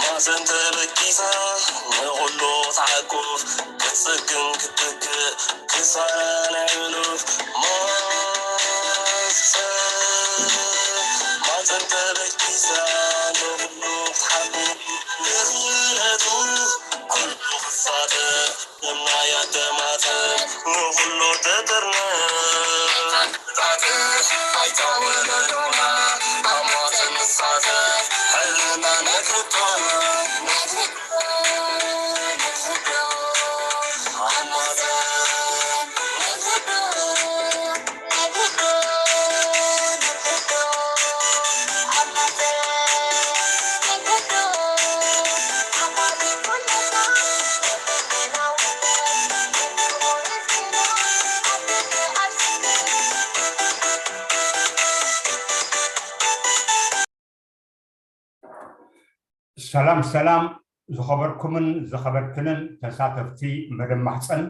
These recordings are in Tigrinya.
ማዘን ተበጊሳ ንኹሉ ክትዓቁፍ ክትጽግን ክትትክእ ክሳራ ናይ ሕሉፍ ማዘን ማዘን ተበጊሳ ንኹሉ ክትሓቁፍ ክእለቱ ኩሉ ክሳተ እምናያ ተማተ ንኹሉ ተጠርነ ሰላም ሰላም፣ ዝኸበርኩምን ዝኸበርክንን ተሳተፍቲ መደብ ማሕፀን፣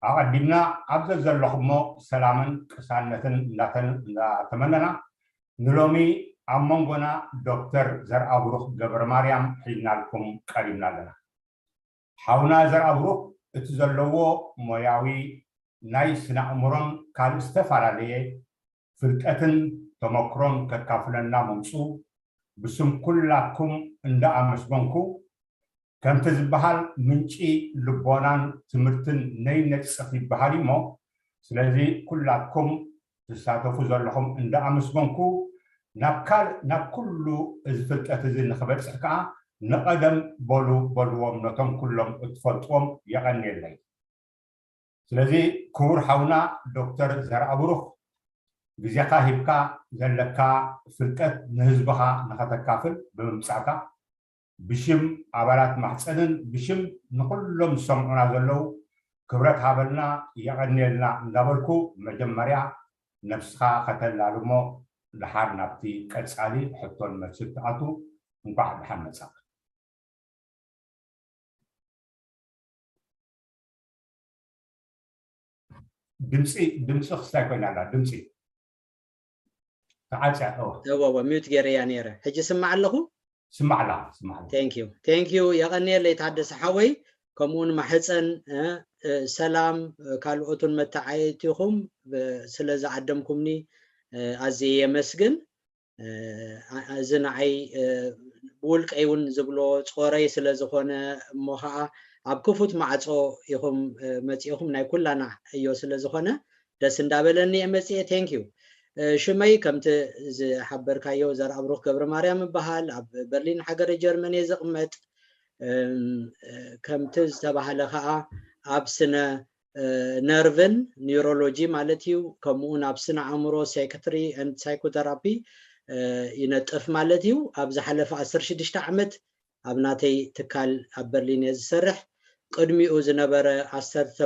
ኣቐዲምና ኣብ ዘዘለኹሞ ሰላምን ቅሳነትን እንዳተመነና፣ ንሎሚ ኣብ መንጎና ዶክተር ዘርኣብሩኽ ገብረ ማርያም ሒዝናልኩም ቀሪብና ኣለና። ሓውና ዘርኣብሩኽ እቲ ዘለዎ ሞያዊ ናይ ስነ ኣእምሮን ካልእ ዝተፈላለየ ፍልጠትን ተመክሮን ከካፍለና ምምፅኡ ብስም ኩላኩም እንዳኣመስገንኩ፣ ከምቲ ዝበሃል ምንጪ ልቦናን ትምህርትን ነይነፅፍ ይበሃል እሞ፣ ስለዚ ኩላኩም ትሳተፉ ዘለኹም እንዳኣመስገንኩ፣ ናብ ካልእ ናብ ኩሉ እዚ ፍልጠት እዚ ንክበፅሕ ከዓ ንቐደም በሉ በልዎም ነቶም ኩሎም እትፈልጥዎም። የቐንየለይ። ስለዚ ክቡር ሓውና ዶክተር ዘርኣብሩኽ፣ ግዜኻ ሂብካ ዘለካ ፍልጠት ንህዝብኻ ንኸተካፍል ብምምጻእካ ብሽም ኣባላት ማሕፀንን ብሽም ንኹሎም ዝሰምዑና ዘለዉ ክብረት ሃበልና፣ የቐንየልና እንዳበልኩ፣ መጀመርያ ነብስኻ ከተላልሞ ደሓር ናብቲ ቀጻሊ ሕቶን መልስን ትኣቱ። እንኳዕ ደሓን መጻእካ። ድምፂ ድምፂ ክስታይ ኮይና ኣላ። ድምፂ ተዓፅያ። እወ። እወ እወ፣ ሚዩት ገይረያ ነይረ። ሕጂ ስማዕ ኣለኹ። ስማዕ ኣላ። ስማዕ ኣላ። Thank you thank you። የቐንየለይ ታደሰ ሓወይ፣ ከምኡውን ማሕፀን እ፣ እ፣ ሰላም እ፣ ካልኦቱን መተዓየቲኹም ብ- ስለ ዝዓደምኩምኒ እ፣ ኣዝየ የመስግን። እ፣ ኣ- እዚ ንዓይ እ፣ ብውልቀይ እውን ዝብሎ ጾረይ ስለ ዝኾነ፣ እሞ ኸዓ ኣብ ክፉት ማዕጾ ኢኹም እ፣ መጺእኹም፣ ናይ ኩላና ዕዮ ስለ ዝኾነ ደስ እንዳበለኒ እየ መጺኤ። Thank you። እ፣ ሽመይ ከምቲ ዝሓበርካዮ ዘርኣብሩኽ ገብረማርያም እበሃል። ኣብ በርሊን ሃገረ ጀርመን እየ ዝቕመጥ። እም፣ እ፣ ከምቲ ዝተባህለ ኸዓ ኣብ ስነ ነርቭን ኒውሮሎጂ ማለት እዩ። ከምኡውን ኣብ ስነ ኣእምሮ ሳይክትሪ ኤንድ ሳይኮተራፒ ይነጥፍ ማለት እዩ። ኣብ ዝሓለፈ ዓሰርተ ሽዱሽተ ዓመት ኣብ ናተይ ትካል ኣብ በርሊን እየ ዝሰርሕ። ቅድሚኡ ዝነበረ ዓሰርተ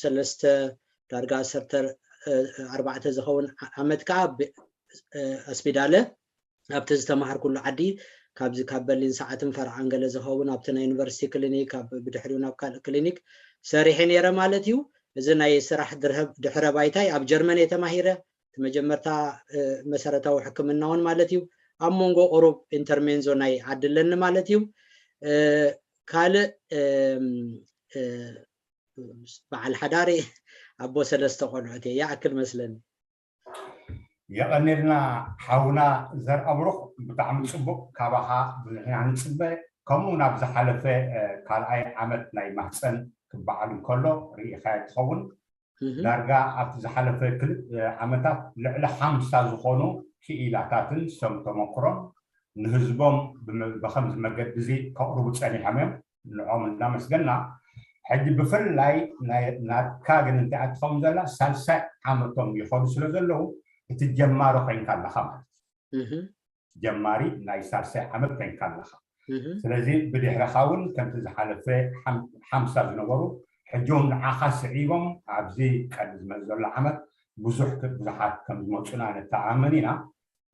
ሰለስተ ዳርጋ ዓሰርተ ኣርባዕተ ዝኸውን ዓመት ከዓ ኣስፒዳለ ኣብቲ ዝተማሃርኩሉ ዓዲ ካብዚ ካብ በርሊን ሰዓትን ፈረቓን ገለ ዝኸውን ኣብቲ ናይ ዩኒቨርሲቲ ክሊኒክ ኣብ ብድሕሪኡ ናብ ካልእ ክሊኒክ ሰሪሐ ነይረ ማለት እዩ። እዚ ናይ ስራሕ ድርሀብ- ድሕረ ባይታይ ኣብ ጀርመን እየ ተማሂረ። እቲ መጀመርታ እ፣ መሰረታዊ ሕክምና እውን ማለት እዩ። ኣብ መንጎ ቁሩብ ኢንተርሜንዞ ናይ ዓዲ ኣለኒ ማለት እዩ። እ፣ ካልእ እም፣ እ፣ በዓል ሓዳር እየ። ኣቦ ሰለስተ ቆልዑት እየ። ይኣክል መስለኒ። የቐንየልና ሓውና ዘርኣብሩኽ፣ ብጣዕሚ ፅቡቕ፣ ካባኻ ብዙሕ ኢና ንፅበ። ከምኡ ናብ ዝሓለፈ ካልኣይ ዓመት ናይ ማህፀን ክበዓል እንከሎ ርኢኻዮ ትኸውን። ዳርጋ ኣብቲ ዝሓለፈ ክልተ ዓመታት ልዕሊ ሓምሳ ዝኾኑ ክኢላታትን ሰብ ተመክሮን ንህዝቦም ብኸምዚ መገዲ እዚ ከቕርቡ ፀኒሖም እዮም። ንዖም እናመስገና፣ ሕጂ ብፍላይ ናትካ ግን እንታይ ትኸውን ዘላ፣ ሳልሳይ ዓመቶም ይኸዱ ስለ ዘለዉ እቲ ጀማሪ ኮይንካ ኣለኻ ማለት እዩ። ጀማሪ ናይ ሳልሳይ ዓመት ኮይንካ ኣለኻ። ስለዚ ብድሕረኻ እውን ከምቲ ዝሓለፈ ሓምሳ ዝነበሩ ሕጂ እውን ንዓኻ ስዒቦም ኣብዚ ቀዲ ዝመፅ ዘሎ ዓመት ብዙሕ ብዙሓት ከም ዝመፁና ንተኣመን ኢና።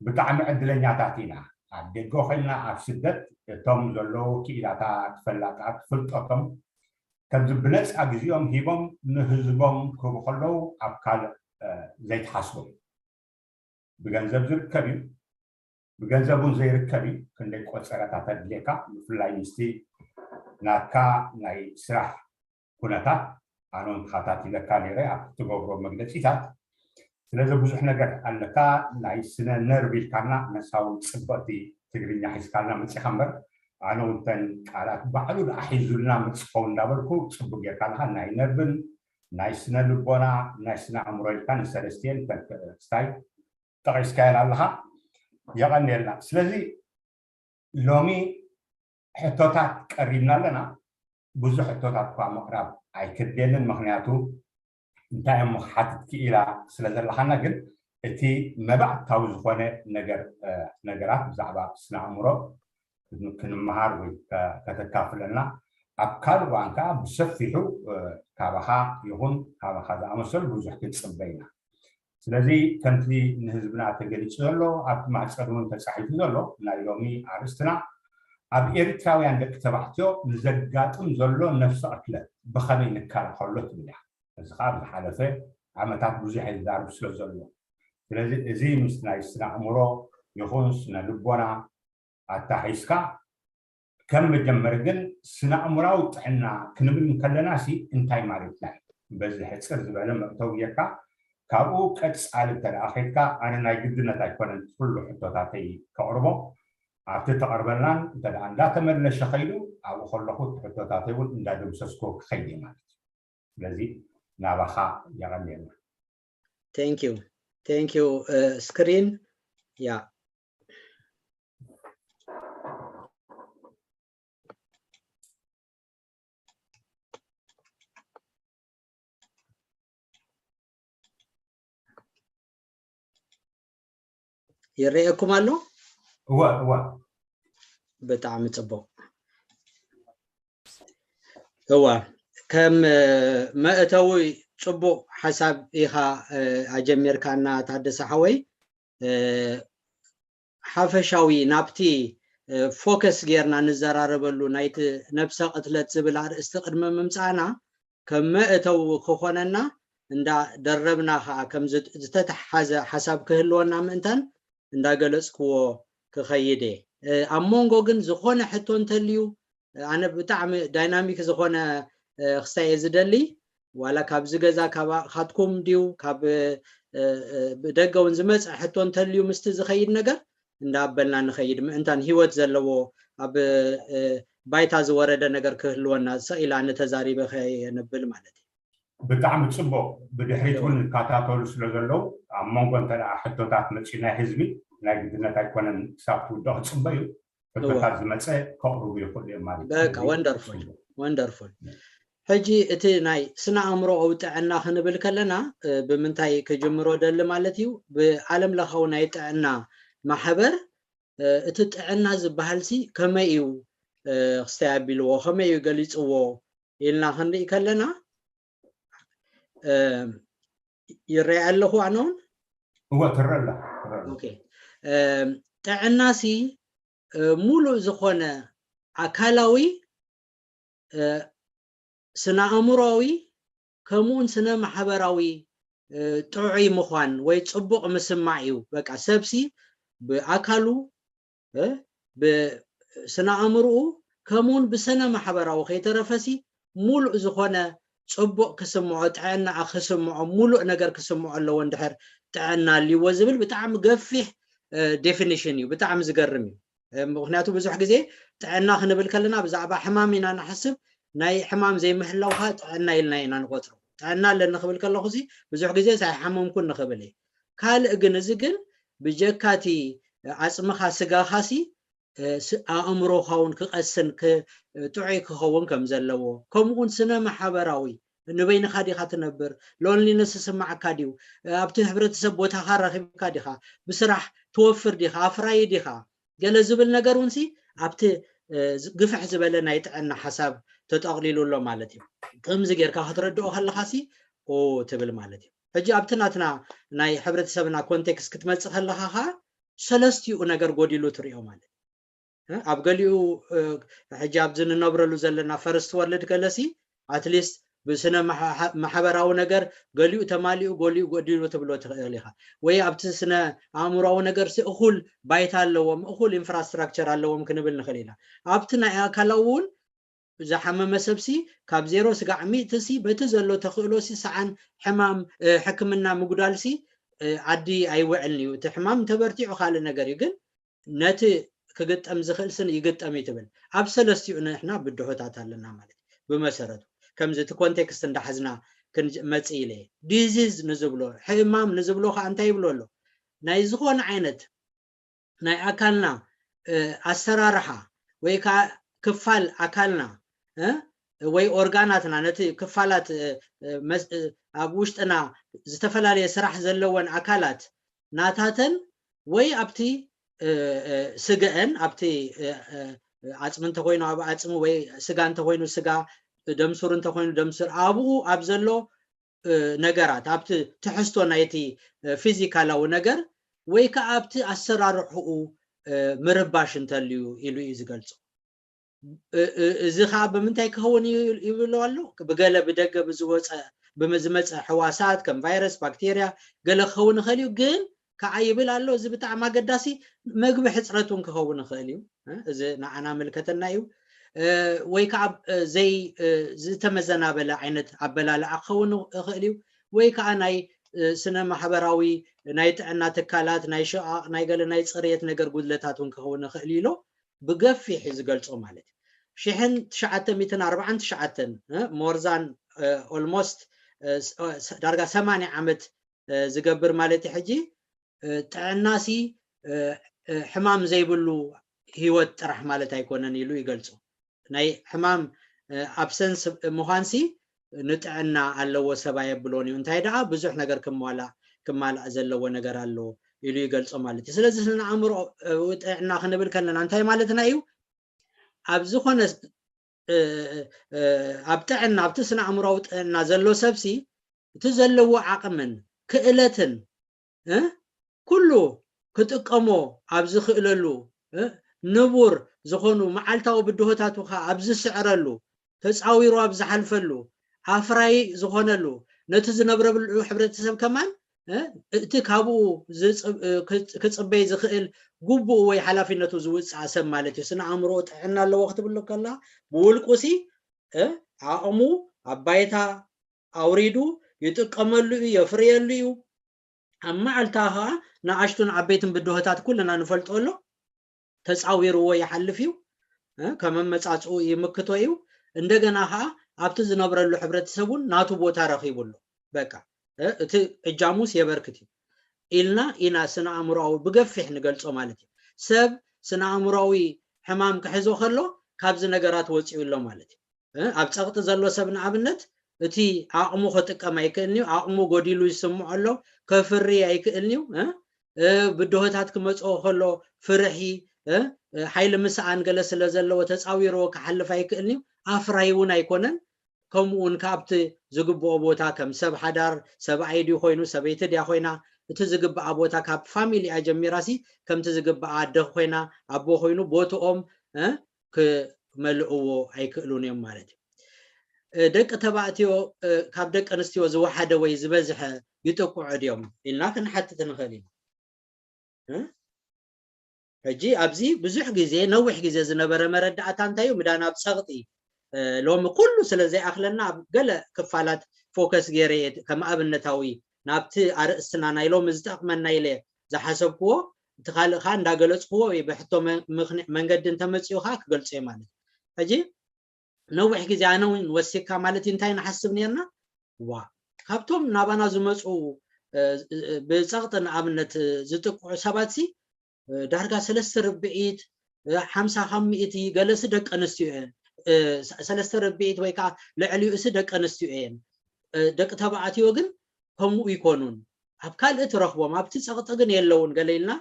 ብጣዕሚ ዕድለኛታት ኢና። ኣብ ደገ ኮይና ኣብ ስደት እቶም ዘለዉ ክኢላታት፣ ፈላጣት፣ ፍልጠቶም ከምዚ ብነፃ ግዜኦም ሂቦም ንህዝቦም ክህቡ ከለዉ ኣብ ካልእ ዘይትሓስቦ እዩ። ብገንዘብ ዝርከብ እዩ፣ ብገንዘብ እውን ዘይርከብ እዩ። ክንደይ ቆፀረታት ኣድልየካ፣ ብፍላይ ምስቲ ናትካ ናይ ስራሕ ኩነታት ኣነ እውን ተኸታቲለካ ነይረ ኣብ ትገብሮ መግለፂታት። ስለዚ ብዙሕ ነገር ኣለካ፣ ናይ ስነ ነርቭ ኢልካና፣ ነሳ እውን ፅብቕቲ ትግርኛ ሒዝካልና መፂኻ እምበር፣ ኣነ እውን እተን ቃላት ባዕሉ ደኣ ሒዙልና መፅኸው እንዳበልኩ ፅቡቅ ጌርካ ኣለካ። ናይ ነርቭን ናይ ስነ ልቦና ናይ ስነ ኣእምሮ ኢልካ ንሰለስቲኤን ክስታይ ጠቒስካየን ኣለኻ። የቐንየልና። ስለዚ ሎሚ ሕቶታት ቀሪብና ኣለና። ብዙሕ ሕቶታት እኳ ምቕራብ ኣይክድልየንን፣ ምኽንያቱ እንታይ እሞ ክትሓትት ክኢላ ስለ ዘለኻና፣ ግን እቲ መባእታዊ ዝኾነ ነገር ነገራት ብዛዕባ ስነ ኣእምሮ ክንመሃር ወይ ከተካፍለና፣ ኣብ ካልእ እዋን ከዓ ብሰፊሑ ካባኻ ይኹን ካባኻ ዝኣመሰሉ ብዙሕ ክንፅበ ኢና። ስለዚ ከምቲ ንህዝብና ተገሊፁ ዘሎ ኣብቲ ማዕፀድ እውን ተፃሒፉ ዘሎ ናይ ሎሚ ኣርእስትና ኣብ ኤርትራውያን ደቂ ተባዕትዮ ንዘጋጥም ዘሎ ነፍሰ ቅትለት ብኸመይ ንከላኸሎ ትብል እያ። እዚ ከዓ ብዝሓለፈ ዓመታት ብዙሕ ይዛርብ ስለ ዘሎ፣ ስለዚ እዚ ምስ ናይ ስነ ኣእምሮ ይኹን ስነ ልቦና ኣታሒዝካ ከም መጀመሪ ግን ስነ ኣእምራዊ ጥዕና ክንብል እንከለና ሲ እንታይ ማለትና እዩ? በዚ ሕፅር ዝበለ መእተዊ ጌርካ ካብኡ ቀፃሊ እንተ ደኣ ከድካ ኣነ ናይ ግድነት ኣይኮነን ኩሉ ሕቶታተይ ከቕርቦ፣ ኣብቲ ተቐርበልናን እንተ ደኣ እንዳተመለሸ ከይዱ ኣብኡ ከለኹ እቲ ሕቶታተይ እውን እንዳደምሰስኩ ክኸይድ እየ ማለት እዩ። ስለዚ ናባኻ የቐንየልና። Thank you. Thank you. ስክሪን ያ ይረኣየኩም ኣሎ? እወ እወ። ብጣዕሚ ጽቡቕ። እወ፣ ከም መእተዊ ጽቡቕ ሓሳብ ኢኻ ኣጀሚርካና ታደሰ ሓወይ። ሓፈሻዊ ናብቲ ፎከስ ጌርና ንዘራረበሉ ናይቲ ነብሰ ቅትለት ዝብል ኣርእስቲ ቅድሚ ምምጻእና ከም መእተዊ ክኾነና እንዳ ደረብና ኸኣ ከም ዝተተሓሓዘ ሓሳብ ክህልወና ምእንታን እንዳገለጽክዎ ክኸይድ እየ። ኣብ መንጎ ግን ዝኾነ ሕቶ እንተልዩ ኣነ ብጣዕሚ ዳይናሚክ ዝኾነ ክስታይ እየ ዝደሊ። ዋላ ካብዚ ገዛ ካባኻትኩም ድዩ ካብ ብደገ እውን ዝመፀ ሕቶ እንተልዩ ምስቲ ዝኸይድ ነገር እንዳበልና ንኸይድ ምእንታን ህይወት ዘለዎ ኣብ ባይታ ዝወረደ ነገር ክህልወና ሰኢላ ንተዛሪበ ከየንብል ማለት እዩ። ብጣዕሚ ፅቡቅ። ብድሕሪት እውን ይከታተሉ ስለ ዘለዉ ኣብ መንጎ እንተ ደኣ ሕቶታት መፅዩ ናይ ህዝቢ ናይ ግድነት ኣይኮነን ክሳብ ትውድኦ ክፅበ እዩ። ሕቶታት ዝመፀ ከቕርቡ ይኽእሉ እዮም ማለት እዩ። በቃ ወንደርፉል ወንደርፉል። ሕጂ እቲ ናይ ስነ ኣእምሮኣዊ ጥዕና ክንብል ከለና ብምንታይ ክጅምሮ ደሊ ማለት እዩ? ብዓለም ለኻዊ ናይ ጥዕና ማሕበር እቲ ጥዕና ዝበሃል ሲ ከመይ እዩ ክስታይ ኣቢልዎ ከመይ እዩ ገሊፅዎ ኢልና ክንርኢ ከለና ይረአ ኣለኹ ኣነ እውን እወ ትረላ ጥዕና ሲ ሙሉእ ዝኾነ ኣካላዊ ስነ ኣእምሮዊ ከምኡውን ስነ ማሕበራዊ ጥዑይ ምዃን ወይ ፅቡቕ ምስማዕ እዩ። በቃ ሰብሲ ብኣካሉ ብስነ ኣእምርኡ ከምኡውን ብስነ ማሕበራዊ ከይተረፈሲ ሙሉእ ዝኾነ ፅቡቕ ክስምዖ ጥዕና ክስምዖ ሙሉእ ነገር ክስምዖ ኣለዎ እንድሕር ጥዕና ኣልዎ ዝብል ብጣዕሚ ገፊሕ ዴፊኒሽን እዩ። ብጣዕሚ ዝገርም እዩ። ምክንያቱ ብዙሕ ግዜ ጥዕና ክንብል ከለና ብዛዕባ ሕማም ኢና ንሓስብ። ናይ ሕማም ዘይምህላውካ ጥዕና ኢልና ኢና ንቆፅሮ። ጥዕና ኣለኒ ክብል ከለኹ ሲ ብዙሕ ግዜ ኣይሓመምኩን ንኽብል እየ። ካልእ ግን እዚ ግን ብጀካቲ ዓፅምኻ ስጋኻ ሲ ኣእምሮኻ እውን ክቐስን ጥዑይ ክኸውን ከም ዘለዎ ከምኡውን ስነ ማሕበራዊ ንበይንኻ ዲኻ ትነብር ሎንሊነስ ዝስማዓካ ድዩ ኣብቲ ሕብረተሰብ ቦታኻ ረኺብካ ዲኻ ብስራሕ ትወፍር ዲኻ ኣፍራዪ ዲኻ ገለ ዝብል ነገር እውን ሲ ኣብቲ ግፍሕ ዝበለ ናይ ጥዕና ሓሳብ ተጠቕሊሉ ኣሎ ማለት እዩ። ከምዚ ጌርካ ክትረድኦ ከለኻ ሲ ኦ ትብል ማለት እዩ። ሕጂ ኣብቲ ናትና ናይ ሕብረተሰብና ኮንቴክስት ክትመፅእ ከለኻ ኸዓ ሰለስቲኡ ነገር ጎዲሉ ትሪኦ ማለት እዩ። ኣብ ገሊኡ ሕጂ ኣብዚ ንነብረሉ ዘለና ፈርስት ወርልድ ገለሲ ኣትሊስት ብስነ ማሕበራዊ ነገር ገሊኡ ተማሊኡ ገሊኡ ጎዲሉ ትብሎ ትኽእል ኢኻ። ወይ ኣብቲ ስነ ኣእምሮዊ ነገር ሲ እኹል ባይታ ኣለዎም፣ እኹል ኢንፍራስትራክቸር ኣለዎም ክንብል ንኽእል ኢና። ኣብቲ ናይ ኣካላዊ እውን ዝሓመመ ሰብሲ ካብ ዜሮ ስጋዕ ሚእቲ ሲ በቲ ዘሎ ተኽእሎ ሲ ሰዓን ሕማም ሕክምና ምጉዳል ሲ ዓዲ ኣይውዕልን እዩ። እቲ ሕማም እንተበርቲዑ ካልእ ነገር እዩ፣ ግን ነቲ ክግጠም ዝኽእል ስን ይግጠም እዩ ትብል። ኣብ ሰለስቲኡ ንሕና ብድሆታት ኣለና ማለት እዩ። ብመሰረቱ ከምዚ እቲ ኮንቴክስት እንዳሓዝና ክንመጽእ ኢለ እየ። ዲዚዝ ንዝብሎ ሕማም ንዝብሎ ከዓ እንታይ ይብሎ ኣሎ? ናይ ዝኾነ ዓይነት ናይ ኣካልና ኣሰራርሓ ወይ ከዓ ክፋል ኣካልና ወይ ኦርጋናትና ነቲ ክፋላት ኣብ ውሽጥና ዝተፈላለየ ስራሕ ዘለወን ኣካላት ናታተን ወይ ኣብቲ ስገአን ኣብቲ ዓፅሚ እንተኮይኑ ኣብ ዓፅሚ ወይ ስጋ እንተኮይኑ ስጋ ደምሱር እንተኮይኑ ደምሱር ኣብኡ ኣብ ዘሎ ነገራት ኣብቲ ትሕዝቶ ናይቲ ፊዚካላዊ ነገር ወይ ከዓ ኣብቲ ኣሰራርሕኡ ምርባሽ እንተልዩ ኢሉ እዩ ዝገልጾ። እዚ ከዓ ብምንታይ ክኸውን እዩ ይብሎ ኣሎ? ብገለ ብደገ ብዝወፀ ዝመፀ ሕዋሳት ከም ቫይረስ፣ ባክቴርያ ገለ ክኸውን ይኽእል እዩ። ግን ከዓ ይብል ኣሎ፣ እዚ ብጣዕሚ ኣገዳሲ፣ መግቢ ሕፅረት እውን ክኸውን ይኽእል እዩ። እዚ ንዓና ምልከተና እዩ። ወይ ከዓ ዘይ ዝተመዘናበለ ዓይነት ኣበላልዓ ክኸውን ይኽእል እዩ። ወይ ከዓ ናይ ስነ ማሕበራዊ ናይ ጥዕና ትካላት ናይ ሽቓቕ ናይ ገለ ናይ ፅርየት ነገር ጉድለታት እውን ክኸውን ይኽእል እዩ ኢሎ ብገፊሕ እዩ ዝገልጾ ማለት እዩ። ሽሕን ትሽዓተ ሚእትን ኣርባዓን ትሽዓተን more than almost ዳርጋ ሰማንያ ዓመት ዝገብር ማለት እዩ። ሕጂ ጥዕናሲ ሕማም ዘይብሉ ህይወት ጥራሕ ማለት ኣይኮነን ኢሉ ይገልጾ። ናይ ሕማም ኣብሰንስ ምዃንሲ ንጥዕና ኣለዎ ሰብ ኣየብሎን እዩ። እንታይ ደኣ ብዙሕ ነገር ክማላእ ክማላእ ዘለዎ ነገር ኣሎ ኢሉ ይገልጾ ማለት እዩ። ስለዚ ስነ ኣእምሮ ጥዕና ክንብል ከለና እንታይ ማለትና እዩ? ኣብ ዝኾነ ኣብ ጥዕና ኣብቲ ስነ ኣእምሮዊ ጥዕና ዘሎ ሰብሲ እቲ ዘለዎ ዓቕምን ክእለትን ኩሉ ክጥቀሞ ኣብ ዝኽእለሉ ንቡር ዝኾኑ መዓልታዊ ብድሆታቱ ከዓ ኣብ ዝስዕረሉ ተፃዊሩ ኣብ ዝሓልፈሉ ኣፍራይ ዝኾነሉ ነቲ ዝነብረሉ ሕብረተሰብ ከማን እቲ ካብኡ ክፅበይ ዝኽእል ግቡኡ ወይ ሓላፊነቱ ዝውፅኣ ሰብ ማለት እዩ። ስነ ኣእምሮ ጥዕና ኣለዎ ክትብሎ ከላ ብውልቁ ሲ ዓቕሙ ኣብ ባይታ ኣውሪዱ ይጥቀመሉ እዩ፣ የፍርየሉ እዩ። ኣብ መዓልታ ከዓ ንኣሽቱን ዓበይትን ብድሆታት ኩልና ንፈልጦ ኣሎ ተፃዊርዎ ይሓልፍ እዩ። ከም ኣመፃፅኡ ይምክቶ እዩ። እንደገና ከዓ ኣብቲ ዝነብረሉ ሕብረተሰብ እውን ናቱ ቦታ ረኺቡ ኣሎ። በቃ እቲ እጃሙስ የበርክት እዩ ኢልና ኢና ስነ ኣእምሮኣዊ ብገፊሕ ንገልፆ ማለት እዩ። ሰብ ስነ ኣእምሮኣዊ ሕማም ክሕዞ ከሎ ካብዚ ነገራት ወፂኡ ኣሎ ማለት እዩ። ኣብ ፀቕጢ ዘሎ ሰብ ንኣብነት እቲ ዓቕሙ ክጥቀም ኣይክእልን እዩ። ዓቕሙ ጎዲሉ ይስምዖ ኣሎ። ከፍሪ ኣይክእልን እዩ። ብድሆታት ክመፅኦ ከሎ ፍርሒ፣ ሓይሊ ምስኣን ገለ ስለ ዘለዎ ተፃዊርዎ ክሓልፍ ኣይክእልን እዩ። ኣፍራይ እውን ኣይኮነን። ከምኡ እውን ካብቲ ዝግብኦ ቦታ ከም ሰብ ሓዳር ሰብኣይ ድዩ ኮይኑ ሰበይቲ ድያ ኮይና እቲ ዝግብኣ ቦታ ካብ ፋሚሊኣ ጀሚራሲ ከምቲ ዝግብኣ ኣደ ኮይና ኣቦ ኮይኑ ቦትኦም ክመልእዎ ኣይክእሉን እዮም ማለት እዩ። ደቂ ተባዕትዮ ካብ ደቂ ኣንስትዮ ዝወሓደ ወይ ዝበዝሐ ይጥቅዑ ድዮም ኢልና ክንሓትት ንኽእል ኢና። ሕጂ ኣብዚ ብዙሕ ግዜ ነዊሕ ግዜ ዝነበረ መረዳእታ እንታይ እዩ? ምዳ ናብ ፀቕጢ ሎሚ ኩሉ ስለ ዘይኣኽለና ኣብ ገለ ክፋላት ፎከስ ገይረ እየ ከም ኣብነታዊ ናብቲ ኣርእስትና ናይ ሎሚ ዝጠቕመና ኢለ ዝሓሰብክዎ እቲ ካልእ ከዓ እንዳገለፅክዎ ብሕቶ መንገዲ እንተመፅኡ ከዓ ክገልፆ እየ ማለት እዩ። ሕጂ ነዊሕ ግዜ ኣነ እውን ወሲካ ማለት እዩ እንታይ ንሓስብ ነርና ዋ ካብቶም ናባና ዝመፁ ብፀቕጢ ንኣብነት ዝጥቅዑ ሰባት ሲ ዳርጋ ሰለስተ ርብዒት ሓምሳ ካብ ሚእቲ ገለሲ ደቂ ኣንስትዮ እየን ሰለስተ ርብዒት ወይ ከዓ ልዕሊኡ ሲ ደቂ ኣንስትዮ እየን ደቂ ተባዕትዮ ግን ከምኡ ይኮኑን ኣብ ካልእ ትረኽቦም ኣብቲ ፀቕጢ ግን የለውን ገለ ኢልና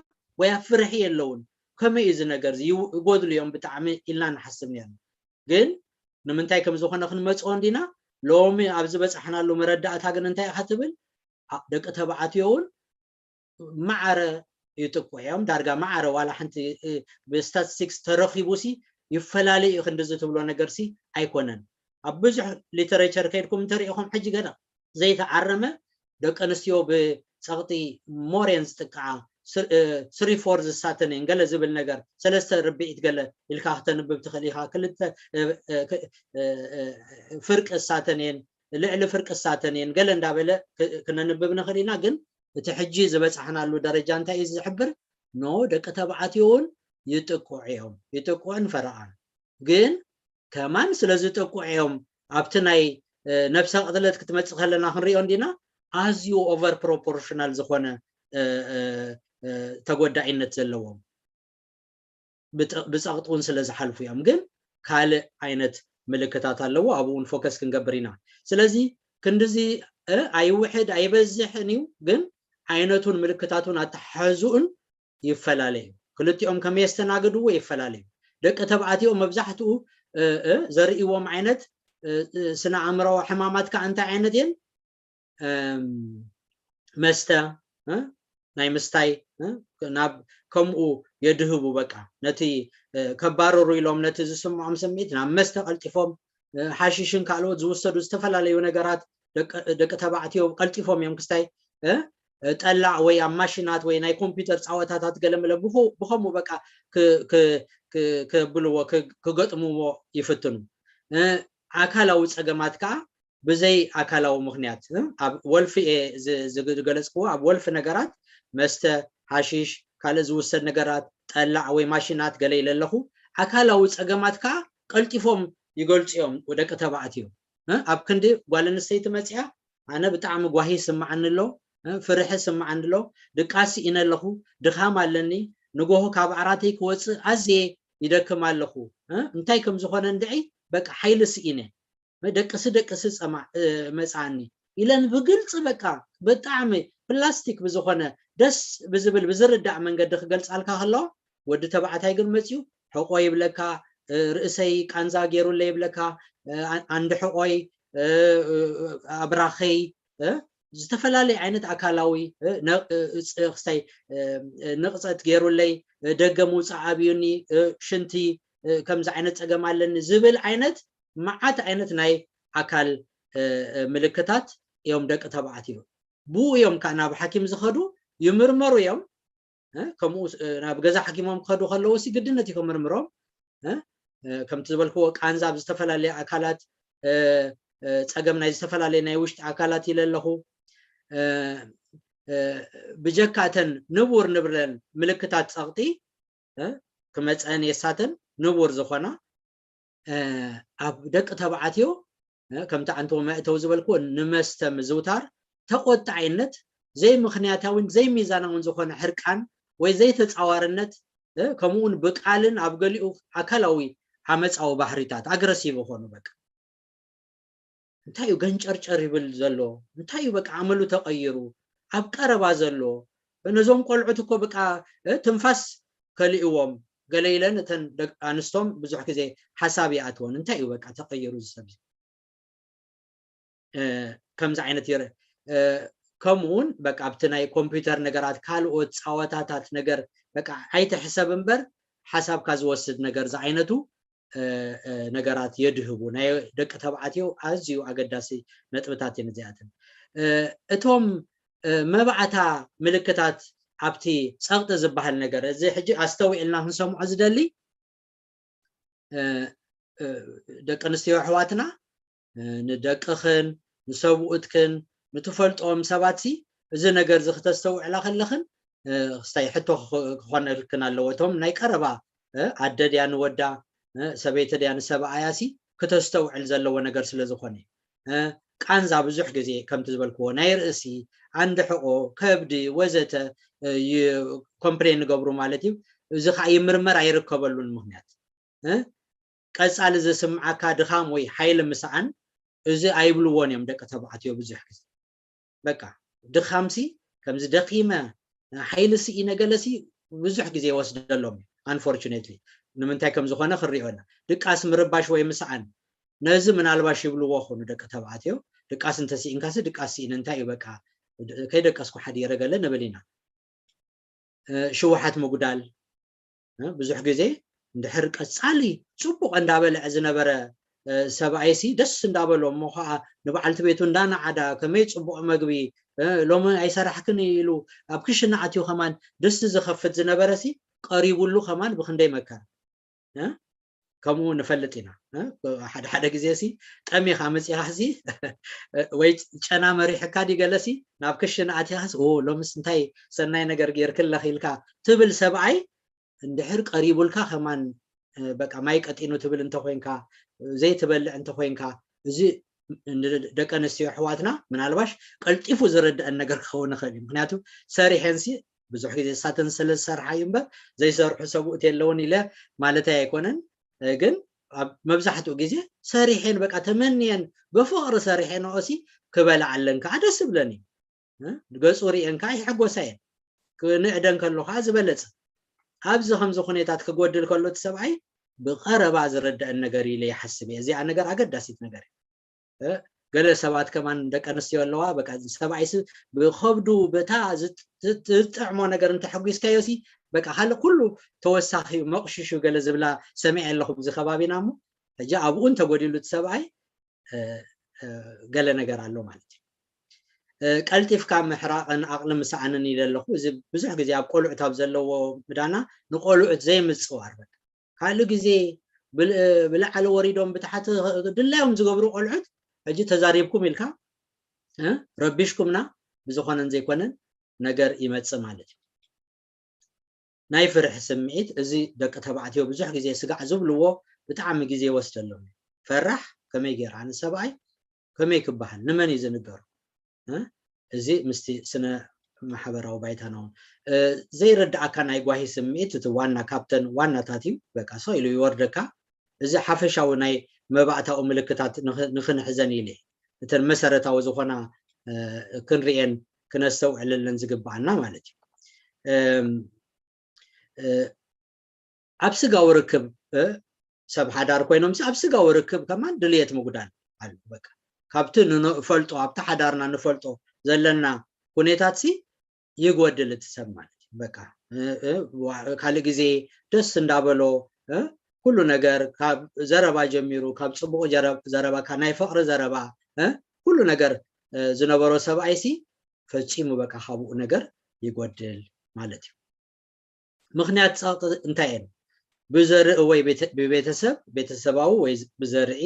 ወይ ኣብ ፍርሒ የለውን ከመይ እዩ እዚ ነገር ይጎድሉ እዮም ብጣዕሚ ኢልና ንሓስብ ነርና ግን ንምንታይ ከም ዝኾነ ክንመፅኦ እንዲና ሎሚ ኣብ ዝበፃሕናሉ መረዳእታ ግን እንታይ ኢኻ ትብል ደቂ ተባዕትዮ እውን ማዕረ ይጥቁ እዮም ዳርጋ ማዕረ ዋላ ሓንቲ ብስታቲስቲክስ ተረኺቡ ሲ ይፈላለ እዩ ክንድዚ ትብሎ ነገር ሲ ኣይኮነን ኣብ ብዙሕ literature ከይድኩም እንተሪኢኹም ሕጂ ገና ዘይተዓረመ ደቂ ኣንስትዮ ብፀቕጢ more እየን ዝጥቅዓ። ስሪ ፎር ዝሳተን እየን ገለ ዝብል ነገር፣ ሰለስተ ርብዒት ገለ ኢልካ ክተንብብ ትኽእል ኢኻ። ክልተ ፍርቂ ዝሳተን እየን፣ ልዕሊ ፍርቂ ዝሳተን እየን ገለ እንዳበለ ክነንብብ ንኽእል ኢና። ግን እቲ ሕጂ ዝበፃሕናሉ ደረጃ እንታይ እዩ ዝሕብር? ኖ፣ ደቂ ተባዕትዮ እውን ይጥቅዑ እዮም፣ ይጥቅዑን ፈረቓን። ግን ከማን ስለ ዝጥቅዑ እዮም ኣብቲ ናይ ነብሰ ቅትለት ክትመፅእ ከለና ክንሪኦ እንዲና ኣዝዩ over proportional ዝኾነ ተጎዳኢነት ዘለዎም ብፀቕጢ እውን ስለ ዝሓልፉ እዮም። ግን ካልእ ዓይነት ምልክታት ኣለዎ፣ ኣብኡ እውን focus ክንገብር ኢና። ስለዚ ክንድዚ ኣይውሕድ ኣይበዝሕን እዩ፣ ግን ዓይነቱን ምልክታቱን ኣተሓሕዝኡን ይፈላለ እዩ። ክልቲኦም ከመይ የስተናግድዎ ይፈላለ እዩ። ደቂ ተባዕትዮ መብዛሕትኡ ዘርእዎም ዓይነት ስነ ኣእምራዊ ሕማማት ከዓ እንታይ ዓይነት እየን? መስተ፣ ናይ ምስታይ፣ ናብ ከምኡ የድህቡ። በቃ ነቲ ከባረሩ ኢሎም ነቲ ዝስምዖም ስምዒት ናብ መስተ ቀልጢፎም፣ ሓሽሽን ካልኦት ዝውሰዱ ዝተፈላለዩ ነገራት ደቂ ተባዕትዮ ቀልጢፎም እዮም ክስታይ ጠላዕ ወይ ኣብ ማሽናት ወይ ናይ ኮምፒውተር ፃወታታት ገለመለ ብኸምኡ በቃ ክብልዎ ክገጥምዎ ይፍትኑ። ኣካላዊ ፀገማት ከዓ ብዘይ ኣካላዊ ምክንያት ኣብ ወልፊ ዝገለፅክዎ ኣብ ወልፊ ነገራት መስተ፣ ሓሽሽ፣ ካልእ ዝውሰድ ነገራት ጠላዕ ወይ ማሽናት ገለ ኢለ ኣለኹ። ኣካላዊ ፀገማት ከዓ ቀልጢፎም ይገልፁ እዮም ደቂ ተባዕትዮ። ኣብ ክንዲ ጓል ኣንስተይቲ መፅያ ኣነ ብጣዕሚ ጓሂ ይስምዓኒ ኣሎ፣ ፍርሒ ይስምዓኒ ኣሎ፣ ድቃስ ስኢነ ኣለኹ፣ ድኻም ኣለኒ፣ ንጎሆ ካብ ዓራተይ ክወፅእ ኣዝየ ይደክም ኣለኹ፣ እንታይ ከም ዝኾነ እንድዒ በቃ ሓይሊ ስኢነ፣ ደቅሲ ደቅሲ መፅኣኒ ኢለን ብግልፂ በቃ ብጣዕሚ ፕላስቲክ ብዝኾነ ደስ ብዝብል ብዝርዳእ መንገዲ ክገልፃልካ ከለዋ ወዲ ተባዕታይ ግን መፅዩ ሕቆ ይብለካ፣ ርእሰይ ቃንዛ ገይሩለይ ይብለካ፣ ኣንዲ ሕቆይ፣ ኣብራኸይ፣ ዝተፈላለየ ዓይነት ኣካላዊ ክስታይ ንቕፀት ገይሩለይ፣ ደገ ምውፃእ ኣብዩኒ፣ ሽንቲ ከምዚ ዓይነት ፀገም ኣለኒ ዝብል ዓይነት መዓት ዓይነት ናይ ኣካል ምልክታት እዮም ደቂ ተባዕትዮ። ብኡ እዮም ከዓ ናብ ሓኪም ዝኸዱ፣ ይምርመሩ እዮም። ከምኡ ናብ ገዛ ሓኪሞም ክኸዱ ከለዉ ሲ ግድነት እዩ ክምርምሮም። ከምቲ ዝበልክዎ ቃንዛ ኣብ ዝተፈላለየ ኣካላት፣ ፀገም ናይ ዝተፈላለየ ናይ ውሽጢ ኣካላት ኢለ ኣለኹ። ብጀካ እተን ንቡር ንብለን ምልክታት ፀቕጢ ክመፀን የሳተን ንቡር ዝኾና ኣብ ደቂ ተባዕትዮ ከምቲ ኣንተ መእተው ዝበልክዎ ንመስተ ምዝውታር፣ ተቆጣዒነት፣ ዘይምክንያታዊን ዘይሚዛናውን ዝኾነ ሕርቃን ወይ ዘይተፃዋርነት፣ ከምኡውን ብቃልን ኣብ ገሊኡ ኣካላዊ ዓመፃዊ ባህሪታት ኣግረሲቭ ይኾኑ። በቃ እንታይ እዩ ገንጨርጨር ይብል ዘሎ? እንታይ እዩ በቃ ኣመሉ ተቐይሩ? ኣብ ቀረባ ዘሎ ነዞም ቆልዑት እኮ በቃ ትንፋስ ከሊእዎም ገለ ኢለን እተን ኣንስቶም ብዙሕ ግዜ ሓሳብ ይኣትወን። እንታይ እዩ በቃ ተቐይሩ እዚ ሰብ? ከምዚ ዓይነት ይረ ከምኡውን በቃ ኣብቲ ናይ ኮምፒውተር ነገራት ካልኦት ፃወታታት ነገር በቃ ኣይትሕሰብ እምበር ሓሳብካ ዝወስድ ነገር ዝዓይነቱ ነገራት የድህቡ። ናይ ደቂ ተባዕትዮ ኣዝዩ ኣገዳሲ ነጥብታት እየን እዚኣተን። እቶም መባእታ ምልክታት ኣብቲ ፀቕጢ ዝበሃል ነገር እዚ ሕጂ ኣስተውዒልና ክንሰምዖ ዝደሊ ደቂ ኣንስትዮ ኣሕዋትና ንደቅኽን ንሰብኡትክን ንትፈልጦም ሰባት ሲ እዚ ነገር እዚ ክተስተውዕላ ከለኽን ክስታይ ሕቶ ክኾነልክን ኣለዎ። እቶም ናይ ቀረባ ኣደ ድያ ንወዳ ሰበይቲ ድያ ንሰብኣያ ሲ ክተስተውዕል ዘለዎ ነገር ስለ ዝኾነ ቃንዛ ብዙሕ ግዜ ከምቲ ዝበልክዎ ናይ ርእሲ ኣንዲ ሕቆ ከብዲ ወዘተ ኮምፕሌን ንገብሩ ማለት እዩ። እዚ ከዓ ይምርመር ኣይርከበሉን ምክንያት ቀፃሊ ዝስምዓካ ድኻም ወይ ሓይሊ ምስኣን እዚ ኣይብልዎን እዮም ደቂ ተባዕትዮ ብዙሕ ግዜ በቃ ድኻምሲ ከምዚ ደኺመ ሓይሊ ስኢነ ገለሲ ብዙሕ ግዜ ይወስደሎም እዩ። Unfortunately ንምንታይ ከም ዝኾነ ክሪኦ ኢና። ድቃስ ምርባሽ ወይ ምስኣን ነዚ ምናልባሽ ይብልዎ ኾኑ ደቂ ተባዕትዮ ድቃስ እንተስኢንካሲ ድቃስ ስኢነ እንታይ እዩ በቃ ከይደቀስኩ ሓዲረ ገለ ንብል ኢና። ሽውሓት ምጉዳል ብዙሕ ግዜ እንድሕር ቀፃሊ ፅቡቕ እንዳበልዐ ዝነበረ ሰብኣይሲ ደስ እንዳበሎ እሞ ከዓ ንበዓልቲ ቤቱ እንዳናዓዳ ከመይ ፅቡቕ መግቢ ሎሚ ኣይሰራሕክን ኢሉ ኣብ ክሽነ ኣትዩ ከማን ድስቲ ዝኸፍት ዝነበረሲ ቀሪቡሉ ከማን ብክንደይ መከራ ከምኡ ንፈልጥ ኢና። ሓደ ሓደ ግዜ ሲ ጠሚኻ መፂኻ ሲ ወይ ጨና መሪሕካ ዲ ገለሲ ናብ ክሽነ ኣቲኻስ ሎምስ እንታይ ሰናይ ነገር ጌርክለኽ ኢልካ ትብል ሰብኣይ እንድሕር ቀሪቡልካ ከማን በቃ ማይ ቀጢኑ ትብል እንተኮይንካ ዘይትበልዕ እንተኮይንካ እዚ ደቂ ኣንስትዮ ኣሕዋትና ምናልባሽ ቀልጢፉ ዝርድአን ነገር ክኸውን ይኽእል እዩ። ምክንያቱ ሰሪሐንሲ ብዙሕ ግዜ እሳተን ስለ ዝሰርሓ እዩ እምበር ዘይሰርሑ ሰብኡት የለውን ኢለ ማለተይ ኣይኮነን። ግን ኣብ መብዛሕትኡ ግዜ ሰሪሐን በቃ ተመንየን ብፍቕሪ ሰሪሐንኦሲ ክበልዓለን ከዓ ደስ ይብለን እዩ። ገፁ ሪአን ከዓ ይሕጎሳ እየን። ክንዕደን ከሎ ከዓ ዝበለፀ ኣብዚ ከምዚ ኩነታት ክጎድል ከሎ እቲ ሰብኣይ ብቐረባ ዝረድአን ነገር ኢለ ይሓስብ እየ። እዚኣ ነገር ኣገዳሲት ነገር እየ። ገለ ሰባት ከማን ደቂ ኣንስትዮ ኣለዋ በቃ ሰብኣይሲ ብከብዱ በታ ዝጥዕሞ ነገር እንተሐጒስካዮሲ በቃ ካልእ ኩሉ ተወሳኺ መቕሽሹ ገለ ዝብላ ሰሚዐ ኣለኹ ብዚ ከባቢና እሞ ሕጂ ኣብኡ እንተጎዲሉ እቲ ሰብኣይ ገለ ነገር ኣሎ ማለት እዩ። ቀልጢፍካ ምሕራቕን ኣቕሊ ምስኣንን ኢለ ኣለኹ። እዚ ብዙሕ ግዜ ኣብ ቆልዑት ኣብ ዘለዎ ምዳና ንቆልዑት ዘይምፅዋር በቃ ካልእ ግዜ ብላዕሊ ወሪዶም ብታሕቲ ድላዮም ዝገብሩ ቆልዑት ሕጂ ተዛሪብኩም ኢልካ ረቢሽኩምና ብዝኾነን ዘይኮነን ነገር ይመፅእ ማለት እዩ። ናይ ፍርሒ ስምዒት እዚ ደቂ ተባዕትዮ ብዙሕ ግዜ ስጋዕ ዝብልዎ ብጣዕሚ ግዜ ይወስደሎም እዩ። ፈራሕ ከመይ ገይራ ንሰብኣይ ከመይ ክበሃል ንመን እዩ ዝንገሮ? እዚ ምስቲ ስነ ማሕበራዊ ባይታ ነው። ዘይረዳእካ ናይ ጓሂ ስምዒት እቲ ዋና ካብተን ዋናታት እዩ። በቃ ሰው ኢሉ ይወርደካ። እዚ ሓፈሻዊ ናይ መባእታዊ ምልክታት ንኽንሕዘን ኢለ እተን መሰረታዊ ዝኾና ክንርኤን ክነስተውዕለለን ዝግባኣና ማለት እዩ። ኣብ ስጋዊ ርክብ ሰብ ሓዳር ኮይኖም ኣብ ስጋዊ ርክብ ከማን ድልየት ምጉዳል ኣሎ። በቃ ካብቲ ንፈልጦ ኣብቲ ሓዳርና ንፈልጦ ዘለና ኩነታት ሲ ይጎድል እቲ ሰብ ማለት እዩ። በቃ ካልእ ግዜ ደስ እንዳበሎ ኩሉ ነገር ካብ ዘረባ ጀሚሩ ካብ ፅቡቕ ዘረባ ካብ ናይ ፍቕሪ ዘረባ ኩሉ ነገር ዝነበሮ ሰብኣይ ሲ ፈፂሙ በቃ ካብኡ ነገር ይጎድል ማለት እዩ። ምኽንያት ፀቕጢ እንታይ እየን? ብዘርኢ ወይ ብቤተሰብ ቤተሰባዊ ወይ ብዘርኢ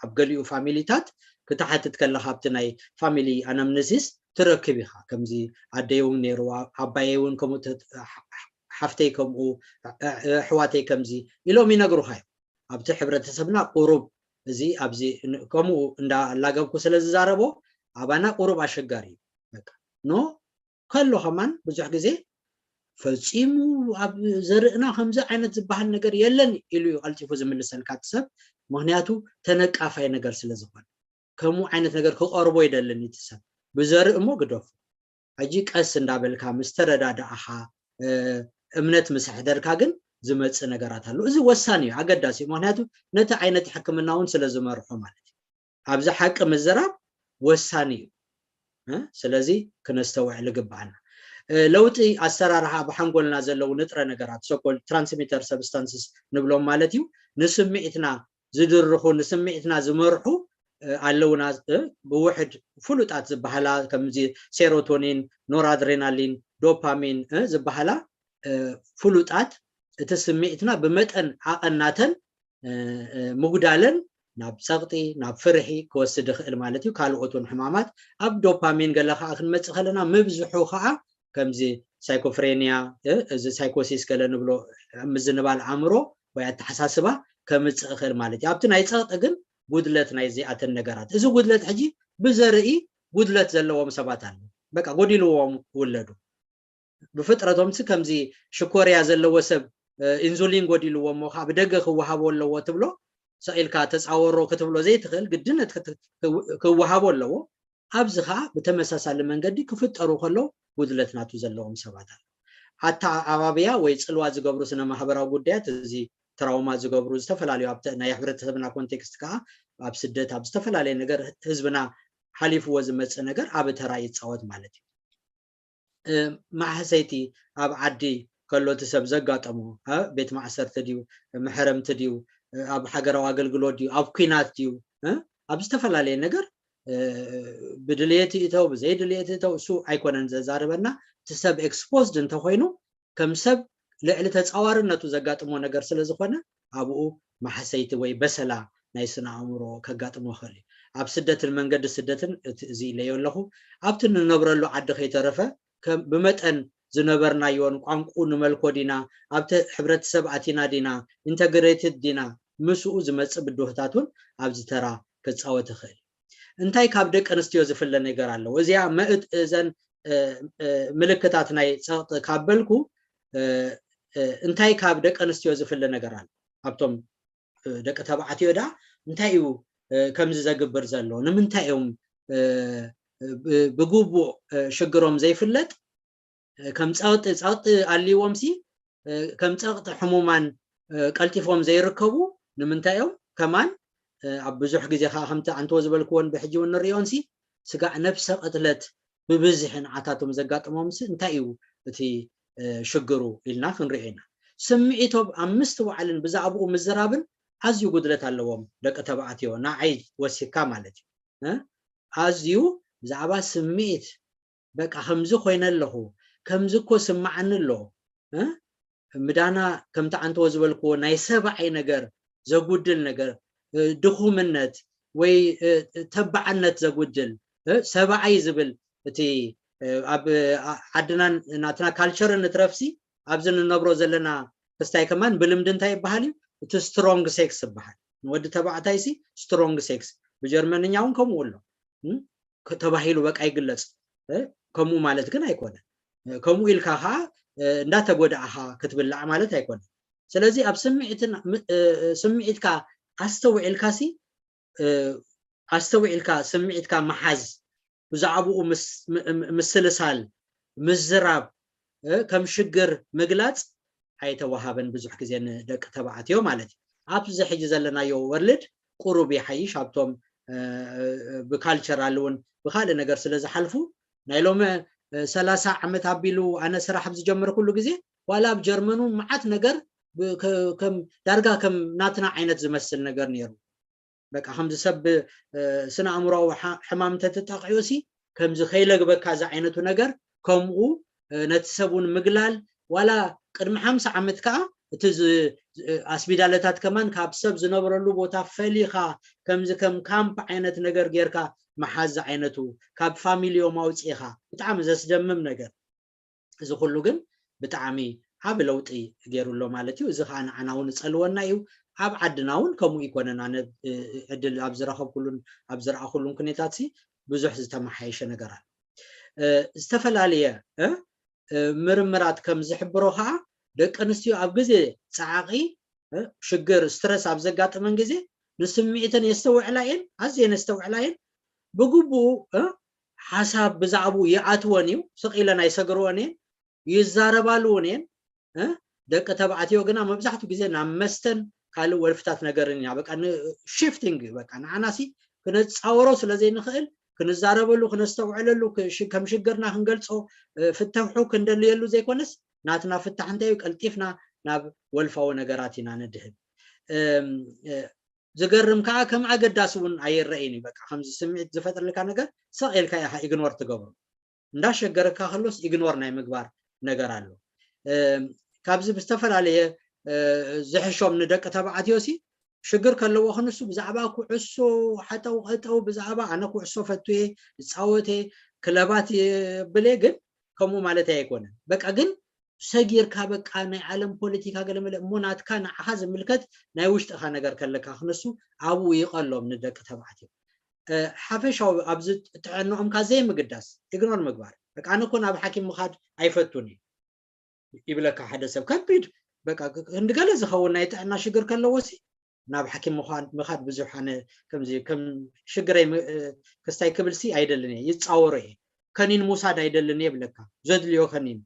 ኣብ ገሊኡ ፋሚሊታት ክትሓትት ከለካ ኣብቲ ናይ ፋሚሊ ኣነምነሲስ ትረክብ ኢኻ። ከምዚ ኣደይ እውን ነይርዋ ኣባየይ እውን ከምኡ ሓፍተይ ከምኡ ኣሕዋተይ ከምዚ ኢሎም ይነግሩካ እዮም። ኣብቲ ሕብረተሰብና ቁሩብ እዚ ኣብዚ ከምኡ እንዳላገብኩ ስለ ዝዛረቦ ኣባና ቁሩብ ኣሸጋሪ እዩ። ኖ ከሎ ከማን ብዙሕ ግዜ ፈፂሙ ኣብ ዘርእና ከምዚ ዓይነት ዝበሃል ነገር የለን ኢሉ እዩ ቀልጢፉ ዝምልሰልካ እቲ ሰብ። ምክንያቱ ተነቃፋይ ነገር ስለ ዝኾነ ከምኡ ዓይነት ነገር ክቐርቦ ይደልን እቲ ሰብ ብዘርኢ እሞ ግደፉ። ሕጂ ቀስ እንዳበልካ ምስ ተረዳዳእኻ እምነት ምስ ኣሕደርካ ግን ዝመፅእ ነገራት ኣሎ። እዚ ወሳኒ እዩ፣ ኣገዳሲ እዩ። ምክንያቱ ነቲ ዓይነት ሕክምና እውን ስለ ዝመርሖ ማለት እዩ። ኣብዚ ሓቂ ምዝራብ ወሳኒ እዩ። ስለዚ ክነስተውዕል ይግባኣና። ለውጢ ኣሰራርሓ ኣብ ሓንጎልና ዘለዉ ንጥረ ነገራት ሶኮል ትራንስሚተር ሰብስታንስስ ንብሎም ማለት እዩ። ንስምዒትና ዝድርኹ ንስምዒትና ዝመርሑ ኣለውና። ብውሕድ ፍሉጣት ዝበሃላ ከምዚ ሴሮቶኒን፣ ኖራድሬናሊን፣ ዶፓሚን ዝበሃላ ፍሉጣት እቲ ስምዒትና ብመጠን ዓቐናተን ምጉዳለን ናብ ፀቕጢ ናብ ፍርሒ ክወስድ ይኽእል ማለት እዩ። ካልኦት እውን ሕማማት ኣብ ዶፓሚን ገለ ከዓ ክንመፅእ ከለና ምብዝሑ ከዓ ከምዚ ሳይኮፍሬኒያ እዚ ሳይኮሲስ ገለ ንብሎ ምዝንባል ኣእምሮ ወይ ኣተሓሳስባ ከምፅእ ይኽእል ማለት እዩ። ኣብቲ ናይ ፀቕጢ ግን ጉድለት ናይ እዚኣተን ነገራት እዚ ጉድለት ሕጂ ብዘርኢ ጉድለት ዘለዎም ሰባት ኣለዉ። በቃ ጎዲልዎም ውለዱ። ብፍጥረቶምሲ ከምዚ ሽኮርያ ዘለዎ ሰብ ኢንዙሊን ጎዲልዎ እሞ ከዓ ብደገ ክወሃቦ ኣለዎ ትብሎ ሰቂልካ ተፃወሮ ክትብሎ ዘይትኽእል ግድነት ክወሃቦ ኣለዎ። ኣብዚ ከዓ ብተመሳሳሊ መንገዲ ክፍጠሩ ከለዉ ጉድለት ናቱ ዘለዎም ሰባት ኣለዉ። ኣተዓባብያ ወይ ፅልዋ ዝገብሩ ስነ ማህበራዊ ጉዳያት እዚ ትራውማ ዝገብሩ ዝተፈላለዩ ኣብ ናይ ሕብረተሰብና ኮንቴክስት ከዓ ኣብ ስደት ኣብ ዝተፈላለየ ነገር ህዝብና ሓሊፍዎ ዝመፅእ ነገር ዓቢ ተራ ይፃወት ማለት እዩ። ማሕሰይቲ ኣብ ዓዲ ከሎ እቲ ሰብ ዘጋጠሞ ቤት ማእሰርቲ ድዩ መሕረምቲ ድዩ ኣብ ሃገራዊ ኣገልግሎት ድዩ፣ ኣብ ኲናት ድዩ፣ ኣብ ዝተፈላለየ ነገር ብድልየት ይእተው ብዘይድልየት ይእተው፣ እሱ ኣይኮነን ዘዛርበና። እቲ ሰብ ኤክስፖዝድ እንተኮይኑ ከም ሰብ ልዕሊ ተፃዋርነቱ ዘጋጥሞ ነገር ስለዝኮነ ኣብኡ ማሕሰይቲ ወይ በሰላ ናይ ስነ ኣእምሮ ከጋጥሞ ይኽእል እዩ። ኣብ ስደትን መንገዲ ስደትን እዚ ኢለዮ ኣለኹ። ኣብቲ ንነብረሉ ዓዲ ከይተረፈ ብመጠን ዝነበርናዮን ቋንቁ ንመልኮ ዲና፣ ኣብቲ ሕብረተሰብ ኣቲና ዲና፣ ኢንተግሬትድ ዲና፣ ምስኡ ዝመፅእ ብድሆታት እውን ኣብዚ ተራ ክፃወት ይኽእል። እንታይ ካብ ደቂ ኣንስትዮ ዝፍለ ነገር ኣለዎ? እዚኣ መእት እዘን ምልክታት ናይ ፀቕጢ ካብ በልኩ እንታይ ካብ ደቂ ኣንስትዮ ዝፍለ ነገር ኣሎ? ኣብቶም ደቂ ተባዕትዮ ዳ እንታይ እዩ ከምዚ ዘግብር ዘሎ? ንምንታይ እዮም ብግቡእ ሽግሮም ዘይፍለጥ? ከም ፀቕጢ ፀቕጢ ኣልዎም ሲ ከም ፀቕጢ ሕሙማን ቀልጢፎም ዘይርከቡ ንምንታይ እዮም? ከማን ኣብ ብዙሕ ግዜ ከዓ ከምቲ ኣንተዎ ዝበልክዎን ብሕጂ እውን ንሪኦን ሲ ስጋዕ ነብሰ ቅትለት ብብዝሒ ንዓታቶም ዘጋጥሞም ሲ እንታይ እዩ እቲ ሽግሩ ኢልና ክንሪኦ ኢና። ስምዒቶም ኣብ ምስትውዓልን ብዛዕባኡ ምዝራብን ኣዝዩ ጉድለት ኣለዎም ደቂ ተባዕትዮ፣ ንዓይ ወሲካ ማለት እዩ። ኣዝዩ ብዛዕባ ስምዒት በቃ ከምዚ ኮይነ ኣለኹ፣ ከምዚ እኮ ስማዓኒ ኣሎ፣ ምዳና ከምቲ ኣንተዎ ዝበልክዎ ናይ ሰብኣይ ነገር ዘጉድል ነገር፣ ድኹምነት ወይ ተባዕነት ዘጉድል፣ ሰብኣይ ዝብል እቲ ኣብ ዓድናን ናትና ካልቸርን ንትረፍሲ ኣብዚ ንነብሮ ዘለና ክስታይ ከማን ብልምዲ እንታይ ይበሃል እዩ? እቲ ስትሮንግ ሴክስ ይበሃል። ንወዲ ተባዕታይ ሲ ስትሮንግ ሴክስ፣ ብጀርመንኛ እውን ከምኡ ኣሎ። ተባሂሉ በቃ ይግለጽ። ከምኡ ማለት ግን ኣይኮነ። ከምኡ ኢልካ ኸዓ እንዳተጎዳእኻ ክትብላዕ ማለት ኣይኮነ። ስለዚ ኣብ ስምዒትካ ኣስተውዒልካ ሲ ኣስተውዒልካ ስምዒትካ ምሓዝ፣ ብዛዕባኡ ምስልሳል፣ ምዝራብ፣ ከም ሽግር ምግላጽ ኣይተወሃበን ብዙሕ ግዜ ንደቂ ተባዕትዮ ማለት እዩ። ኣብዚ ሕጂ ዘለናዮ ወርልድ ቁሩብ ይሓይሽ፣ ኣብቶም ብካልቸራል እውን ብካልእ ነገር ስለ ዝሓልፉ ናይ ሎሚ ሰላሳ ዓመት ኣቢሉ ኣነ ስራሕ ኣብ ዝጀመርኩሉ ግዜ ዋላ ኣብ ጀርመን እውን መዓት ነገር ዳርጋ ከም ናትና ዓይነት ዝመስል ነገር ነይሩ። በቃ ከምዚ ሰብ ስነ ኣእምሮዊ ሕማም እንተትጠቕዕዮ ሲ ከምዚ ከይለግበካ እዚ ዓይነቱ ነገር ከምኡ ነቲ ሰብ እውን ምግላል ዋላ ቅድሚ ሓምሳ ዓመት ከዓ እቲ ኣስቢዳለታት ከማን ካብ ሰብ ዝነብረሉ ቦታ ፈሊኻ ከምዚ ከም ካምፕ ዓይነት ነገር ጌርካ መሓዝ ዓይነቱ ካብ ፋሚልዮም ኣውፅኢኻ ብጣዕሚ ዘስደምም ነገር። እዚ ኩሉ ግን ብጣዕሚ ዓቢ ለውጢ ገይሩ ኣሎ ማለት እዩ። እዚ ከዓ ንዓና እውን ይፀልወና እዩ። ኣብ ዓድና እውን ከምኡ ይኮነን። ኣነ ዕድል ኣብ ዝረኸብኩሉን ኣብ ዝረኣኩሉን ኩነታት ሲ ብዙሕ ዝተመሓየሸ ነገር ኣሎ። ዝተፈላለየ ምርምራት ከም ዝሕብሮ ከዓ ደቂ ኣንስትዮ ኣብ ግዜ ፃዕቂ ሽግር ስትረስ ኣብ ዘጋጥመን ግዜ ንስምዒተን የስተውዕላ እየን፣ ኣዝየን የስተውዕላ እየን። ብግቡኡ ሓሳብ ብዛዕባኡ ይኣትወን እዩ፣ ስቕ ኢለን ኣይሰግርኦን እየን፣ ይዛረባሉ እውን እየን። ደቂ ተባዕትዮ ግና መብዛሕትኡ ግዜ ናብ መስተን ካልእ ወልፍታት ነገርን ኢና በቃ ሽፍቲንግ በቃ ንዓናሲ ክነፃወሮ ስለ ዘይንኽእል ክንዛረበሉ ክነስተውዕለሉ ከም ሽግርና ክንገልፆ ፍተሑ ክንደልየሉ ዘይኮነስ ናትና ፍታሕ እንታይ እዩ ቀልጢፍና ናብ ወልፋዊ ነገራት ኢና ንድህብ። ዝገርም ከዓ ከም ኣገዳሲ እውን ኣይረእን እዩ። በቃ ከምዚ ስምዒት ዝፈጥረልካ ነገር ሰቕ ኢልካ ኢኻ ኢግኖር ትገብሮ። እንዳሸገረካ ከሎስ ኢግኖር ናይ ምግባር ነገር ኣሎ። ካብዚ ብዝተፈላለየ ዝሕሾም ንደቂ ተባዕትዮ ሲ ሽግር ከለዎ ክንሱ ብዛዕባ ኩዕሶ ሓጠው ቀጠው ብዛዕባ ኣነ ኩዕሶ ፈትየ ዝፃወተ ክለባት የብለ ግን ከምኡ ማለት ኣይኮነን። በቃ ግን ሰጊርካ በቃ ናይ ዓለም ፖለቲካ ገለመለ እሞ ናትካ ንዓኻ ዝምልከት ናይ ውሽጥኻ ነገር ከለካ ክንሱ ኣብኡ ይቐሎም ንደቂ ተባዕትዮ። ሓፈሻዊ ኣብዚ ጥዕንኦምካ ዘይምግዳስ ኢግኖር ምግባር። በቃ ኣነ እኮ ናብ ሓኪም ምኻድ ኣይፈቱን እዩ ይብለካ ሓደ ሰብ ከቢድ በቃ ክንዲ ገለ ዝኸውን ናይ ጥዕና ሽግር ከለዎ ሲ ናብ ሓኪም ምኻድ ብዙሕ ኣነ ከምዚ ከም ሽግረይ ክስታይ ክብል ሲ ኣይደልን እየ ይፃወሮ እየ። ከኒን ምውሳድ ኣይደልን እየ ይብለካ ዘድልዮ ከኒን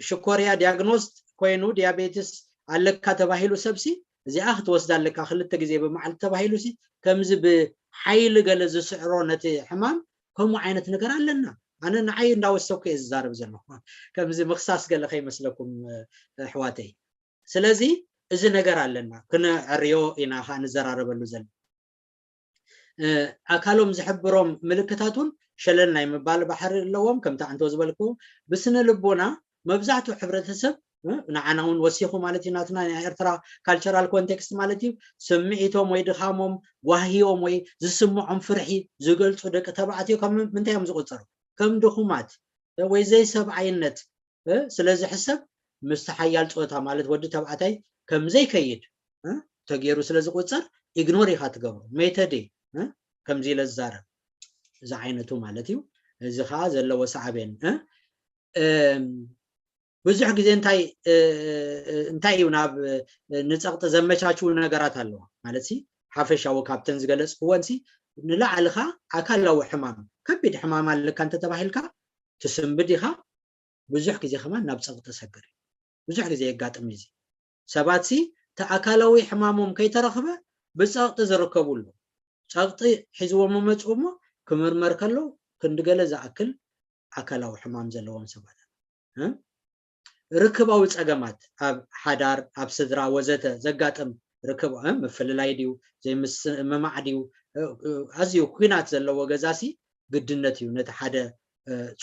ሽኮርያ ዲያግኖስ ኮይኑ ዲያቤትስ ኣለካ ተባሂሉ ሰብሲ እዚኣ ክትወስዳ ኣለካ ክልተ ግዜ ብመዓልቲ ተባሂሉ ሲ ከምዚ ብሓይሊ ገለ ዝስዕሮ ነቲ ሕማም ከምኡ ዓይነት ነገር ኣለና። ኣነ ንዓይ እንዳወሰኩ እየ ዝዛረብ ዘለኹ። ከምዚ ምክሳስ ገለ ከይመስለኩም ኣሕዋተይ። ስለዚ እዚ ነገር ኣለና፣ ክነዕርዮ ኢና ከዓ ንዘራረበሉ ዘለና። ኣካሎም ዝሕብሮም ምልክታት እውን ሸለል ናይ ምባል ባህሪ ኣለዎም። ከምቲ ኣንቶ ዝበልኩ፣ ብስነ ልቦና መብዛሕትኡ ሕብረተሰብ ንዓና እውን ወሲኹ ማለት እዩ፣ ናትና ናይ ኤርትራ ካልቸራል ኮንቴክስት ማለት እዩ፣ ስምዒቶም ወይ ድኻሞም፣ ጓህዮም ወይ ዝስምዖም ፍርሒ ዝገልፁ ደቂ ተባዕትዮ ከም ምንታይ እዮም ዝቁፀሩ? ከም ድኹማት ወይ ዘይሰብኣይነት ስለ ዝሕሰብ፣ ምስቲ ሓያል ፆታ ማለት ወዲ ተባዕታይ ከም ዘይከይድ ተገይሩ ስለ ዝቁፀር፣ ኢግኖር ኢኻ ትገብሮ። ሜተድ ከምዚ ኢለ ዝዛረብ፣ እዚ ዓይነቱ ማለት እዩ። እዚ ከዓ ዘለዎ ሳዕቤን ብዙሕ ግዜ እንታይ እንታይ እዩ ናብ ንፀቕጢ ዘመቻችው ነገራት ኣለዋ ማለት ሲ ሓፈሻዊ ካብተን ዝገለፅክወን ሲ ንላዕልኻ ኣካላዊ ሕማም ከቢድ ሕማም ኣለካ እንተተባሂልካ ትስንብድ ኢኻ። ብዙሕ ግዜ ከማን ናብ ፀቕጢ ሰግር እዩ። ብዙሕ ግዜ የጋጥም እዚ ሰባት ሲ እቲ ኣካላዊ ሕማሞም ከይተረኽበ ብፀቕጢ ዝርከቡ ኣለዉ። ፀቕጢ ሒዝዎም መፅኡ እሞ ክምርመር ከሎ ክንዲ ገለ ዝኣክል ኣካላዊ ሕማም ዘለዎም ሰባት ርክባዊ ፀገማት ኣብ ሓዳር ኣብ ስድራ ወዘተ ዘጋጥም ርክብ ምፍልላይ ድዩ ዘይምስምማዕ ድዩ ኣዝዩ ኩናት ዘለዎ ገዛሲ ግድነት እዩ። ነቲ ሓደ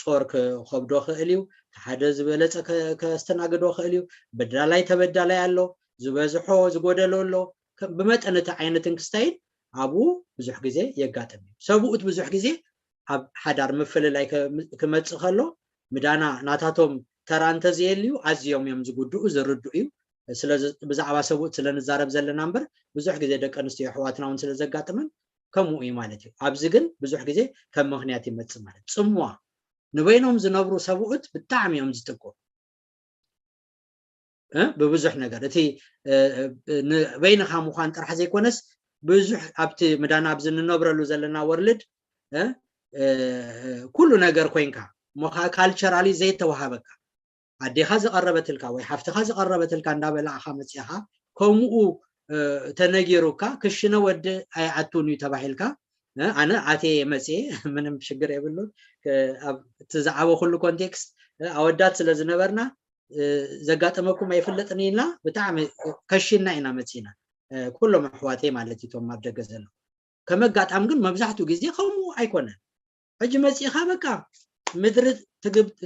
ጾር ክኸብዶ ክእል እዩ፣ እቲ ሓደ ዝበለፀ ከስተናግዶ ክእል እዩ። በዳላይ ተበዳላይ ኣሎ፣ ዝበዝሖ ዝጎደሎ ኣሎ። ብመጠን እቲ ዓይነትን ክስታይን ኣብኡ ብዙሕ ግዜ የጋጥም እዩ። ሰብኡት ብዙሕ ግዜ ኣብ ሓዳር ምፍልላይ ክመፅእ ከሎ ምዳና ናታቶም ተራ እንተዘየልዩ ኣዝዮም እዮም ዝጉድኡ ዝርድኡ እዩ። ስለዚ ብዛዕባ ሰብኡት ስለ ንዛረብ ዘለና እምበር ብዙሕ ግዜ ደቂ ኣንስትዮ ኣሕዋትና እውን ስለ ዘጋጥመን ከምኡ እዩ ማለት እዩ። ኣብዚ ግን ብዙሕ ግዜ ከም ምኽንያት ይመፅእ ማለት እዩ። ፅምዋ ንበይኖም ዝነብሩ ሰብኡት ብጣዕሚ እዮም ዝጥቅዑ። ብብዙሕ ነገር እቲ ንበይንኻ ምዃን ጥራሕ ዘይኮነስ ብዙሕ ኣብቲ ምዳና ኣብዚ ንነብረሉ ዘለና ወርልድ ኩሉ ነገር ኮይንካ እሞ ከዓ ካልቸራሊ ዘይተዋሃበካ ኣዴኻ ዝቐረበትልካ ወይ ሓፍትኻ ዝቐረበትልካ እንዳበላዕኻ መፂእኻ ከምኡ ተነጊሩካ ክሽነ ወዲ ኣይኣቱን እዩ ተባሂልካ ኣነ ኣትየ መፅየ ምንም ሽግር የብሉን። እቲ ዝዓበኹሉ ኮንቴክስት ኣወዳት ስለ ዝነበርና ዘጋጠመኩም ኣይፍለጥን ኢልና ብጣዕሚ ከሺና ኢና መፂና። ኩሎም ኣሕዋተይ ማለት እዩ እቶም ኣብ ደገ ዘለዉ። ከም ኣጋጣሚ ግን መብዛሕትኡ ግዜ ከምኡ ኣይኮነን። ሕጂ መፂእኻ በቃ ምድሪ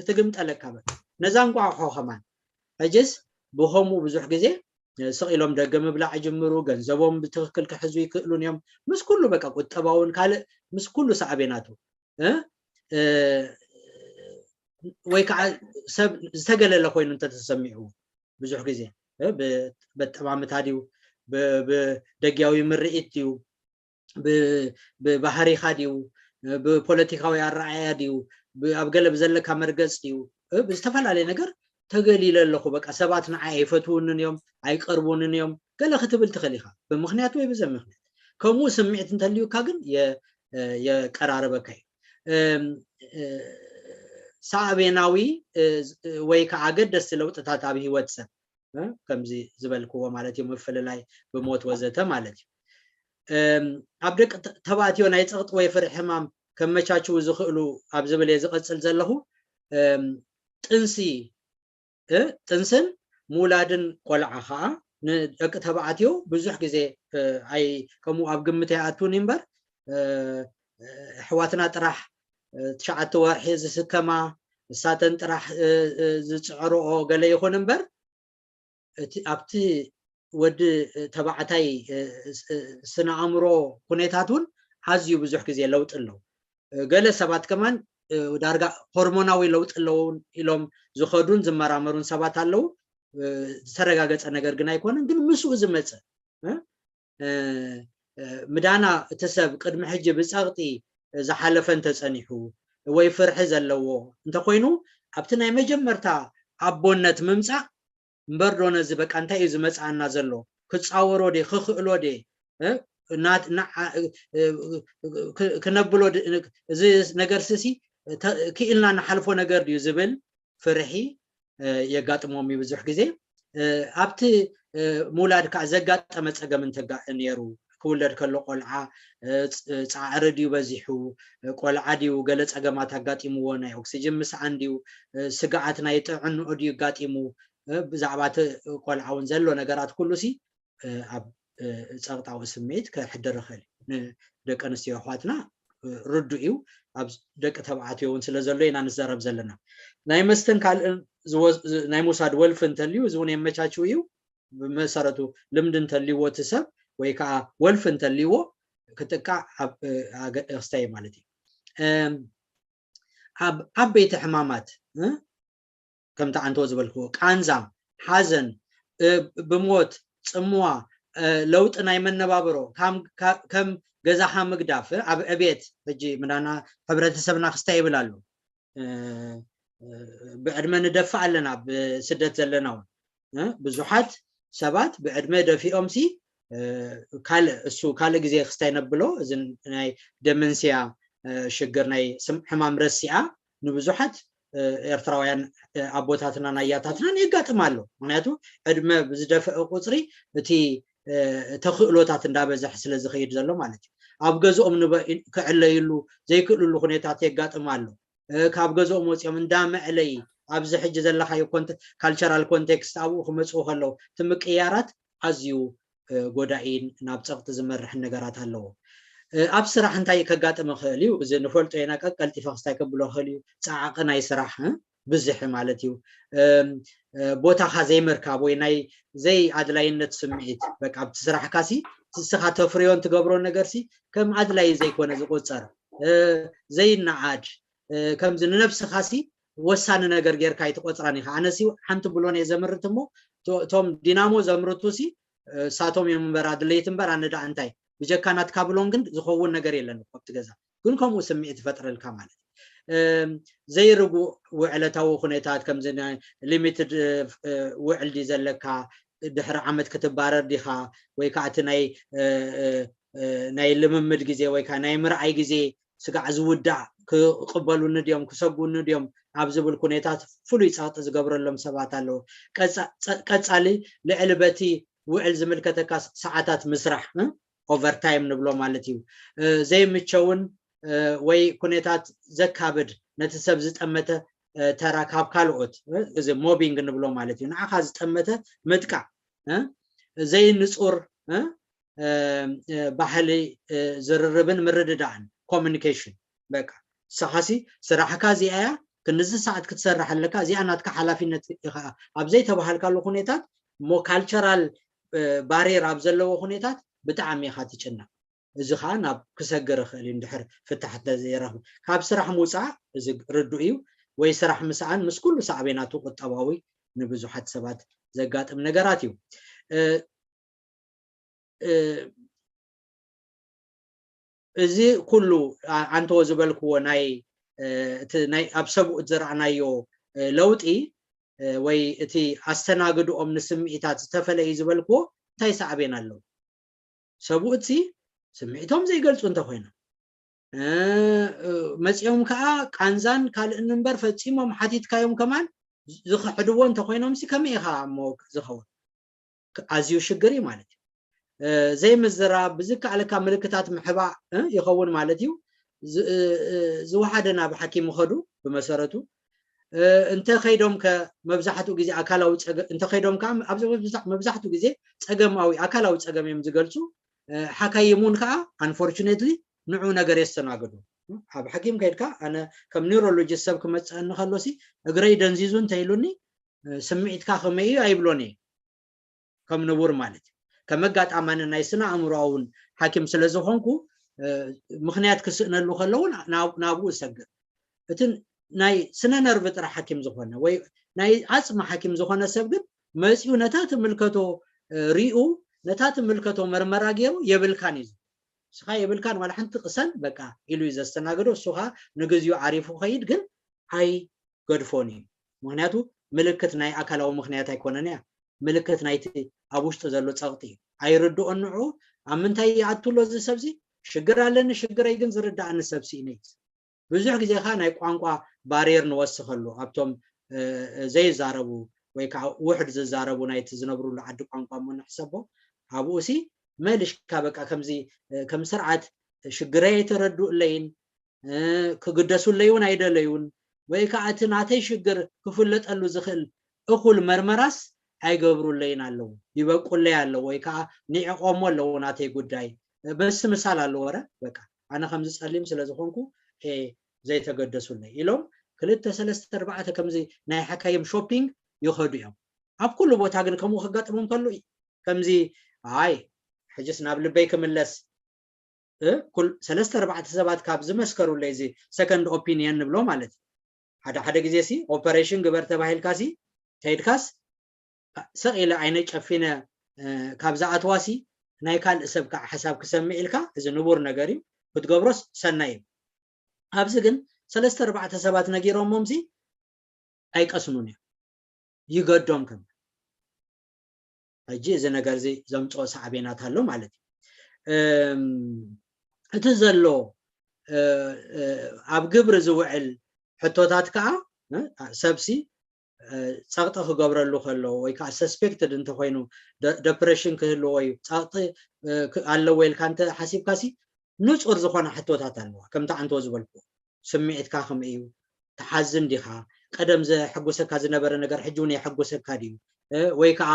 ትግምጠለካ በቃ ነዛ እንቋቑሖ ከማን። ሕጅስ ብኸምኡ ብዙሕ ግዜ ስቕ ኢሎም ደገ ምብላዕ ይጅምሩ። ገንዘቦም ብትኽክል ክሕዙ ይክእሉን እዮም። ምስ ኩሉ በቃ ቁጠባውን ካልእ ምስ ኩሉ ሳዕቤናቱ ወይ ከዓ ሰብ ዝተገለለ ኮይኑ እንተተሰሚዑ ብዙሕ ግዜ በጠማምታ ድዩ ብደጊያዊ ምርኢት ድዩ ብባህሪኻ ድዩ ብፖለቲካዊ ኣረኣያ ድዩ ኣብ ገለ ብዘለካ መርገፅ ድዩ ብዝተፈላለየ ነገር ተገሊለ ኣለኹ በቃ ሰባት ንዓይ ኣይፈትውንን እዮም ኣይቀርቡንን እዮም ገለ ክትብል ትኽእል ኢኻ ብምኽንያት ወይ ብዘ ምኽንያት ከምኡ ስምዒት እንተልዩካ ግን የቀራርበካ እዩ። ሳዕቤናዊ ወይ ከዓ ኣገደስቲ ለውጥታት ኣብ ህይወት ሰብ ከምዚ ዝበልክዎ ማለት እዩ ምፍልላይ ብሞት ወዘተ ማለት እዩ። ኣብ ደቂ ተባዕትዮ ናይ ፀቕጢ ወይ ፍርሒ ሕማም ከመቻችው ዝኽእሉ ኣብ ዝብል እየ ዝቐፅል ዘለኹ። ጥንሲ ጥንስን ምውላድን ቆልዓ ከዓ ንደቂ ተባዕትዮ ብዙሕ ግዜ ኣይ ከምኡ ኣብ ግምት ኣይኣትውን እምበር ኣሕዋትና ጥራሕ ትሽዓተ ወርሒ ዝስከማ እሳተን ጥራሕ ዝፅዕርኦ ገለ ይኹን እምበር እቲ ኣብቲ ወዲ ተባዕታይ ስነ ኣእምሮ ኩነታት እውን ኣዝዩ ብዙሕ ግዜ ለውጢ ኣለዉ። ገለ ሰባት ከማን ዳርጋ ሆርሞናዊ ለውጢ ኣለዉ ኢሎም ዝኸዱን ዝመራመሩን ሰባት ኣለዉ። ዝተረጋገፀ ነገር ግን ኣይኮነን። ግን ምስኡ ዝመፀ ምዳና እቲ ሰብ ቅድሚ ሕጂ ብፀቕጢ ዝሓለፈ እንተፀኒሑ ወይ ፍርሒ ዘለዎ እንተኮይኑ ኣብቲ ናይ መጀመርታ ኣቦነት ምምፃእ እምበር ዶ ነዚ በቃ እንታይ እዩ ዝመፅኣና ዘሎ ክፃወሮ ድ ክኽእሎ ድ ክነብሎ እዚ ነገር ስሲ ክኢልና ንሓልፎ ነገር ድዩ ዝብል ፍርሒ የጋጥሞም እዩ ብዙሕ ግዜ ኣብቲ ምውላድ ከዓ ዘጋጠመ ፀገም እንተጋእ ነይሩ ክውለድ ከሎ ቆልዓ ፃዕሪ ድዩ በዚሑ ቆልዓ ድዩ ገለ ፀገማት ኣጋጢምዎ ናይ ኦክሲጅን ምስዓን ድዩ ስግዓት ናይ ጥዕንኡ ድዩ ኣጋጢሙ ብዛዕባ እቲ ቆልዓ እውን ዘሎ ነገራት ኩሉ ሲ ኣብ ጸቕጣዊ ስምዒት ከሕድር ይኽእል እዩ። ንደቂ ኣንስትዮ ኣሕዋትና ርዱ እዩ። ኣብ ደቂ ተባዕትዮ እውን ስለ ዘሎ ኢና ንዛረብ ዘለና። ናይ መስተን ካልእን ናይ ምውሳድ ወልፊ እንተልዩ እዚ እውን የመቻችው እዩ። ብመሰረቱ ልምዲ እንተልይዎ እቲ ሰብ ወይ ከዓ ወልፊ እንተልይዎ ክጥቃዕ ክስታይ ማለት እዩ። ኣብ ዓበይቲ ሕማማት ከምቲ ኣንቶ ዝበልክዎ ቃንዛ፣ ሓዘን፣ ብሞት፣ ፅምዋ፣ ለውጢ ናይ መነባብሮ ከም ገዛኻ ምግዳፍ ኣብ ዕቤት ሕጂ ምናና ሕብረተሰብና ክስታይ ይብል ኣሎ። ብዕድመ ንደፍእ ኣለና ብስደት ዘለና እውን ብዙሓት ሰባት ብዕድመ ደፊኦም ሲ ካልእ እሱ ካልእ ግዜ ክስታይ ነብሎ እዚ ናይ ደመንስያ ሽግር ናይ ሕማም ረሲኣ ንብዙሓት ኤርትራውያን ኣቦታትናን ኣያታትናን የጋጥም ኣሎ። ምክንያቱ ዕድመ ብዝደፈአ ቁፅሪ እቲ ተኽእሎታት እንዳበዝሐ ስለ ዝኸይድ ዘሎ ማለት እዩ። ኣብ ገዝኦም ክዕለይሉ ዘይክእልሉ ኩነታት የጋጥም ኣሎ። ካብ ገዝኦም ወፂኦም እንዳመዕለይ ኣብዚ ሕጂ ዘለካዮ ካልቸራል ኮንቴክስት ኣብኡ ክመፅኡ ከለዉ እቲ ምቅያራት ኣዝዩ ጎዳኢን ናብ ፀቕጢ ዝመርሕን ነገራት ኣለዎ። ኣብ ስራሕ እንታይ ከጋጥም ይኽእል እዩ? እዚ ንፈልጦ ኢና። ቀቀልጢፈ ክስታይ ከብሎ ይኽእል እዩ። ፃዕቂ ናይ ስራሕ ብዝሒ ማለት እዩ። ቦታኻ ዘይምርካብ ወይ ናይ ዘይኣድላይነት ስምዒት በቃ ኣብቲ ስራሕካ ሲ እስኻ ተፍርዮን ትገብሮ ነገር ሲ ከም ኣድላይ ዘይኮነ ዝቁፀር ዘይነዓድ ከምዚ ንነብስኻ ሲ ወሳኒ ነገር ጌርካ ኣይትቆፅራን ኢኻ። ኣነ ሲ ሓንቲ ብሎን እየ ዘምርት እሞ እቶም ዲናሞ ዘምርቱ ሲ እሳቶም እዮም እምበር ኣድለይቲ እምበር ኣነ ደኣ እንታይ ብጀካ ናትካ ብሎን ግን ዝኸውን ነገር የለን እኮ ኣብቲ ገዛ። ግን ከምኡ ስምዒት ይፈጥረልካ ማለት እዩ። ዘይርጉእ ውዕለታዊ ኩነታት ከምዚ ሊሚትድ ውዕል ድዩ ዘለካ ድሕሪ ዓመት ክትባረር ዲኻ ወይ ከዓ እቲ ናይ ናይ ልምምድ ግዜ ወይ ከዓ ናይ ምርኣይ ግዜ ስጋዕ ዝውዳእ ክቕበሉኒ ድዮም ክሰጉኒ ድዮም ኣብ ዝብል ኩነታት ፍሉይ ፀቕጢ ዝገብረሎም ሰባት ኣለዉ። ቀፃሊ ልዕሊ በቲ ውዕል ዝምልከተካ ሰዓታት ምስራሕ ኦቨርታይም ንብሎ ማለት እዩ። ዘይምቸውን ወይ ኩነታት ዘካብድ ነቲ ሰብ ዝጠመተ ተራ ካብ ካልኦት እዚ ሞቢንግ ንብሎ ማለት እዩ። ንዓኻ ዝጠመተ ምጥቃዕ ዘይንፁር ባህሊ ዝርርብን ምርድዳእን ኮሚኒኬሽን በቃ ንስኻሲ ስራሕካ እዚኣ እያ ክንዚ ሰዓት ክትሰርሕ ኣለካ እዚኣ ናትካ ሓላፊነት ኢኻ ኣብ ዘይተባሃልካሉ ኩነታት እሞ ካልቸራል ባሬር ኣብ ዘለዎ ኩነታት ብጣዕሚ ኢኻ ትጭነቕ። እዚ ከዓ ናብ ክሰግር ይኽእል እዩ እንድሕር ፍታሕ እንተዘይረኽቡ ካብ ስራሕ ምውፃእ እዚ ርዱእ እዩ። ወይ ስራሕ ምስኣን ምስ ኩሉ ሳዕቤናቱ ቁጠባዊ ንብዙሓት ሰባት ዘጋጥም ነገራት እዩ። እዚ ኩሉ ኣንተዎ ዝበልክዎ ናይ እቲ ናይ ኣብ ሰብኡት ዝረኣናዮ ለውጢ ወይ እቲ ኣስተናግድኦም ንስምዒታት ዝተፈለዩ ዝበልክዎ እንታይ ሳዕቤን ኣለዎ? ሰብኡት ሲ ስምዒቶም ዘይገልፁ እንተኮይኖም መፂኦም ከዓ ቃንዛን ካልእን እምበር ፈፂሞም ሓቲትካዮም ከማን ዝክሕድዎ እንተኮይኖም ሲ ከመይ ኢኻ እሞ ዝኸውን? ኣዝዩ ሽግር እዩ ማለት እዩ። ዘይምዝራብ ብዝከኣለካ ምልክታት ምሕባእ ይኸውን ማለት እዩ። ዝወሓደ ናብ ሓኪም ይኸዱ ብመሰረቱ እንተ ከይዶም ከ መብዛሕትኡ ግዜ ኣካላዊ ፀገም እንተ ከይዶም ከዓ ኣብዚ መብዛሕትኡ ግዜ ፀገማዊ ኣካላዊ ፀገም እዮም ዝገልፁ። ሓካይም እውን ከዓ ኣንፎርቹኔትሊ ንዑ ነገር የስተናግዱ። ኣብ ሓኪም ከይድካ ኣነ ከም ኒውሮሎጂስት ሰብ ክመፅአኒ ከሎሲ እግረይ ደንዚዙ እንተኢሉኒ ስምዒትካ ከመይ እዩ ኣይብሎን እየ። ከም ንቡር ማለት እዩ። ከም ኣጋጣማኒ ናይ ስነ ኣእምሮኣውን ሓኪም ስለ ዝኾንኩ ምኽንያት ክስእነሉ ከለውን ናብኡ ዝሰግር እቲ ናይ ስነ ነርቭ ጥራሕ ሓኪም ዝኾነ ወይ ናይ ዓፅሚ ሓኪም ዝኾነ ሰብ ግን መፂኡ ነታ ትምልከቶ ሪኡ ነታ ትምልከቶ መርመራ ገይሩ የብልካን እዩ። ንስኻ የብልካን ዋላ ሓንቲ ቅሰን በቃ ኢሉ እዩ ዘስተናግዶ። እሱ ኸዓ ንግዚኡ ዓሪፉ ኸይድ ግን ኣይገድፎን እዩ። ምክንያቱ ምልክት ናይ ኣካላዊ ምክንያት ኣይኮነን እያ። ምልክት ናይቲ ኣብ ውሽጡ ዘሎ ፀቕጢ እዩ። ኣይርድኦን ንዑ ኣብ ምንታይ ይኣቱ ኣሎ እዚ ሰብዚ ሽግር ኣለኒ ሽግረይ ግን ዝርድኣኒ ሰብ ስኢነ እዩ። ብዙሕ ግዜ ከዓ ናይ ቋንቋ ባሪየር ንወስኸሉ ኣብቶም ዘይዛረቡ ወይ ከዓ ውሕድ ዝዛረቡ ናይቲ ዝነብሩሉ ዓዲ ቋንቋ እሞ ንሕሰቦ ኣብኡ ሲ መልሽካ በቃ ከምዚ ከም ስርዓት ሽግረይ ኣይተረድኡለይን ክግደሱለይ እውን ኣይደለዩን ወይ ከዓ እቲ ናተይ ሽግር ክፍለጠሉ ዝኽእል እኹል መርመራስ ኣይገብሩለይን ኣለዉ፣ ይበቁለይ ኣለዉ ወይ ከዓ ንዕቆሞ ኣለዉ ናተይ ጉዳይ። በስምሳል ኣለዎ ረ በቃ ኣነ ከምዚ ጸሊም ስለ ዝኾንኩ እየ ዘይተገደሱለይ ኢሎም ክልተ ሰለስተ ኣርባዕተ ከምዚ ናይ ሓካይም ሾፒንግ ይኸዱ እዮም። ኣብ ኩሉ ቦታ ግን ከምኡ ከጋጥሞም ከሎ ከምዚ ኣይ ሕጅስ ናብ ልበይ ክምለስ ሰለስተ ኣርባዕተ ሰባት ካብ ዝመስከሩለይ እዚ ሰከንድ ኦፒኒየን ንብሎ ማለት እዩ። ሓደ ሓደ ግዜ ሲ ኦፐሬሽን ግበር ተባሂልካ ሲ ከይድካስ ሰቕ ኢለ ዓይነ ጨፊነ ካብ ዝኣትዋ ሲ ናይ ካልእ ሰብ ከዓ ሓሳብ ክሰምዕ ኢልካ እዚ ንቡር ነገር እዩ። ክትገብሮስ ሰናይ እዩ። ኣብዚ ግን ሰለስተ ኣርባዕተ ሰባት ነጊሮሞም ሲ ኣይቀስኑን እዮም ይገዶም ከም ሕጂ እዚ ነገር እዚ ዘምፅኦ ሳዕቤናት ኣሎ ማለት እዩ። እቲ ዘሎ ኣብ ግብሪ ዝውዕል ሕቶታት ከዓ ሰብሲ ፀቕጢ ክገብረሉ ከሎ ወይ ከዓ ሰስፔክትድ እንተኮይኑ ደፕሬሽን ክህልዎ እዩ ፀቕጢ ኣለዎ ኢልካ እንተ ሓሲብካ ሲ ንፁር ዝኾነ ሕቶታት ኣለዋ ከምቲ ዓንቶ ዝበልኩ ስምዒትካ ከመይ እዩ? ትሓዝን ዲኻ? ቀደም ዘሐጉሰካ ዝነበረ ነገር ሕጂ እውን የሐጉሰካ ድዩ? ወይ ከዓ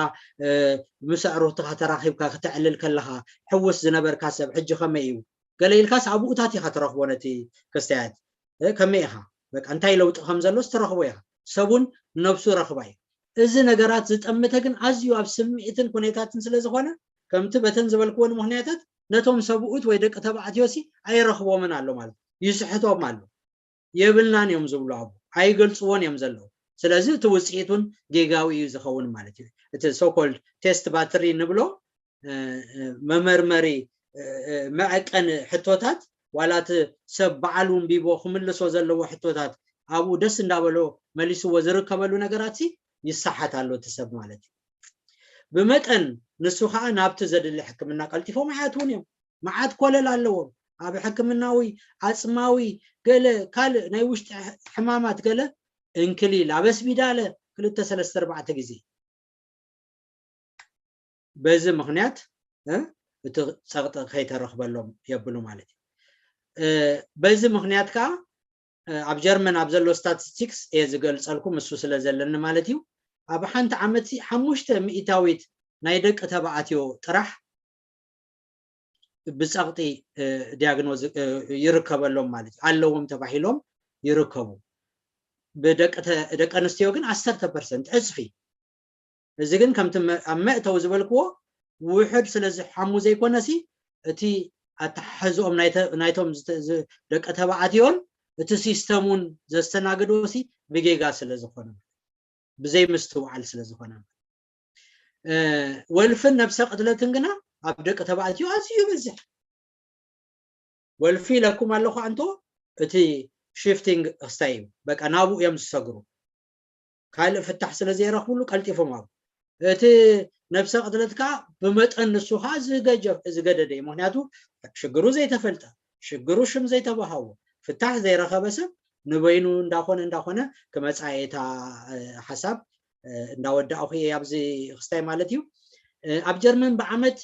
ምስ ኣዕሩኽትኻ ተራኺብካ ክተዕልል ከለኻ ሕውስ ዝነበርካ ሰብ ሕጂ ከመይ እዩ? ገለ ኢልካስ ኣብኡታት ኢኻ ትረኽቦ ነቲ ክስተያት ከመይ ኢኻ? በቃ እንታይ ለውጢ ከም ዘሎስ ትረኽቦ ኢኻ። ሰቡን ነብሱ ረኽባ እዩ። እዚ ነገራት ዝጠምተ ግን ኣዝዩ ኣብ ስምዒትን ኩነታትን ስለ ዝኾነ ከምቲ በተን ዝበልክወን ምኽንያታት ነቶም ሰብኡት ወይ ደቂ ተባዕትዮ ሲ ኣይረኽቦምን ኣሎ ማለት ይስሕቶም ኣሎ። የብልናን እዮም ዝብሉ ኣብኡ ኣይገልፅዎን እዮም ዘለዉ። ስለዚ እቲ ውፅኢት እውን ጌጋዊ እዩ ዝኸውን ማለት እዩ። እቲ ሶኮልድ ቴስት ባትሪ ንብሎ መመርመሪ መዐቀኒ ሕቶታት ዋላ እቲ ሰብ በዓሉ ኣንቢቦ ክምልሶ ዘለዎ ሕቶታት ኣብኡ ደስ እንዳበሎ መሊስዎ ዝርከበሉ ነገራት ይሰሓት ኣሎ እቲ ሰብ ማለት እዩ። ብመጠን ንሱ ከዓ ናብቲ ዘድሊ ሕክምና ቀልጢፎም ኣይኣትውን እዮም። መዓት ኮለል ኣለዎም። ኣብ ሕክምናዊ፣ ዓፅማዊ፣ ገለ ካልእ ናይ ውሽጢ ሕማማት ገለ እንክሊል ኣብ ኣስቢዳለ ክልተ ሰለስተ ኣርባዕተ ግዜ በዚ ምኽንያት እቲ ፀቕጢ ከይተረኽበሎም የብሉ ማለት እዩ። በዚ ምኽንያት ከዓ ኣብ ጀርመን ኣብ ዘሎ ስታቲስቲክስ እየ ዝገልፀልኩም እሱ ስለ ዘለኒ ማለት እዩ። ኣብ ሓንቲ ዓመት ሓሙሽተ ሚእታዊት ናይ ደቂ ተባዕትዮ ጥራሕ ብፀቕጢ ዲያግኖዝ ይርከበሎም ማለት እዩ። ኣለዎም ተባሂሎም ይርከቡ። ብደቂ ኣንስትዮ ግን ዓሰርተ ፐርሰንት ዕፅፊ። እዚ ግን ከምቲ ኣብ መእተዊ ዝበልክዎ ውሕድ ስለ ዝሓሙ ዘይኮነሲ እቲ ኣተሓሕዝኦም ናይቶም ደቂ ተባዕትዮን እቲ ሲስተሙን ዘስተናግድዎ ሲ ብጌጋ ስለ ዝኾነ ብዘይምስትውዓል ስለ ዝኾነ ወልፍን ነብሰ ቅትለትን ግና ኣብ ደቂ ተባዕትዮ ኣዝዩ ይበዝሕ። ወልፊ ኢለኩም ኣለኹ ኣንቶ እቲ ሽፍቲንግ ክስታይ እዩ። በቃ ናብኡ እዮም ዝሰግሩ። ካልእ ፍታሕ ስለ ዘይረኽብሉ ቀልጢፎም ኣብ እቲ ነብሰ ቅትለት ከዓ ብመጠን ንሱ ከዓ ዝገደደ እዩ። ምክንያቱ ሽግሩ ዘይተፈልጠ ሽግሩ ሽም ዘይተባሃዎ ፍታሕ ዘይረኸበ ሰብ ንበይኑ እንዳኾነ እንዳኾነ ክመፃ እታ ሓሳብ እንዳወዳእኹ እየ ኣብዚ ክስታይ ማለት እዩ። ኣብ ጀርመን ብዓመት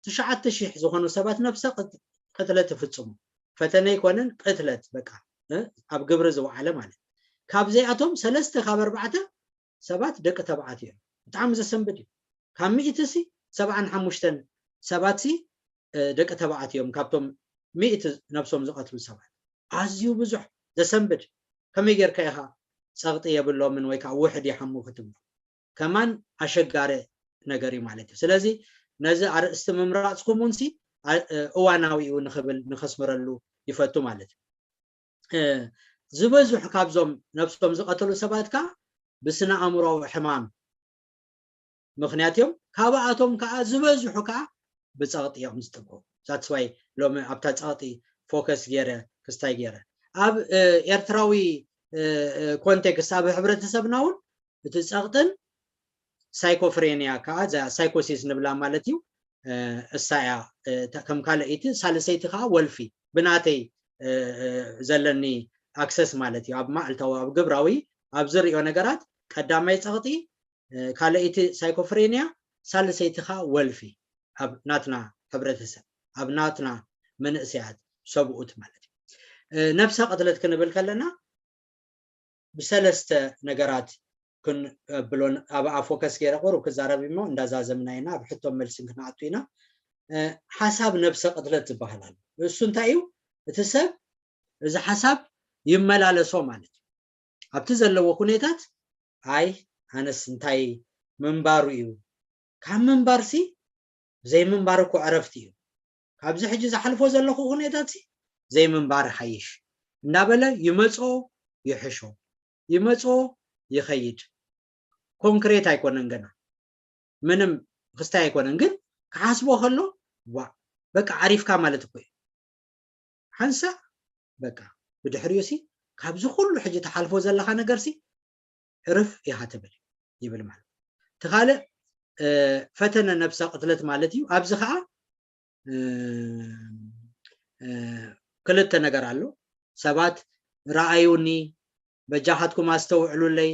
ትሽዓተ ሺሕ ዝኾኑ ሰባት ነብሰ ቅትለት ይፍፅሙ። ፈተነ ይኮነን ቅትለት በቃ ኣብ ግብሪ ዝወዓለ ማለት ካብዚኣቶም ሰለስተ ካብ ኣርባዕተ ሰባት ደቂ ተባዕት እዮም። ብጣዕሚ ዘሰንብድ እዩ። ካብ ሚእቲ ሲ ሰብዓን ሓሙሽተን ሰባት ሲ ደቂ ተባዕት እዮም ካብቶም ሚእቲ ነብሶም ዝቐትሉ ሰባት። ኣዝዩ ብዙሕ ዘሰንብድ። ከመይ ጌርካ ኢኻ ፀቕጢ የብሎምን ወይ ከዓ ውሕድ ይሓሙ ክትብሎ ከማን ኣሸጋሪ ነገር እዩ ማለት እዩ። ስለዚ ነዚ ኣርእስቲ ምምራፅኩም እውን ሲ እዋናዊ እዩ ንክብል ንከስምረሉ ይፈቱ ማለት እዩ። ዝበዝሑ ካብዞም ነብሶም ዝቐተሉ ሰባት ከዓ ብስነ ኣእምሮዊ ሕማም ምክንያት እዮም። ካብኣቶም ከዓ ዝበዝሑ ከዓ ብፀቕጢ እዮም ዝጥቅዑ። ዛትስዋይ ሎሚ ኣብታ ፀቕጢ ፎከስ ገይረ ክስታይ ገይረ ኣብ ኤርትራዊ ኮንቴክስት ኣብ ሕብረተሰብና እውን እቲ ፀቕጥን ሳይኮፍሬንያ ከዓ ሳይኮሲስ ንብላ ማለት እዩ። እሳ እያ ከም ካልኣይቲ ሳልሰይቲ ከዓ ወልፊ ብናተይ ዘለኒ ኣክሰስ ማለት እዩ ኣብ ማዕልታዊ ኣብ ግብራዊ ኣብ ዝሪኦ ነገራት ቀዳማይ ፀቕጢ ካልኣይቲ ሳይኮፍሬንያ ሳልሰይቲ ከዓ ወልፊ ኣብ ናትና ሕብረተሰብ ኣብ ናትና መንእሰያት ሰብኡት ማለት እዩ። ነብሰ ቅትለት ክንብል ከለና ብሰለስተ ነገራት ክንብሎን ኣብኣ ፎከስ ገይረ ቁሩብ ክዛረብ እሞ እንዳዛዘምና ኢና ኣብ ሕቶን መልስን ክንኣቱ ኢና። ሓሳብ ነብሰ ቅትለት ዝበሃል ኣሎ። እሱ እንታይ እዩ? እቲ ሰብ እዚ ሓሳብ ይመላለሶ ማለት እዩ። ኣብቲ ዘለዎ ኩነታት ኣይ ኣነስ እንታይ ምንባሩ እዩ፣ ካብ ምንባርሲ ዘይምንባር እኮ ዕረፍቲ እዩ፣ ካብዚ ሕጂ ዝሓልፎ ዘለኹ ኩነታት ዘይምንባር ይሓይሽ እንዳበለ ይመጾ ይሕሾ፣ ይመጾ ይኸይድ። ኮንክሬት ኣይኮነን ገና ምንም ክስታይ ኣይኮነን፣ ግን ክሓስቦ ከሎ ዋ በቃ ዓሪፍካ ማለት እኮ እዩ። ሓንሳእ በቃ ብድሕሪኡ ሲ ካብዚ ኩሉ ሕጂ ትሓልፎ ዘለኻ ነገር ሲ ዕርፍ ኢኻ ትብል ይብል ማለት እቲ ካልእ ፈተነ ነብሰ ቅትለት ማለት እዩ። ኣብዚ ከዓ ክልተ ነገር ኣሎ። ሰባት ረኣዩኒ፣ በጃኻትኩም ኣስተውዕሉለይ፣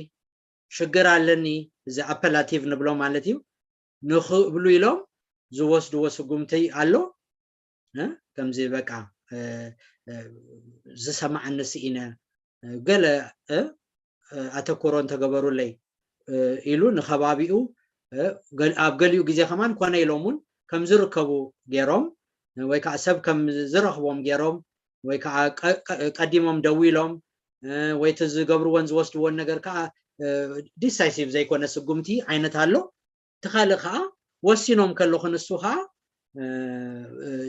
ሽግር ኣለኒ፣ እዚ ኣፐላቲቭ ንብሎ ማለት እዩ፣ ንኽብሉ ኢሎም ዝወስድዎ ስጉምቲ ኣሎ። ከምዚ በቃ ዝሰማዓኒ ስኢነ፣ ገለ ኣተኩሮ እንተገበሩለይ ኢሉ ንከባቢኡ ኣብ ገሊኡ ግዜ ከማን ኮነ ኢሎም እውን ከም ዝርከቡ ገይሮም ወይ ከዓ ሰብ ከም ዝረኽቦም ገይሮም ወይ ከዓ ቀዲሞም ደዊሎም ወይ እቲ ዝገብርዎን ዝወስድዎን ነገር ከዓ ዲሳይሲቭ ዘይኮነ ስጉምቲ ዓይነት ኣሎ። እቲ ካልእ ከዓ ወሲኖም ከለኹ ንሱ ከዓ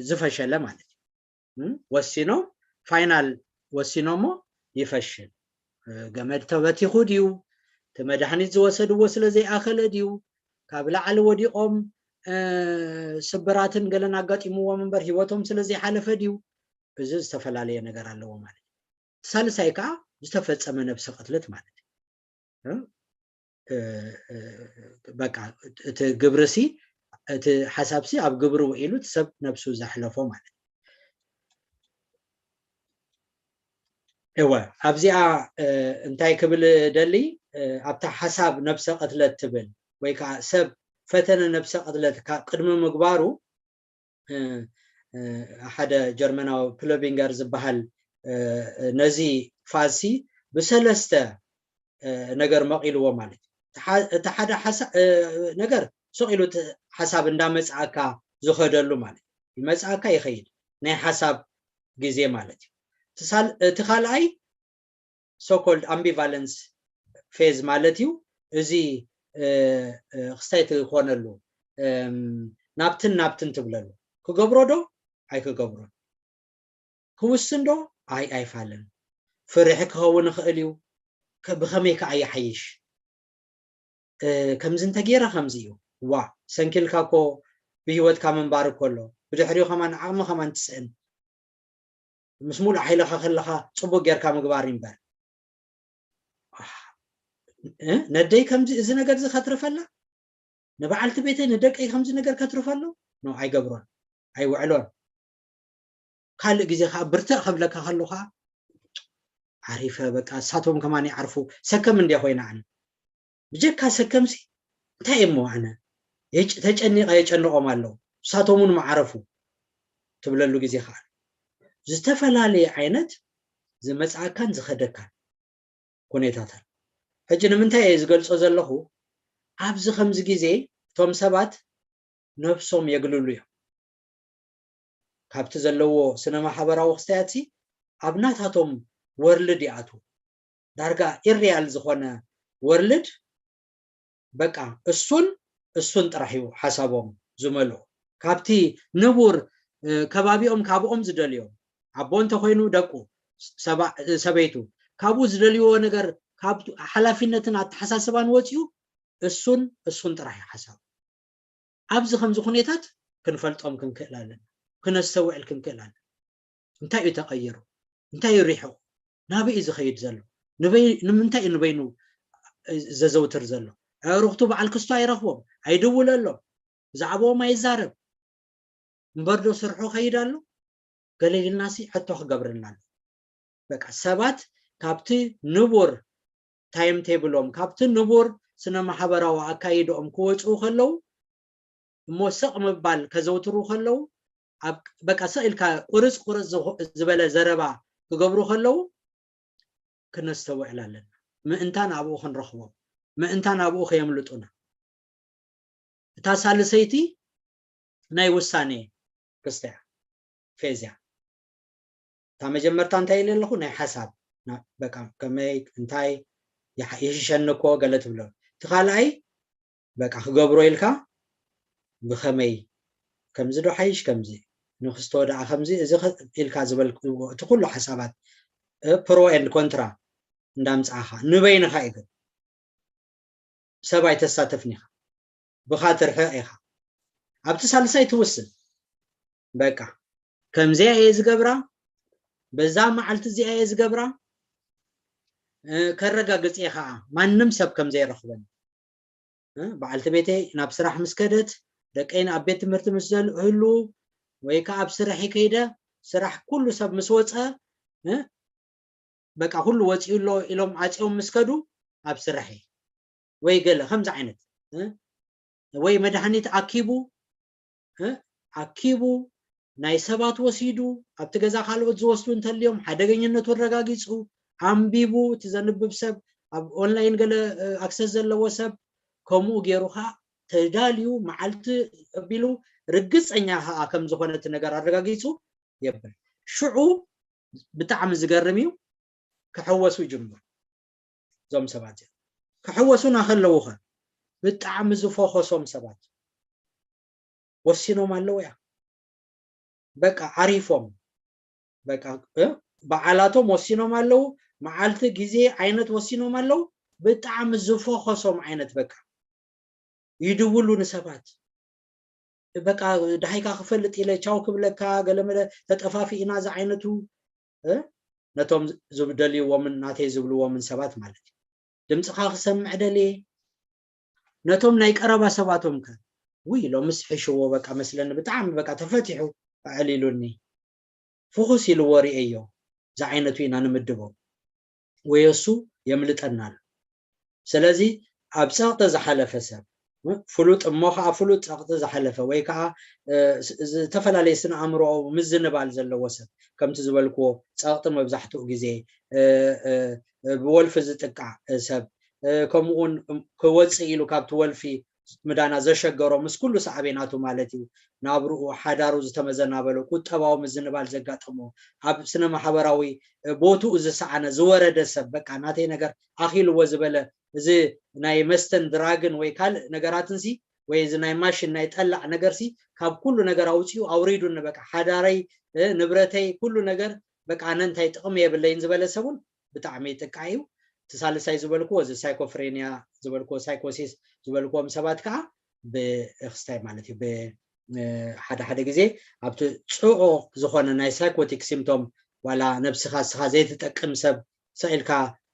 ዝፈሸለ ማለት እዩ። ወሲኖም ፋይናል ወሲኖሞ ይፈሽል። ገመድ ተበቲኹ ድዩ? እቲ መድሓኒት ዝወሰድዎ ስለ ዘይኣኸለ ድዩ? ካብ ላዕሊ ወዲቖም ስብራትን ገለን ኣጋጢምዎም እምበር ህይወቶም ስለ ዘይሓለፈ ድዩ? እዚ ዝተፈላለየ ነገር ኣለዎ ማለት እዩ። ሳልሳይ ከዓ ዝተፈጸመ ነብሰ ቅትለት ማለት እዩ። በቃ እቲ ግብርሲ እቲ ሓሳብሲ ኣብ ግብሪ ውዒሉ እቲ ሰብ ነብሱ ዘሕለፎ ማለት እዩ። እወ ኣብዚኣ እንታይ ክብል ደሊ ኣብታ ሓሳብ ነብሰ ቅትለት ትብል ወይ ከዓ ሰብ ፈተነ ነብሰ ቅትለት ቅድሚ ምግባሩ ሓደ ጀርመናዊ ፕሎቢንገር ዝበሃል ነዚ ፋዝሲ ብሰለስተ ነገር መቒልዎ ማለት እዩ። እቲ ሓደ ነገር ስቕ ኢሉ ሓሳብ እንዳመፅኣካ ዝኸደሉ ማለት እዩ። ይመፅኣካ ይኸይድ ናይ ሓሳብ ግዜ ማለት እዩ። እቲ ካልኣይ ሶኮልድ ኣምቢቫለንስ ፌዝ ማለት እዩ። እዚ ክስታይ ትኾነሉ ናብትን ናብትን ትብለሉ ክገብሮ ዶ ኣይክገብሮን ክውስን ዶ ኣይ ኣይፋልን ፍርሒ ክኸውን ይኽእል እዩ። ብኸመይ ከዓ ይሓይሽ ከምዚ እንተገይረ ከምዚ እዩ። ዋ ሰንኪልካ እኮ ብህይወትካ ምንባር እኮ ኣሎ። ብድሕሪኡ ከማን ዓቕሚ ከማን ትስእን ምስ ሙሉእ ሓይልኻ ከለኻ ፅቡቅ ጌርካ ምግባር ይንበር። ነደይ ከምዚ እዚ ነገር እዚ ከትርፈላ ንበዓልቲ ቤተይ ንደቀይ ከምዚ ነገር ከትርፈሉ ኖ ኣይገብሮን ኣይውዕሎን። ካልእ ግዜ ከዓ ብርትዕ ከብለካ ከሉ ከዓ ዓሪፈ በቃ እሳቶም ከማን ይዓርፉ ሰከም እንድያ ኮይና ኣነ ብጀካ ሰከምሲ እንታይ እሞ ኣነ ተጨኒቐ የጨንቖም ኣለዉ እሳቶም እውን መዓረፉ ትብለሉ ግዜ ከዓ ዝተፈላለየ ዓይነት ዝመፅኣካን ዝኸደካን ኩነታታት ሕጂ ንምንታይ እየ ዝገልፆ ዘለኹ ኣብዚ ከምዚ ግዜ እቶም ሰባት ነብሶም የግልሉ እዮም ካብቲ ዘለዎ ስነ ማሕበራዊ ክስተያት ኣብ ናታቶም ወርልድ ይኣትዉ ዳርጋ ኢሪያል ዝኾነ ወርልድ በቃ እሱን እሱን ጥራሕ እዩ ሓሳቦም ዝመልኡ ካብቲ ንቡር ከባቢኦም ካብኦም ዝደልዮም ኣቦ እንተኮይኑ ደቁ ሰበይቱ ካብኡ ዝደልይዎ ነገር ካብ ሓላፊነትን ኣተሓሳስባን ወፂኡ እሱን እሱን ጥራሕ እዩ ሓሳቡ ኣብዚ ከምዚ ኩነታት ክንፈልጦም ክንክእል ኣለና ክነስተውዕል ክንክእል ኣለና እንታይ እዩ ተቐይሩ እንታይ እዩ ሪሑ ናበይ እዩ ዝኸይድ ዘሎ ንምንታይ እዩ ንበይኑ ዘዘውትር ዘሎ ኣዕሩኽቱ በዓል ክስቶ ኣይረኽቦም ኣይድውለሎም ብዛዕባኦም ኣይዛረብ እምበር ዶ ስርሑ ከይድ ኣሎ ገለ ኢልናሲ ሕቶ ክገብረልና ኣሎ በቃ ሰባት ካብቲ ንቡር ታይም ቴብሎም ካብቲ ንቡር ስነ ማሕበራዊ ኣካይድኦም ክወፅኡ ከለዉ እሞ ስቕ ምባል ከዘውትሩ ከለዉ በቃ ስቕ ኢልካ ቁርፅ ቁርፅ ዝበለ ዘረባ ክገብሩ ከለዉ ክነስተውዕል ኣለና ምእንታን ኣብኡ ክንረኽቦም ምእንታን ኣብኡ ከየምልጡና። እታ ሳልሰይቲ ናይ ውሳኔ ክስተ እያ፣ ፌዝ እያ። እታ መጀመርታ እንታይ ኢለ ኣለኹ? ናይ ሓሳብ፣ ና-፣ በቃ ከመይ፣ እንታይ ይሓ-፣ ይሽሸኒ እኮ ገለ ትብሎ። እቲ ካልኣይ በቃ ክገብሮ ኢልካ ብኸመይ፣ ከምዚ ዶ ሓይሽ፣ ከምዚ ንክስቶ ደኣ ከምዚ፣ እዚ ኸ-፣ ኢልካ ዝበልክዎ እቲ ኩሉ ሓሳባት፣ እ፣ ፕሮ ኤንድ ኮንትራ እንዳምጻእኻ ንበይንኻ እዩ ግን ሰብ ኣይተሳተፍን ኢኻ፣ ብኻ ትርሕቕ ኢኻ። ኣብቲ ሳልሳይ ትውስን፣ በቃ ከምዚኣ እየ ዝገብራ፣ በዛ መዓልቲ እዚኣ እየ ዝገብራ፣ እ፣ ከረጋግጽ እየ ኸዓ ማንም ሰብ ከም ዘይረኽበኒ። እ፣ በዓልቲ ቤተይ ናብ ስራሕ ምስ ከደት፣ ደቀይ ኣብ ቤት ትምህርቲ ምስ ዘልህሉ፣ ወይ ከዓ ኣብ ስራሐይ ከይደ፣ ስራሕ ኩሉ ሰብ ምስ ወፀ፣ እ፣ በቃ ኩሉ ወፂኡ ኣሎ ኢሎም ዓፅዮም ምስ ከዱ፣ ኣብ ስራሐይ ወይ ገለ ከምዚ ዓይነት፣ እ፣ ወይ መድሃኒት ኣኪቡ፣ እ፣ ኣኪቡ፣ ናይ ሰባት ወሲዱ፣ ኣብቲ ገዛ ካልኦት ዝወስዱ እንተልዮም፣ ሓደገኝነቱ ኣረጋጊጹ፣ ኣንቢቡ፣ እቲ ዘንብብ ሰብ፣ ኣብ ኦንላይን ገለ፣ እ፣ ኣክሰስ ዘለዎ ሰብ፣ ከምኡ ገይሩ ኸኣ ተዳልዩ፣ መዓልቲ ኣቢሉ፣ ርግጸኛ ኸኣ ከም ዝኾነ እቲ ነገር ኣረጋጊጹ የብል። ሽዑ ብጣዕሚ ዝገርም እዩ፣ ክሕወሱ ይጅምሩ። እዞም ሰባት እዚኦም ክሕወሱና ከለዉ ኸ፣ ብጣዕሚ ዝፈኾሶም ሰባት ወሲኖም ኣለዉ እያ። በቃ ዓሪፎም፣ በቃ፣ እ፣ በዓላቶም ወሲኖም ኣለዉ፣ መዓልቲ፣ ግዜ፣ ዓይነት ወሲኖም ኣለዉ። ብጣዕሚ ዝፈኾሶም ዓይነት፣ በቃ ይድውሉ ንሰባት። በቃ ደሃይካ ክፈልጥ ኢለ ቻው ክብለካ፣ ገለመለ፣ ተጠፋፊእና ዝዓይነቱ፣ እ፣ ነቶም ዝደልይዎምን ናተይ ዝብልዎምን ሰባት ማለት እዩ። ድምፅኻ ክሰምዕ ደልየ። ነቶም ናይ ቀረባ ሰባቶም ከ፣ ውይ፣ ሎምስ ሕሽዎ በቃ መስለኒ፣ ብጣዕሚ በቃ ተፈቲሑ ኣዕሊሉኒ፣ ፍኹስ ኢልዎ ርእየዮ፣ ዝዓይነቱ ኢና ንምድቦ። ወይ እሱ የምልጠና ኣሎ። ስለዚ ኣብ ጸቕጢ ዝሓለፈ ሰብ፣ እ፣ ፍሉጥ እሞ ኸዓ ፍሉጥ ጸቕጢ ዝሓለፈ ወይ ከኣ፣ እ፣ ስ-፣ ዝተፈላለየ ስነ ኣእምሮኣዊ ምዝንባል ዘለዎ ሰብ፣ ከምቲ ዝበልክዎ ጸቕጢ መብዛሕትኡ ግዜ፣ እ፣ እ፣ እ፣ ብወልፊ ዝጥቃዕ፣ እ፣ ሰብ፣ እ፣ ከምኡ እውን፣ እም፣ ክወጽእ ኢሉ ካብቲ ወልፊ ምዳና ዘሸገሮ፣ ምስ ኩሉ ሳዕቤናቱ ማለት እዩ፣ ናብርኡ፣ ሓዳሩ ዝተመዘናበሎ፣ ቁጠባዊ ምዝንባል ዘጋጠሞ፣ ኣብ ስነ ማሕበራዊ፣ እ፣ ቦትኡ ዝሰኣነ፣ ዝወረደ ሰብ፣ በቃ ናተይ ነገር ኣኺልዎ ዝበለ፣ እዚ ናይ መስተን ድራግን ወይ ካልእ ነገራትንሲ፣ ወይ እዚ ናይ ማሽን ናይ ጠላዕ ነገርሲ፣ ካብ ኩሉ ነገር ኣውፂኡ ኣውሪዱኒ፣ በቃ ሓዳረይ፣ እ፣ ንብረተይ፣ ኩሉ ነገር፣ በቃ ኣነ እንታይ ጥቕሚ የብለይን ዝበለ ሰብ እውን ብጣዕሚ ይጥቃዕ እዩ። እቲ ሳልሳይ ዝበልክዎ፣ እዚ ሳይኮፍሬንያ ዝበልክዎ፣ ሳይኮሲስ ዝበልክዎም ሰባት ከዓ ብክስታይ ማለት እዩ፣ ብ-፣ እ፣ ሓደ ሓደ ግዜ ኣብቲ ጽዑቕ ዝኾነ ናይ ሳይኮቲክ ሲምቶም፣ ዋላ ነብስኻ እስኻ ዘይትጠቅም ሰብ ሰኢልካ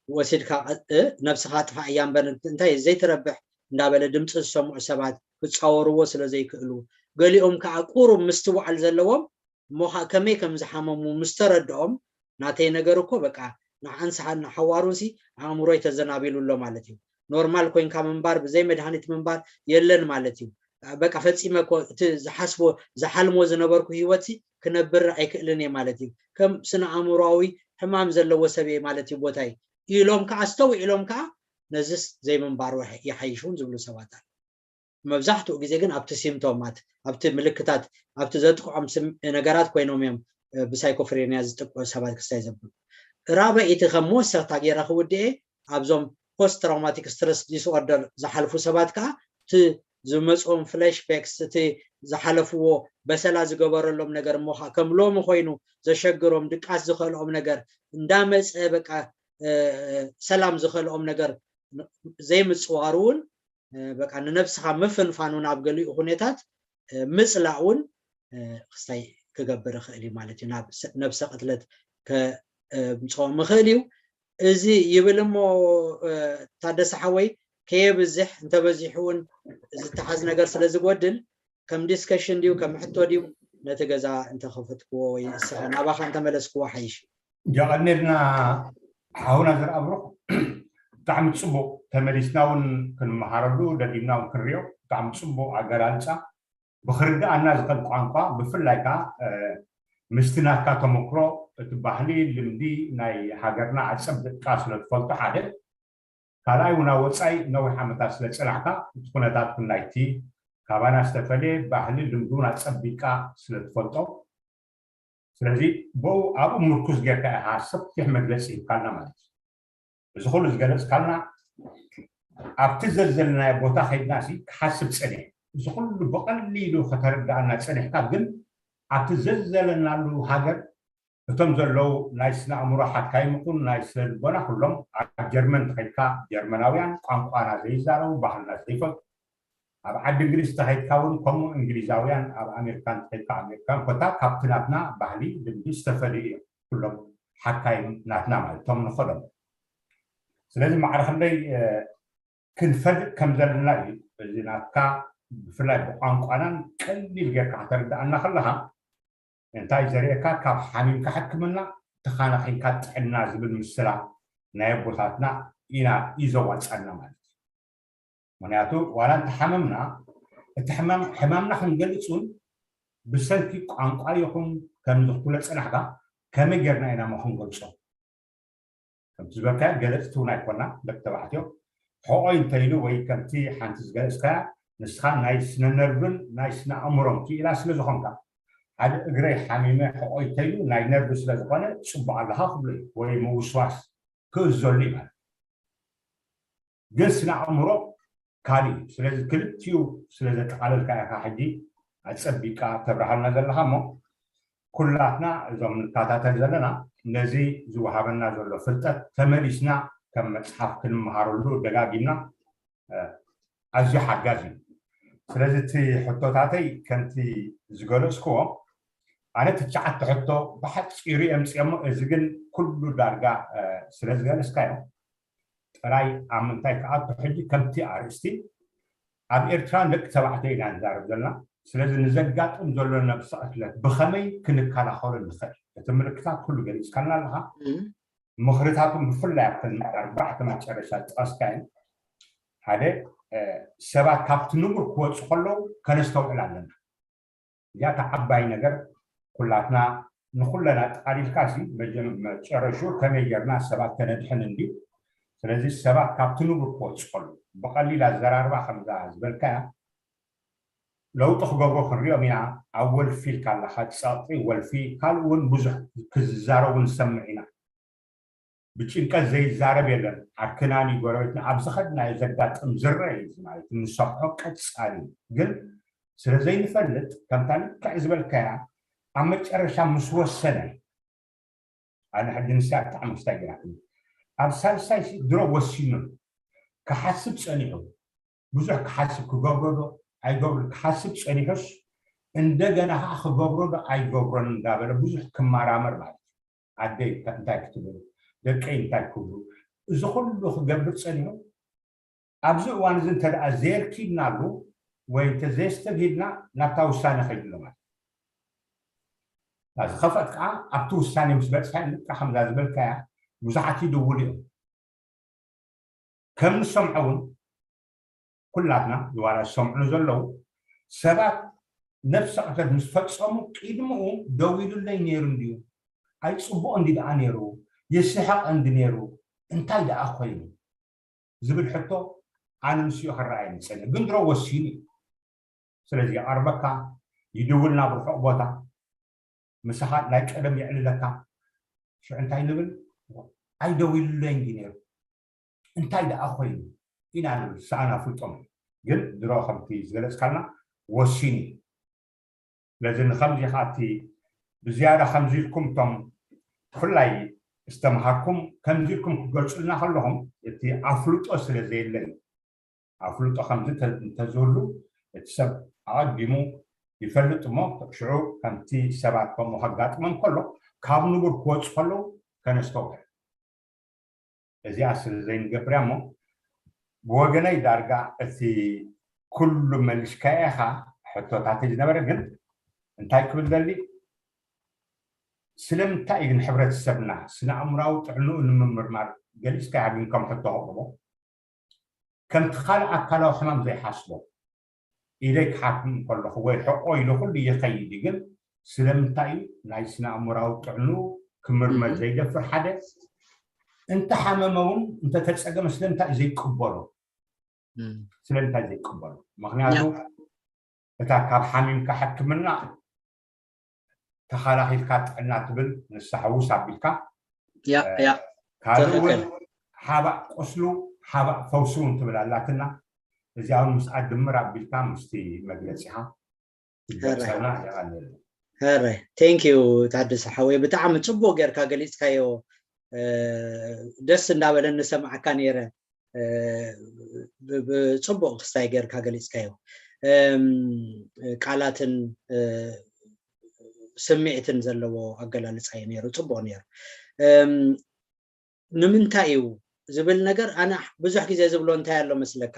ወሲድካ፣ እ፣ ነብስኻ ኣጥፋእ እያ እምበር እንታይ ዘይትረብሕ እንዳበለ ድምፂ ዝሰምዑ ሰባት ክጻወርዎ ስለ ዘይክእሉ፣ ገሊኦም ከዓ ቁሩብ ምስትውዓል ዘለዎም፣ እሞ ኸዓ ከመይ ከም ዝሓመሙ ምስ ተረድኦም፣ ናተይ ነገር እኮ በቃ ንዓን ሰሓን ንሓዋሩንሲ ኣእምሮይ ተዘናቢሉ ኣሎ ማለት እዩ። ኖርማል ኮይንካ ምንባር፣ ብዘይ መድሃኒት ምንባር የለን ማለት እዩ። በቃ ፈጺመ እኮ እቲ ዝሓስቦ፣ ዝሓልሞ ዝነበርኩ ህይወትሲ ክነብር ኣይክእልን እየ ማለት እዩ። ከም ስነ ኣእምሮኣዊ ሕማም ዘለዎ ሰብ እየ ማለት እዩ ቦታይ ኢሎም ከዓ፣ ኣስተውዒሎም ከዓ ነዝስ ዘይምንባሩ ይሓይሽ እውን ዝብሉ ሰባት ኣለዉ። መብዛሕትኡ ግዜ ግን ኣብቲ ሲምቶማት፣ ኣብቲ ምልክታት፣ ኣብቲ ዘጥቅዖም ስም-፣ ነገራት ኮይኖም እዮም፣ እ፣ ብሳይኮፍሬንያ ዝጥቅዑ ሰባት ክስታይ ዘብሉ። ራበይቲ ከም መወሰኽታ ገይረ ክውድኤ፣ ኣብዞም ፖስት ትራውማቲክ ስትረስ ዲስኦርደር ዝሓልፉ ሰባት ከዓ እቲ ዝመፅኦም ፍላሽባክስ፣ እቲ ዝሓለፍዎ በሰላ ዝገበረሎም ነገር እሞ ከዓ ከም ሎሚ ኮይኑ ዘሸግሮም፣ ድቃስ ዝኸልኦም ነገር እንዳመፀ፣ በቃ፣ እ፣ ሰላም ዝኸልኦም ነገር ዘይምፅዋሩ እውን፣ እ፣ በቃ ንነብስኻ ምፍንፋን እውን ኣብ ገሊኡ ኩነታት፣ እ፣ ምፅላእ እውን፣ እ፣ ክስታይ ክገብር ይኽእል እዩ ማለት እዩ። ናብ ሰ-፣ ነብሰ ቅትለት ከ-፣ እ፣ ምፅኦም ይኽእል እዩ። እዚ ይብል እሞ፣ እ፣ ታደሰ ሓወይ፣ ከየብዝሕ፣ እንተበዚሑ እውን ዝተሓዝ ነገር ስለ ዝጎድል፣ ከም ዲስከሽን ድዩ፣ ከም ሕቶ ድዩ፣ ነቲ ገዛ እንተኸፈትክዎ ወይ እስኻ ናባኻ እንተመለስክዎ ሓይሽ እዩ። የቐኔልና ሓውና ዘርኣብሩኽ፣ ብጣዕሚ ጽቡቕ፣ ተመሊስና እውን ክንመሃረሉ፣ ደጊምና እውን ክንሪኦ፣ ብጣዕሚ ጽቡቕ ኣገላልጻ። ብኽርድኣና ዝኽእል ቋንቋ፣ ብፍላይ ከኣ፣ እ፣ ምስቲ ናትካ ተመክሮ፣ እቲ ባህሊ፣ ልምዲ ናይ ሃገርና ኣጸቢቕካ ስለ ትፈልጦ ሓደ፣ ካልኣይ እውን ኣብ ወፃኢ ነዊሕ ዓመታት ስለ ፀናሕካ እቲ ኩነታት ናይቲ ካባና ዝተፈለየ ባህሊ ልምዱን ኣፀቢቃ ስለ ትፈልጦ ስለዚ ብኡ ኣብኡ ምርኩዝ ጌርካ ኢኻ ሰፊሕ መግለፂ ሂብካልና ማለት እዩ። እዚ ኩሉ ዝገለፅካልና ኣብቲ ዘዘለናዮ ቦታ ከይድና ሲ ክሓስብ ፀኒሐ እዚ ኩሉ ብቐሊሉ ከተረዳኣና ፀኒሕካ ግን ኣብቲ ዘዘለናሉ ሃገር እቶም ዘለዉ ናይ ስነ ኣእምሮ ሓካይም ይኹን ናይ ስነ ልቦና ኩሎም ኣብ ጀርመን ተኸድካ ጀርመናውያን ቋንቋና ዘይዛረቡ ባህልና ዘይፈልጡ ኣብ ዓዲ እንግሊዝ ተኸድካ እውን ከምኡ እንግሊዛውያን ኣብ ኣሜሪካ እንተኸድካ ኣሜሪካን ኮታ ካብቲ ናትና ባህሊ ልምዲ ዝተፈለዩ እዮም ኩሎም ሓካይም ናትና ማለት እቶም ንኸዶም ስለዚ ማዕረ ክንደይ ክንፈልጥ ከም ዘለና እዩ እዚ ናትካ ብፍላይ ብቋንቋናን ቀሊል ጌርካ ከተርድኣና ከለኻ እንታይ ዘርእየካ ካብ ሓሚምካ ሕክምና ተኻናኺንካ ጥዕና ዝብል ምስላ ናይ ኣቦታትና ኢና እዩ ዘዋፃና ማለት እዩ ምክንያቱ ዋላ እንተሓመምና እቲ ሕማም ሕማምና ክንገልፅ እውን ብሰንኪ ቋንቋ ይኹን ከምዚ ክትብሎ ፀናሕካ ከመይ ጌርና ኢና ሞ ክንገልፆ ከምቲ ዝበልካዮ ገለፅቲ እውን ኣይኮና ደቂ ተባዕትዮ ሕቆይ እንተኢሉ ወይ ከምቲ ሓንቲ ዝገለፅካያ ንስኻ ናይ ስነ ነርቭን ናይ ስነ ኣእምሮን ክኢላ ስለ ዝኾንካ ሓደ እግረይ ሓሚመ ሕቆይ እንተኢሉ ናይ ነርቭ ስለ ዝኾነ ፅቡቅ ኣለኻ ክብሎ እዩ ወይ ምውስዋስ ክእዘሉ እዩ ማለት ግን ስነ ኣእምሮ ካልእ እዩ ስለዚ ክልቲኡ ስለ ዘጠቃለልካ ኢኻ ሕጂ ኣፀቢቃ ተብርሃልና ዘለኻ እሞ ኩላትና እዞም ንከታተል ዘለና ነዚ ዝወሃበና ዘሎ ፍልጠት ተመሊስና ከም መፅሓፍ ክንመሃረሉ ደጋጊምና ኣዝዩ ሓጋዝ እዩ ስለዚ እቲ ሕቶታተይ ከምቲ ዝገለፅክዎ ኣነ ትሽዓተ ሕቶ ብሓፂሩ የምፅኦሞ እዚ ግን ኩሉ ዳርጋ ስለ ዝገለፅካዮ ጥራይ ኣብ ምንታይ ክኣቱ ሕጂ ከምቲ ኣርእስቲ ኣብ ኤርትራ ደቂ ተባዕትዮ ኢና ንዛረብ ዘለና ስለዚ ንዘጋጥም ዘሎ ነብሰ ቅትለት ብኸመይ ክንከላኸሎ ንኽእል እቲ ምልክታት ኩሉ ገሊፅካልና ኣለኻ ምኽርታቱን ብፍላይ ኣብተን ኣርባዕተ መጨረሻ ዝጠቐስካየን ሓደ ሰባት ካብቲ ንቡር ክወፁ ከለዉ ከነስተውዕል ኣለና እዚኣታ ዓባይ ነገር ኩላትና ንኩለን ኣጠቃሊልካ ሲ መጨረሹ ከመይ ጌርና ሰባት ከነድሕን እንድዩ ስለዚ ሰባት ካብቲ ንቡር ክወፅቀሉ ብቀሊል ኣዘራርባ ከምዛ ዝበልካያ ለውጢ ክገብሩ ክንሪኦም ኢና ኣብ ወልፊ ኢልካ ኣለካ ፀቕጢ ወልፊ ካልእ እውን ብዙሕ ክዝዛረቡ ንሰምዕ ኢና ብጭንቀት ዘይዛረብ የለን ዓርክናን እዩ ጎረቤትና ኣብ ዝኸድናዮ ዘጋጥም ዝረአ እዩ ማለት ንሰምዖ ቀፃሊ ግን ስለ ዘይንፈልጥ ከምታ ልክዕ ዝበልካያ ኣብ መጨረሻ ምስ ወሰነ ኣነ ሕጂ ንሳ ብጣዕሚ ክስታይ ገይራትኒ ኣብ ሳልሳይ ድሮ ወሲኑ ክሓስብ ፀኒሑ ብዙሕ ክሓስብ ክገብሮ ዶ ኣይገብር ክሓስብ ፀኒሑስ እንደገና ከዓ ክገብሮ ዶ ኣይገብሮን እንዳበለ ብዙሕ ክመራመር ማለት እዩ ኣደይ እንታይ ክትብል ደቀይ እንታይ ክብሉ እዚ ኩሉ ክገብር ፀኒሑ ኣብዚ እዋን እዚ እንተ ደኣ ዘየርኪብናሉ ወይ እንተ ዘየስተብሂልና ናብታ ውሳነ ከይዱ ኣሎ ማለት እዩ። ዝኸፍአት ከዓ ኣብቲ ውሳኔ ምስ በፅሐ ልክዕ ከምዛ ዝበልካያ ብዙሓት ይድውሉ እዮም። ከም ንሰምዖ እውን ኩላትና ዝዋላ ዝሰምዑ ዘለዉ ሰባት ነብሰ ቅተል ምስ ፈፀሙ ቅድምኡ ደው ኢሉለይ ነይሩ እንድዩ ኣይፅቡቕ እንዲ ደኣ ነይሩ ይስሕቕ እንዲ ነይሩ እንታይ ደኣ ኮይኑ ዝብል ሕቶ ኣነ ምስኡ ክረኣየኒ ይፀንሕ ግን ድሮ ወሲኑ እዩ ስለዚ ይቐርበካ ይድውል ናብ ርሑቕ ቦታ ምሳኻ ናይ ቀደም የዕልለካ ሽዑ እንታይ ንብል ኣይደዊሉለይ እንዲ ነይሩ እንታይ ደኣ ኮይኑ ኢና ንብል ሰኣን ኣፍልጦም ግን ድሮ ከምቲ ዝገለፅካልና ወሲኑ እዩ ስለዚ ንከምዚ ከኣቲ ብዝያዳ ከምዚ ኢልኩም እቶም ብፍላይ ዝተምሃርኩም ከምዚ ኢልኩም ክትገልፁልና ከለኹም እቲ ኣፍልጦ ስለ ዘየለ እዩ ኣፍልጦ ከምዚ እንተዝህሉ እቲ ሰብ ኣቐዲሙ ይፈልጥ እሞ ሽዑ ከምቲ ሰባት ከምኡ ከጋጥሞም ከሎ ካብ ንቡር ክወፁ ከለዉ ከነስተውዕል እዚኣ ስለ ዘይንገብርያ እሞ ብወገነይ ዳርጋ እቲ ኩሉ መሊስካዮ ኢኻ ሕቶታተይ ዝነበረ ግን እንታይ ክብል ደሊ ስለምንታይ እዩ ግን ሕብረተሰብና ስነ ኣእምራዊ ጥዕንኡ ንምምርማር ገሊፅካያ ግን ከም ሕቶ ከቕርቦ ከምቲ ካልእ ኣካላዊ ሕማም ዘይሓስቦ ኢደይ ክሓክም ከለኹ ወይ ሕቆ ኢሉ ኩሉ ይኸይድ እዩ ግን ስለምንታይ እዩ ናይ ስነ ኣእምራዊ ጥዕንኡ ክምርመር ዘይደፍር ሓደ እንተሓመመ እውን እንተተፀገመ ስለምንታይ እዩ ዘይቅበሎ? ስለምንታይ ዘይቅበሎ? ምክንያቱ እታ ካብ ሓሚምካ ሕክምና ተኸላኺልካ ጥዕና ትብል ንሳ ሕውስ ኣቢልካ ካልእ እውን ሓባእ ቁስሉ ሓባእ ፈውሱ እውን ትብል ኣላትና። እዚኣ እውን ምስኣ ድምር ኣቢልካ ምስቲ መግለፂኻ ትገልፀልና። የቐንየልና። ረ thank you ታደሰ ሓወይ፣ ብጣዕሚ ፅቡቅ ጌርካ ገሊፅካዮ። ደስ እንዳበለኒ ሰማዕካ ነይረ። ብፅቡቅ ክስታይ ጌርካ ገሊፅካዮ። ቃላትን ስምዒትን ዘለዎ ኣገላልፃ እዩ ነይሩ። ፅቡቅ ነይሩ። ንምንታይ እዩ ዝብል ነገር ኣነ ብዙሕ ግዜ ዝብሎ እንታይ ኣሎ መስለካ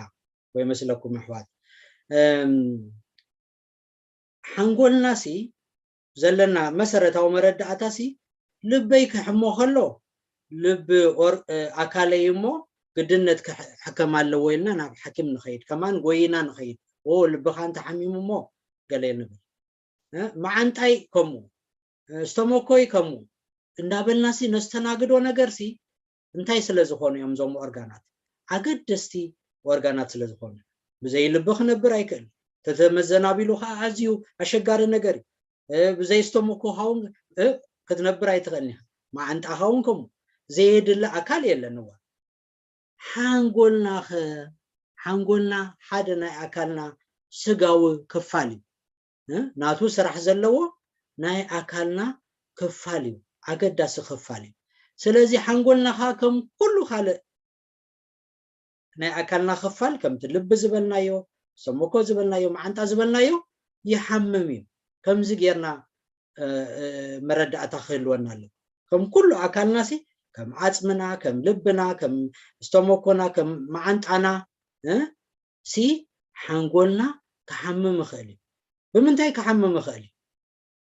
ወይ መስለኩም ኣሕዋት? ሓንጎልና ሲ ዘለና መሰረታዊ መረዳእታ ሲ ልበይ ክሕሞ ከሎ ልቢ ኣካለይ እሞ ግድነት ክሕከም ኣለዎ ኢልና ናብ ሓኪም ንኸይድ፣ ከማን ጎይና ንኸይድ። ልብኻ እንተሓሚሙ እሞ ገለ ንብል። መዓንጣይ ከምኡ፣ ስተሞኮይ ከምኡ እንዳበልናሲ ነስተናግዶ ነገርሲ እንታይ ስለ ዝኾኑ እዮም እዞም ኦርጋናት? ኣገደስቲ ኦርጋናት ስለ ዝኾኑ። ብዘይ ልቢ ክነብር ኣይክእል። ተተመዘናቢሉ ከዓ ኣዝዩ ኣሸጋሪ ነገር እዩ። ብዘይ ስተሞኮኻ እውን ክትነብር ኣይትኽእልን ኢኻ። መዓንጣኻ እውን ከምኡ ዘየድሊ ኣካል የለን። እዋ ሓንጎልናኸ? ሓንጎልና ሓደ ናይ ኣካልና ስጋዊ ክፋል እዩ። ናቱ ስራሕ ዘለዎ ናይ ኣካልና ክፋል እዩ፣ ኣገዳሲ ክፋል እዩ። ስለዚ ሓንጎልና ከዓ ከም ኩሉ ካልእ ናይ ኣካልና ክፋል ከምቲ ልቢ ዝበልናዮ፣ ሰሞኮ ዝበልናዮ፣ መዓንጣ ዝበልናዮ ይሓምም እዩ። ከምዚ ጌርና መረዳእታ ክህልወና ኣለዎ። ከም ኩሉ ኣካልና ሲ ከም ዓፅምና፣ ከም ልብና፣ ከም ስተሞኮና፣ ከም መዓንጣና ሲ ሓንጎልና ክሓምም ይኽእል እዩ። ብምንታይ ክሓምም ይኽእል እዩ?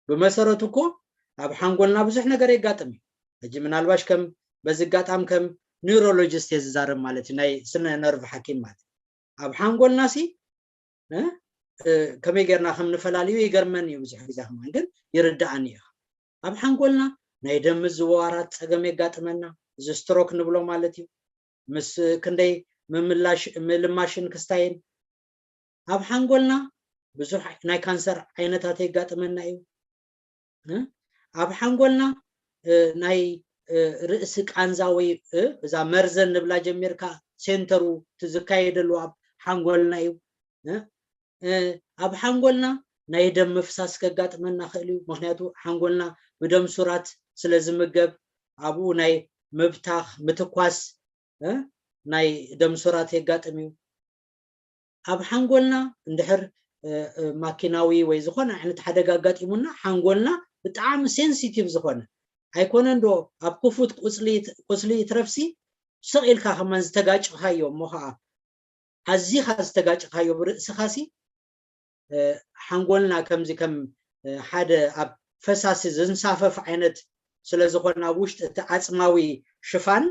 ብመሰረቱ እኮ ኣብ ሓንጎልና ብዙሕ ነገር የጋጥም እዩ። ሕጂ ምናልባሽ ከም በዚ ኣጋጣሚ ከም ኒውሮሎጂስት እየ ዝዛረብ ማለት እዩ፣ ናይ ስነ ነርቭ ሓኪም ማለት እዩ። ኣብ ሓንጎልና ሲ ከመይ ጌርና ከም ንፈላልዩ ይገርመኒ እዩ ብዙሕ ግዜ፣ ከማን ግን ይርድኣኒ እዩ። ኣብ ሓንጎልና ናይ ደም ምዝውዋራት ፀገም የጋጥመና፣ እዚ ስትሮክ ንብሎ ማለት እዩ። ምስ ክንደይ ምምላሽ ምልማሽን ክስታይን ኣብ ሓንጎልና ብዙሕ ናይ ካንሰር ዓይነታት የጋጥመና እዩ። ኣብ ሓንጎልና ናይ ርእሲ ቃንዛ ወይ እዛ መርዘን ንብላ ጀሚርካ ሴንተሩ ዝካየደሉ ኣብ ሓንጎልና እዩ። ኣብ ሓንጎልና ናይ ደም ምፍሳስ ከጋጥመና ክእል እዩ። ምክንያቱ ሓንጎልና ብደም ሱራት ስለ ዝምገብ ኣብኡ ናይ ምብታኽ ምትኳስ ናይ ደም ሱራት የጋጥም እዩ። ኣብ ሓንጎልና እንድሕር ማኪናዊ ወይ ዝኾነ ዓይነት ሓደጋ ኣጋጢሙና ሓንጎልና ብጣዕሚ ሴንሲቲቭ ዝኾነ ኣይኮነን ዶ ኣብ ክፉት ቁስሊ ይትረፍሲ ስቕ ኢልካ ከማን ዝተጋጭኻዮ እሞ ከዓ ኣዚኻ ዝተጋጭኻዮ ብርእስኻሲ ሓንጎልና ከምዚ ከም ሓደ ኣብ ፈሳሲ ዝንሳፈፍ ዓይነት ስለ ዝኾነ ኣብ ውሽጢ እቲ ዓፅማዊ ሽፋን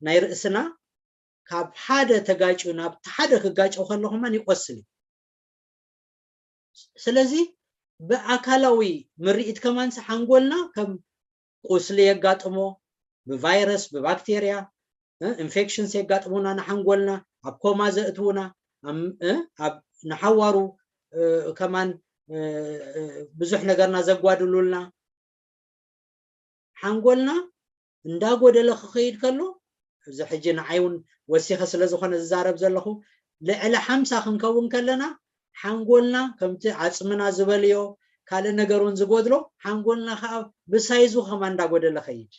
ናይ ርእስና ካብ ሓደ ተጋጭዩ ናብ ሓደ ክጋጨው ከሎ ከማን ይቆስል እዩ። ስለዚ ብኣካላዊ ምርኢት ከማንሲ ሓንጎልና ከም ቁስሊ የጋጥሞ፣ ብቫይረስ ብባክቴርያ ኢንፌክሽንስ የጋጥሙና፣ ንሓንጎልና ኣብ ኮማ ዘእትውና፣ ንሓዋሩ ከማን ብዙሕ ነገርና ዘጓድሉልና ሓንጎልና እንዳጎደለ ክኸይድ ከሎ፣ እዚ ሕጂ ንዓይ እውን ወሲኸ ስለ ዝኾነ ዝዛረብ ዘለኹ፣ ልዕሊ ሓምሳ ክንከውን ከለና ሓንጎልና ከምቲ ዓፅምና ዝበልዮ ካልእ ነገር እውን ዝጎድሎ ሓንጎልና ከዓ ብሳይዙ ከማ እንዳጎደለ ኸይድ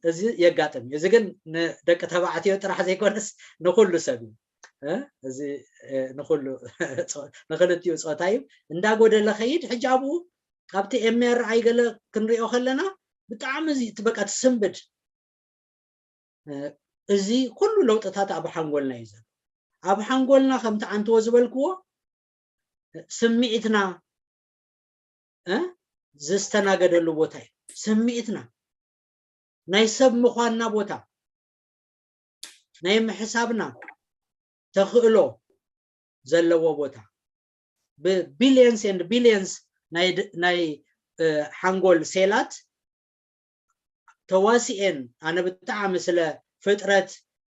እዚ የጋጥም እዩ። እዚ ግን ንደቂ ተባዕትዮ ጥራሕ ዘይኮነስ ንኩሉ ሰብ እዩ። እዚ ንኩሉ ንክልቲኡ ፆታ እዩ እንዳጎደለ ኸይድ። ሕጂ ኣብኡ ካብቲ ኤምኣርኣይ ገለ ክንሪኦ ከለና ብጣዕሚ እዚ በቃ ትስንብድ። እዚ ኩሉ ለውጥታት ኣብ ሓንጎልና እዩ ዘሎ። ኣብ ሓንጎልና ከምቲ ዓንትዎ ዝበልክዎ ስምዒትና እ ዝስተናገደሉ ቦታ እዩ። ስምዒትና ናይ ሰብ ምዃንና ቦታ ናይ ምሕሳብና ተኽእሎ ዘለዎ ቦታ ብቢልየንስ ኤንድ ቢልየንስ ናይ ሓንጎል ሴላት ተዋሲኤን ኣነ ብጣዕሚ ስለ ፍጥረት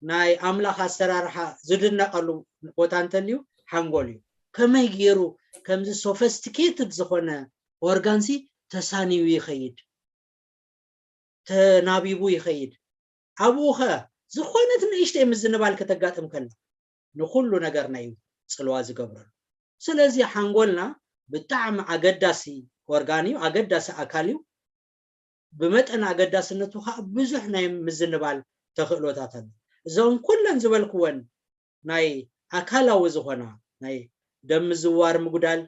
ናይ ኣምላኽ ኣሰራርሓ ዝድነቐሉ ቦታ እንተልዩ ሓንጎል እዩ። ከመይ ገይሩ ከምዚ ሶፈስቲኬትድ ዝኾነ ኦርጋንሲ ተሳንዩ ይኸይድ፣ ተናቢቡ ይኸይድ። ኣብኡ ኸ ዝኾነት ንእሽተይ ምዝንባል ከተጋጥም ከላ ንኹሉ ነገርና እዩ ጽልዋ ዝገብረሉ። ስለዚ ሓንጎልና ብጣዕሚ ኣገዳሲ ኦርጋን እዩ፣ ኣገዳሲ ኣካል እዩ። ብመጠን ኣገዳስነቱ ከዓ ብዙሕ ናይ ምዝንባል ተኽእሎታት ኣሎ። እዞም ኩለን ዝበልክወን ናይ ኣካላዊ ዝኾና ናይ ደም ምዝዋር ምጉዳል፣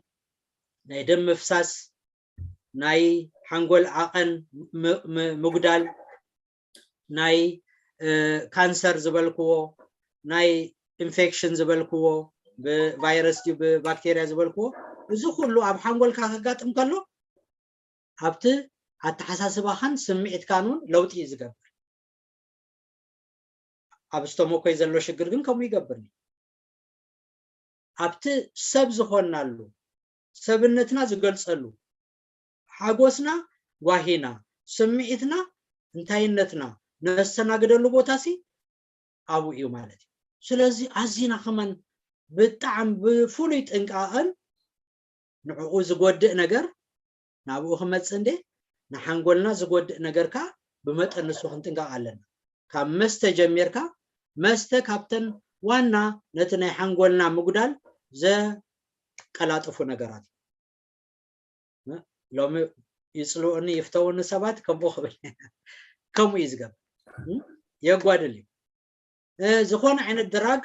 ናይ ደም ምፍሳስ፣ ናይ ሓንጎል ዓቐን ም- ም- ምጉዳል፣ ናይ ካንሰር ዝበልክዎ፣ ናይ ኢንፌክሽን ዝበልክዎ፣ ብቫይረስ ድዩ ብባክቴርያ ዝበልክዎ፣ እዚ ኩሉ ኣብ ሓንጎልካ ከጋጥም ከሎ ኣብቲ ኣተሓሳስባኻን ስምዒትካን እውን ለውጢ እዩ ዝገብር። ኣብ ስተሞኮይ ዘሎ ሽግር ግን ከምኡ ይገብር። ኣብቲ ሰብ ዝኾንናሉ፣ ሰብነትና ዝገልጸሉ፣ ሓጎስና ጓሂና፣ ስምዒትና እንታይነትና ነስተናግደሉ ቦታ ሲ ኣብኡ እዩ ማለት እዩ። ስለዚ ኣዚና ከማን ብጣዕሚ ብፍሉይ ጥንቃቐን ንዕኡ ዝጎድእ ነገር ናብኡ ክመጽእ እንዴ፣ ንሓንጎልና ዝጎድእ ነገር ከኣ ብመጠን ንሱ ክንጥንቀቕ ኣለና። ካብ መስተ ጀሚርካ፣ መስተ ካብተን ዋና ነቲ ናይ ሓንጎልና ምጉዳል ዘቀላጥፉ ነገራት እዩ። ሎሚ ይጽልኡኒ ይፍተውኒ ሰባት ከምኡ ክብል ከምኡ እዩ ዝገብር። የጓድል እዩ። ዝኾነ ዓይነት ድራግ፣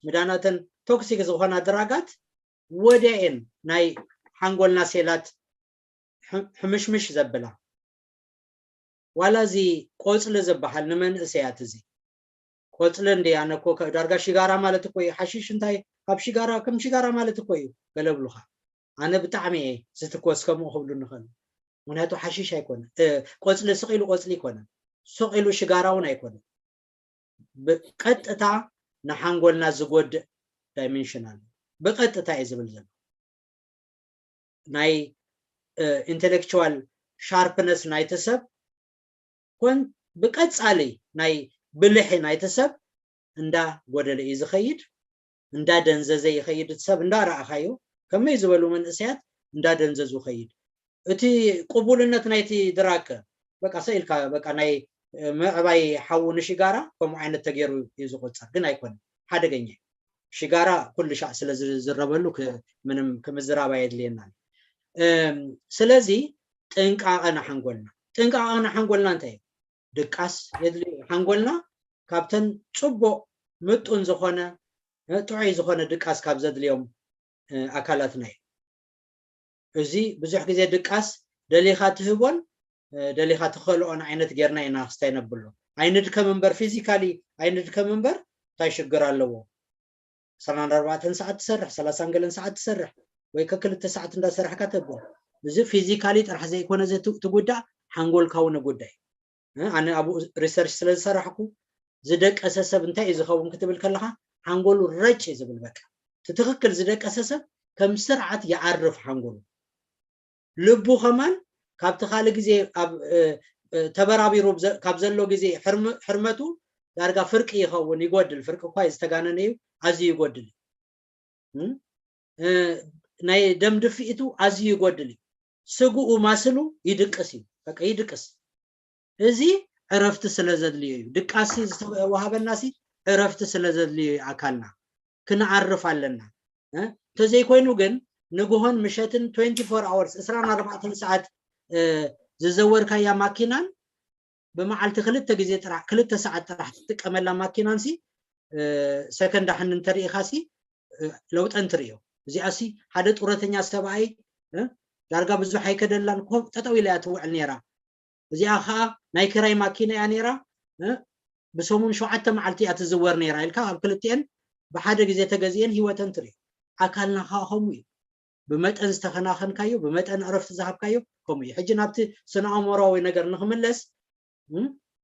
ምዳናተን ቶክሲክ ዝኾና ድራጋት ወዲያ እየን ናይ ሓንጎልና ሴላት ሕምሽምሽ ዘብላ። ዋላ እዚ ቆፅሊ ዝበሃል ንመንእሰያት፣ እዚ ቆፅሊ እንዲ ኣነ እኮ ዳርጋ ሽጋራ ማለት እኮ እዩ። ሓሽሽ እንታይ ካብ ሽጋራ፣ ከም ሽጋራ ማለት እኮ እዩ። ገለብሉካ ኣነ ብጣዕሚ እየ ዝትኮስ ከምኡ ክብሉ ንኽእል። ምክንያቱ ሓሽሽ ኣይኮነ፣ ቆፅሊ ስቕ ኢሉ ቆፅሊ ኣይኮነ፣ ስቕ ኢሉ ሽጋራ እውን ኣይኮነ። ብቀጥታ ንሓንጎልና ዝጎድእ ዳይሜንሽን ኣሎ። ብቀጥታ እየ ዝብል ዘሎ። ናይ ኢንቴሌክቹዋል ሻርፕነስ ናይቲ ሰብ ኮን ብቀጻሊ ናይ ብልሒ ናይቲ ሰብ እንዳ ጎደለ እዩ ዝኸይድ፣ እንዳ ደንዘዘ ይኸይድ። እቲ ሰብ እንዳ ረኣኻዮ ከመይ ዝበሉ መንእሰያት እንዳ ደንዘዙ ይኸይድ። እቲ ቅቡልነት ናይቲ ድራግ በቃ ሰኢልካ በቃ ናይ ምዕባይ ሓዊ ንሽጋራ ከምኡ ዓይነት ተገይሩ እዩ ዝቆጸር፣ ግን ኣይኮነን፣ ሓደገኛ እዩ። ሽጋራ ኩሉ ሻዕ ስለ ዝዝረበሉ ምንም ክምዝራብ ኣየድልየናን። ስለዚ ጥንቃቐ ንሓንጎልና። ጥንቃቐ ንሓንጎልና እንታይ እዩ? ድቃስ የድልዮ። ሓንጎልና ካብተን ጽቡቕ ምጡን ዝኾነ ጥዑይ ዝኾነ ድቃስ ካብ ዘድልዮም ኣካላትና እዩ። እዚ ብዙሕ ግዜ ድቃስ ደሊኻ ትህቦን ደሊኻ ትኸልኦን ዓይነት ጌርና ኢና ክስታይ ነብሎ። ኣይንድከም እምበር፣ ፊዚካሊ ኣይንድከም እምበር እንታይ ሽግር ኣለዎ? ዕስራን ኣርባዕተን ሰዓት ትሰርሕ፣ ሰላሳን ገለን ሰዓት ትሰርሕ፣ ወይ ከክልተ ሰዓት እንዳሰራሕካ ተብል። እዚ ፊዚካሊ ጥራሕ ዘይኮነ ትጉዳእ፣ ሓንጎልካ እውን ጉዳይ። ኣነ ኣብኡ ሪሰርች ስለ ዝሰራሕኩ ዝደቀሰ ሰብ እንታይ እዩ ዝኸውን ክትብል ከለኻ ሓንጎሉ ረጭ እዩ ዝብል። በቃ እቲ ትኽክል ዝደቀሰ ሰብ ከም ስርዓት ይዓርፍ ሓንጎሉ። ልቡ ከማን ካብቲ ካልእ ግዜ ኣብ ተበራቢሩ ካብ ዘሎ ግዜ ሕርመቱ ዳርጋ ፍርቂ ይኸውን፣ ይጎድል። ፍርቂ እኳ ዝተጋነነ እዩ፣ ኣዝዩ ይጎድል እዩ። ናይ ደም ድፍኢቱ ኣዝዩ ይጎድል እዩ። ስግኡ ማስሉ ይድቅስ እዩ፣ በቃ ይድቅስ። እዚ ዕረፍቲ ስለ ዘድልዮ እዩ። ድቃሲ ዝተዋሃበናሲ ዕረፍቲ ስለ ዘድልዮ እዩ ኣካልና። ክንዓርፍ ኣለና። እንተዘይኮይኑ ግን ንግሆን ምሸትን ትዌንቲ ፎር ኣወርስ፣ ዕስራን ኣርባዕተን ሰዓት ዝዘወርካያ ማኪናን ብመዓልቲ ክልተ ግዜ ጥራሕ፣ ክልተ ሰዓት ጥራሕ ትጥቀመላ ማኪናንሲ ሰከንዳ ሕን እንተሪኢኻሲ ለውጠን ትርእዮ። እዚኣሲ ሓደ ጡረተኛ ሰብኣይ ዳርጋ ብዙሕ ኣይከደላን፣ ጠጠው ኢላ እያ ትውዕል ነይራ። እዚኣ ከዓ ናይ ክራይ ማኪና እያ ነይራ። ብሰሙን ሸውዓተ መዓልቲ እያ ትዝወር ነይራ ኢልካ ኣብ ክልቲኤን ብሓደ ግዜ ተገዚኤን ህይወተን ትርኢ። ኣካልና ከዓ ከምኡ እዩ። ብመጠን ዝተኸናኸንካዮ፣ ብመጠን ዕረፍቲ ዝሃብካዮ ከምኡ እዩ። ሕጂ ናብቲ ስነ ኣእምሮዊ ነገር ንክምለስ፣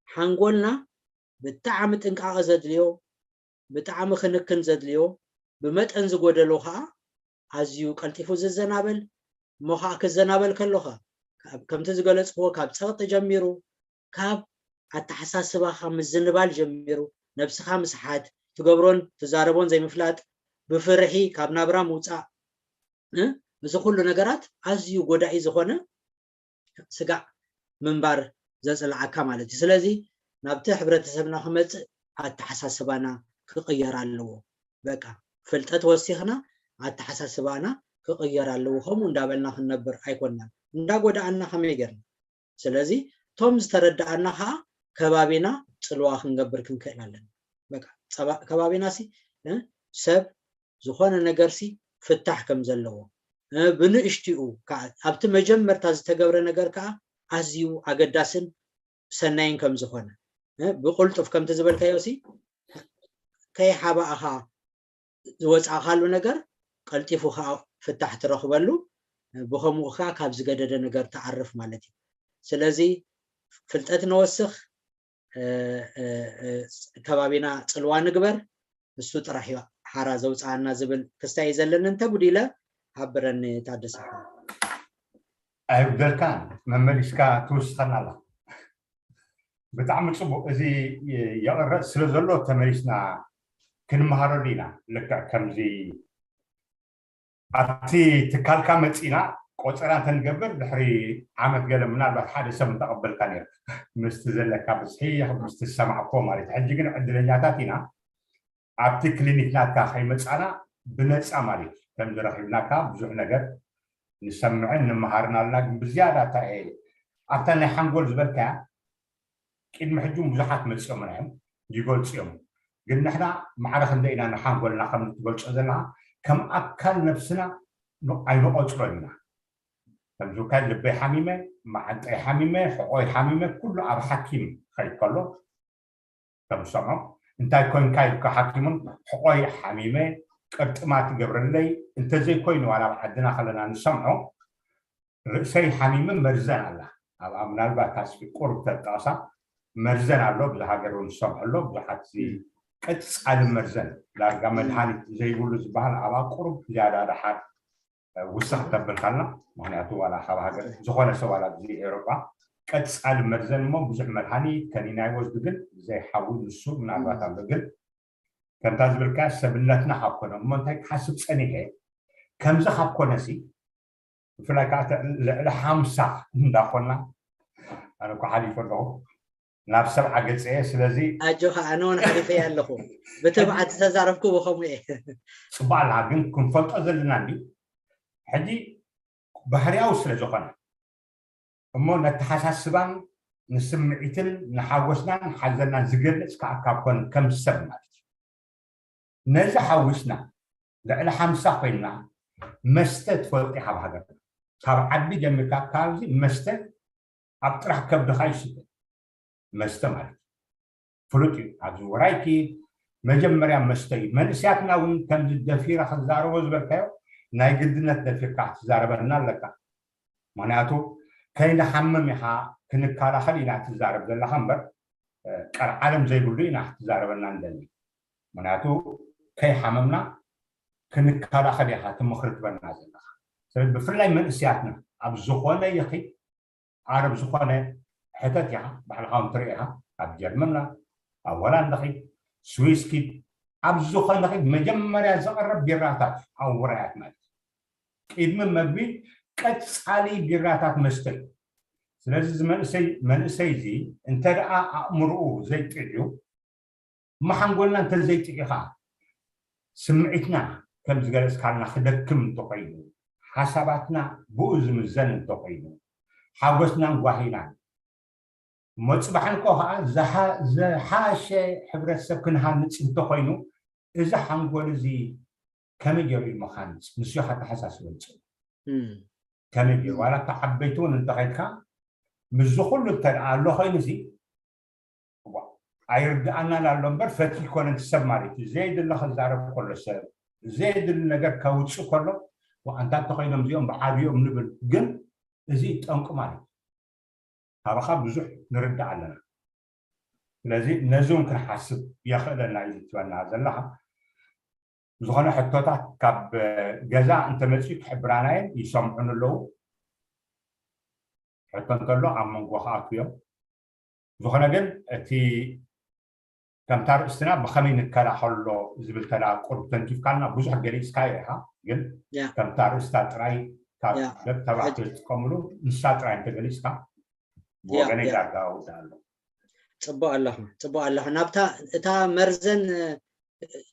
ሓንጎልና ብጣዕሚ ጥንቃቐ ዘድልዮ፣ ብጣዕሚ ክንክን ዘድልዮ፣ ብመጠን ዝጎደሎ ከዓ ኣዝዩ ቀልጢፉ ዝዘናበል እሞ ከዓ ክዘናበል ከሎ ከዓ ከምቲ ዝገለፅክዎ ካብ ፀቕጢ ጀሚሩ ካብ ኣተሓሳስባኻ ምዝንባል ጀሚሩ፣ ነብስኻ ምስሓት፣ ትገብሮን ትዛረቦን ዘይምፍላጥ፣ ብፍርሒ ካብ ናብራ ምውፃእ፣ እ? እዚ ኩሉ ነገራት ኣዝዩ ጎዳኢ ዝኾነ ስጋዕ ምንባር ዘፅልዓካ ማለት እዩ። ስለዚ ናብቲ ሕብረተሰብና ክመፅእ ኣተሓሳስባና ክቕየር ኣለዎ። በቃ ፍልጠት ወሲኽና ኣተሓሳስባና ክቕየር ኣለዎ። ከምኡ እንዳበልና ክንነብር ኣይኮንናን። እንዳጎዳኣና ከመይ ጌርና? ስለዚ እቶም ዝተረዳኣና ከዓ ከባቢና ፅልዋ ክንገብር ክንክእል ኣለና። በቃ ከባቢና ሲ ሰብ ዝኾነ ነገር ሲ ፍታሕ ከም ዘለዎ ብንእሽትኡ ኣብቲ መጀመርታ ዝተገብረ ነገር ከዓ ኣዝዩ ኣገዳስን ሰናይን ከም ዝኾነ ብቁልጡፍ ከምቲ ዝበልካዮ ሲ ከይሓባእኻ ዝወፃእካሉ ነገር ቀልጢፉ ከዓ ፍታሕ ትረኽበሉ፣ ብኸምኡ ከዓ ካብ ዝገደደ ነገር ትዓርፍ ማለት እዩ። ስለዚ ፍልጠት ነወስኽ፣ ከባቢና ፅልዋ ንግበር፣ እሱ ጥራሕ እዩ ሓራ ዘውፅኣና ዝብል ክስታይ ዘለኒ። እንተጉዲለ ሃብረኒ ታደሰ። ኣይጉደልካን፣ መመሊስካ ትውስኸና ኣላ። ብጣዕሚ ፅቡቅ። እዚ የቕረፅ ስለ ዘሎ ተመሊስና ክንመሃረሉ ኢና። ልክዕ ከምዚ ኣብቲ ትካልካ መፂና ቆፀራ እንተንገብር ድሕሪ ዓመት ገለ ምናልባት ሓደ ሰብ እንተቐበልካ ነይሩ ምስቲ ዘለካ ብዝሒ ምስቲ ዝሰማዕኮ ማለት እዩ። ሕጂ ግን ዕድለኛታት ኢና። ኣብቲ ክሊኒክ ናትካ ከይመፃና ብነፃ ማለት እዩ ከምዚ ረኪብናካ ብዙሕ ነገር ንሰምዕን ንምሃርን ኣለና። ግን ብዝያዳ እንታይ ኣብታ ናይ ሓንጎል ዝበልካያ ቅድሚ ሕጂ ብዙሓት መፂኦምና እዮም ይገልፁ እዮም። ግን ንሕና ማዕረ ክንደ ኢና ንሓንጎልና ከም ትገልፆ ዘለካ ከም ኣካል ነብስና ኣይንቆፅሮን ኢና። ከምዚ ልበይ ሓሚመ፣ መዓንጠይ ሓሚመ፣ ሕቆይ ሓሚመ፣ ኩሉ ኣብ ሓኪም ከይድ ከሎ ከም ዝሰምዖ እንታይ ኮይንካ ኢልካ ሓኪሙን ሕቆይ ሓሚመ ቅርጥማት ይገብረለይ እንተዘይኮይኑ ዋላ ኣብ ዓድና ከለና ንሰምዖ ርእሰይ ሓሚመ መርዘን ኣላ ኣብኣ ምናልባት ታስፊ ቁርብ ተጠቕሳ መርዘን ኣሎ ብዚ ሃገር እውን ዝሰምዖ ኣሎ ብዙሓት እዚ ቀፃሊ መርዘን ዳርጋ መድሃኒት ዘይብሉ ዝበሃል ኣብኣ ቁርብ ዝያዳ ደሓር ውስኽ ተብል ካልና ምክንያቱ ዋላ ካብ ሃገር ዝኾነ ሰብ ዋላ እዚ ኤውሮጳ ቀፃሊ መርዘን እሞ ብዙሕ መድሃኒት ከኒና ይወስዱ ግን ዘይሓዊ ንሱ ምናልባት ኣሎ ግን ከምታ ዝብልካ ሰብነትና ካብ ኮነ እሞ እንታይ ክሓስብ ፀኒሐ ከምዚ ካብ ኮነሲ ብፍላይ ከዓ ልዕሊ ሓምሳ እንዳኮና ኣነ እኮ ሓሊፈ ኣለኹ ናብ ሰብዓ ገፀ እየ ስለዚ ኣጆኻ ኣነ እውን ሓሊፈ ኣለኹ ብትብዓት ዝተዛረብኩ ብኸምኡ እየ ፅቡቅ ኣለካ ግን ክንፈልጦ ዘለና እንዲ ሕጂ ባህርያዊ ስለ ዝኾነ እሞ ነተሓሳስባን ንስምዒትን ንሓጎስናን ሓዘናን ዝገልፅ ከዓ ካብ ኮነ ከም ሰብ ማለት እዩ ነዚ ሓዊስና ልዕሊ ሓምሳ ኮይንና መስተ ትፈልጡ ኢካ ኣብ ሃገርና ካብ ዓዲ ጀሚርካ ካብዚ መስተ ኣብ ጥራሕ ከብድካ ይስተ መስተ ማለት እዩ ፍሉጥ እዩ ኣብዚ ውራይ ኪድ መጀመርያ መስተ እዩ መንእስያትና እውን ከምዚ ደፊረ ክዛረቦ ዝበልካዮ ናይ ግድነት ደፊርካ ክትዛረበና ኣለካ ምክንያቱ ከይንሓምም ኢካ ክንከላኸል ኢና ትዛረብ ዘለካ እምበር ቀርዓለም ዘይብሉ ኢና ክትዛረበና እንደሊ ምክንያቱ ከይሓመምና ክንከላኸል ኢኻ እቲ ምኽሪ ትበና ዘለኻ ስለዚ ብፍላይ መንእስያትና ኣብ ዝኾነ ይኺድ ዓረብ ዝኾነ ሕተት ኢኻ ባዕልኻ እውን ትርኢ ኢኻ ኣብ ጀርመና ኣብ ሆላንድ ኺድ ስዊስ ኪድ ኣብ ዝኾነ ኺድ መጀመርያ ዝቐረብ ቢራታት ኣብ ውራያት ማለት ቅድሚ መግቢ ቀፃሊ ቢራታት መስተ እዩ ስለዚ እዚ መንእሰይ መንእሰይ እዚ እንተ ደኣ ኣእምርኡ ዘይጥዕዩ እሞ ሓንጎልና እንተዘይጥዒኻ ስምዒትና ከም ዝገለፅካልና ክደክም እንተኮይኑ ሓሳባትና ብኡ ዝምዘን እንተኮይኑ ሓጎስናን ጓሂናን እሞ ፅባሕ እንኮ ከዓ ዝሓሸ ሕብረተሰብ ክንሃንፅ እንተኮይኑ እዚ ሓንጎል እዚ ከመይ ገይሩ እዩ መካንፅ ንሱ እዩ ከተሓሳስበ ዝፅእ ከመይ ገይሩ ዋላ እታ ዓበይቲ እውን እንተኸይድካ ምስዚ ኩሉ እንተ ኣሎ ኮይኑ እዚ ኣይርድኣናን ኣሎ እምበር ፈትዩ ኮነ እቲ ሰብ ማለት እዩ ዘየድሊ ክዛረብ ከሎ ሰብ ዘየድሊ ነገር ከውፅእ ከሎ ኣንታ እንተኮይኖም እዚኦም ብዓብዮም ንብል ግን እዚ ጠንቁ ማለት እዩ ካባኻ ብዙሕ ንርዳእ ኣለና ስለዚ ነዚ እውን ክንሓስብ የኽእለና እዩ ትበና ዘለኻ ዝኾነ ሕቶታት ካብ ገዛ እንተመፅኡ ክሕብራናየን ይሰምዑን ኣለዉ ሕቶ እንተሎ ኣብ መንጎ ክኣትዉ እዮም ዝኾነ ግን እቲ ከምታ ርእስትና ብኸመይ ንከላኸሎ ዝብል ተላ ቁሩብ ተንኪፍካልና ብዙሕ ገሊፅካዮ ኢኻ። ግን ከምታ ርእስታ ጥራይ ካብ ደቂ ተባዕትዮ ዝጥቀምሉ ንሳ ጥራይ እንተገሊፅካ ብወገነይ ዳርጋ ውዳ ኣሎ። ፅቡቅ ኣለኹ፣ ፅቡቅ ኣለኹ። ናብታ እታ መርዘን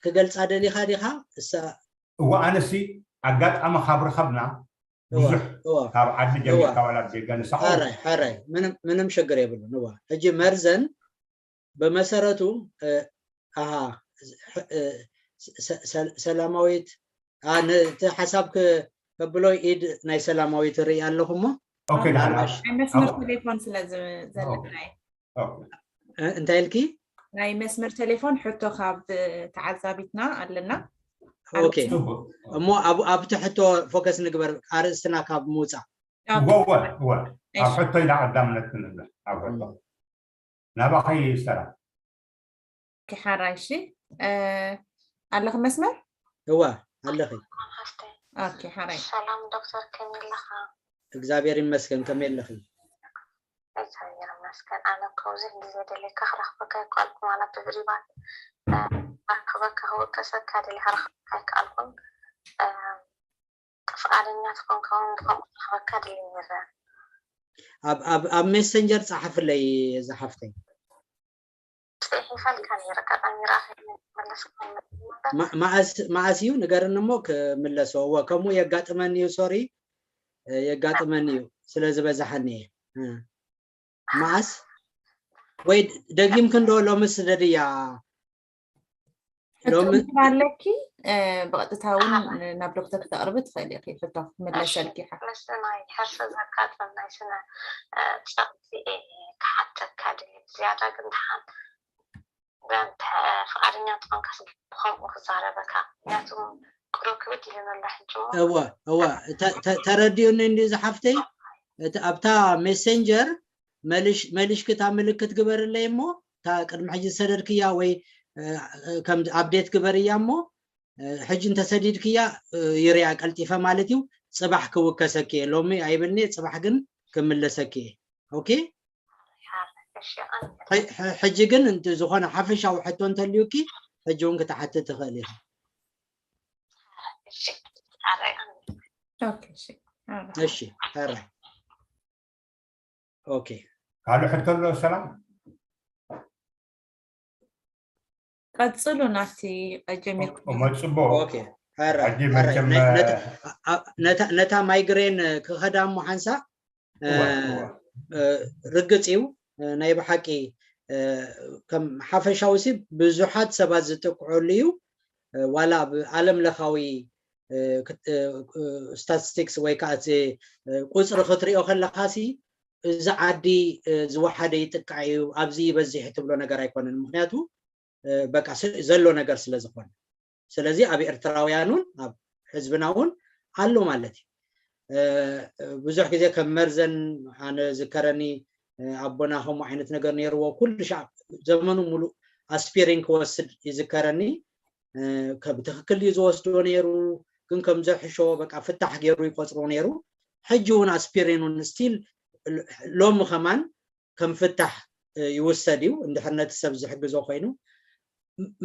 ክገልፃ ደሊኻ ዲኻ? እሳ እዋ ኣነሲ ኣጋጣሚ ካብ ረኸብና ብዙሕ ካብ ዓዲ ጀሚርካ ዋላ ደገ ንሳኦ ሕራይ ሕራይ ምንም ሽግር የብሉን። እዋ ሕጂ መርዘን ብመሰረቱ ኣሃ ሰላማዊት ነቲ ሓሳብ ከብሎ ኢድ ናይ ሰላማዊት ርኢ ኣለኹ እሞ ኦኬ ደሓን ናይ መስመር ቴሌፎን ስለ ዘለና እዩ። እንታይ ኢልኪ? ናይ መስመር ቴሌፎን ሕቶ ካብ ተዓዛቢትና ኣለና። ኦኬ እሞ ኣብቲ ሕቶ ፎከስ ንግበር ኣርእስትና ካብ ምውፃእ ወወ ወ ኣብ ሕቶ ኢና ቀዳምነት ክንህብ ኣብ ሕቶ ናባኸይ ሰላም ኪሓራይ እሺ ኣለኺ መስመር እዋ ኣለኺ ኦኬ ሓራይ ሰላም ዶክተር ከመይ ኣለኻ? እግዚኣብሔር ይመስገን ከመይ ኣለኺ? እግዚኣብሔር ይመስገን። ኣነ እኮ ብዙሕ ግዜ ደልየካ ክረኽበካ ኣይከኣልኩ ማለት ብብሪባት ክረኽበካ ክወቀሰካ ደልየ ክረኽበካ ኣይከኣልኩን። ፍቓደኛ ትኾንካ እውን ብኸምኡ ክረኽበካ ደልየ ነይረ። ኣብ ሜሰንጀር ፀሓፍለይ ዝሓፍተይ ፅሒፈልካ ነይረ ኣጋጣሚ ርኣ ከይመለስካ መዓስ እዩ ንገርኒ እሞ ክምለሶ እወ ከምኡ የጋጥመኒ እዩ ሶሪ የጋጥመኒ እዩ ስለ ዝበዛሓኒ እየ መዓስ ወይ ደጊምኪ እንዶ ሎሚ ስደድያ ሕቶ ኣለኪ ብቐጥታ እውን ናብ ዶክተር ክተቕርቢ ትኽእል ኢኺ ሕቶ ክምለሰልኪ ምስ ናይ ሕርሲ ዘጋጥም ናይ ስነ ጨቕቲ ክሓተካ ድልየት ዝያዳ ግን ደሓን ፍቓደኛ እንተኾንካስ ብኸምኡ ክዛረበካ ምክንያቱ ቁሩብ ክብድ ኢሉኒ ኣሎ ሕጂ እሞ እወ እወ ተረዲኡኒ እንዲ ዝሓፍተይ ኣብታ ሜሴንጀር መሊሽኪ እታ ምልክት ግበርለይ እሞ እታ ቅድሚ ሕጂ ዝሰደድክያ ወይ ከም ኣፕዴት ግበርያ እሞ ሕጂ እንተሰዲድክያ ይርያ ቀልጢፈ ማለት እዩ። ፅባሕ ክውከሰኪ እየ ሎሚ ኣይብልኒ፣ ፅባሕ ግን ክምለሰኪ እየ። ኦኬ ሕጂ ግን ዝኾነ ሓፈሻዊ ሕቶ እንተልዩኪ ሕጂ እውን ክትሓትት ትኽእል ኢኻ። እሺ ሕራይ ኦኬ ካልእ ሕቶ ኣሎ ሰላም? ቀፅሉ ናብቲ ቀጀሚርኩም መፅቦ ነታ ማይግሬን ክኸዳ እሞ ሓንሳእ ርግፅ እዩ ናይ ብሓቂ ከም ሓፈሻዊ ሲ ብዙሓት ሰባት ዝጥቅዐሉ እዩ ዋላ ኣብ ዓለም ለኻዊ ስታቲስቲክስ ወይ ከዓ እቲ ቁፅሪ ክትሪኦ ከለካ ሲ እዚ ዓዲ ዝወሓደ ይጥቃዕ እዩ ኣብዚ ይበዝሕ ትብሎ ነገር ኣይኮነን ምክንያቱ በቃ ዘሎ ነገር ስለ ዝኾነ ስለዚ ኣብ ኤርትራውያን እውን ኣብ ህዝብና እውን ኣሎ ማለት እዩ ብዙሕ ግዜ ከም መርዘን ኣነ ዝከረኒ ኣቦና ከምኡ ዓይነት ነገር ነይርዎ ኩሉ ሻዕ ዘመኑ ሙሉእ ኣስፒሪን ክወስድ ይዝከረኒ ብትክክል ድዩ ዝወስዶ ነይሩ ግን ከም ዘሕሾ በቃ ፍታሕ ገይሩ ይቆፅሮ ነይሩ ሕጂ እውን ኣስፒሪን እውን ስቲል ሎሚ ከማን ከም ፍታሕ ይውሰድ እዩ እንድሕር ነቲ ሰብ ዝሕግዞ ኮይኑ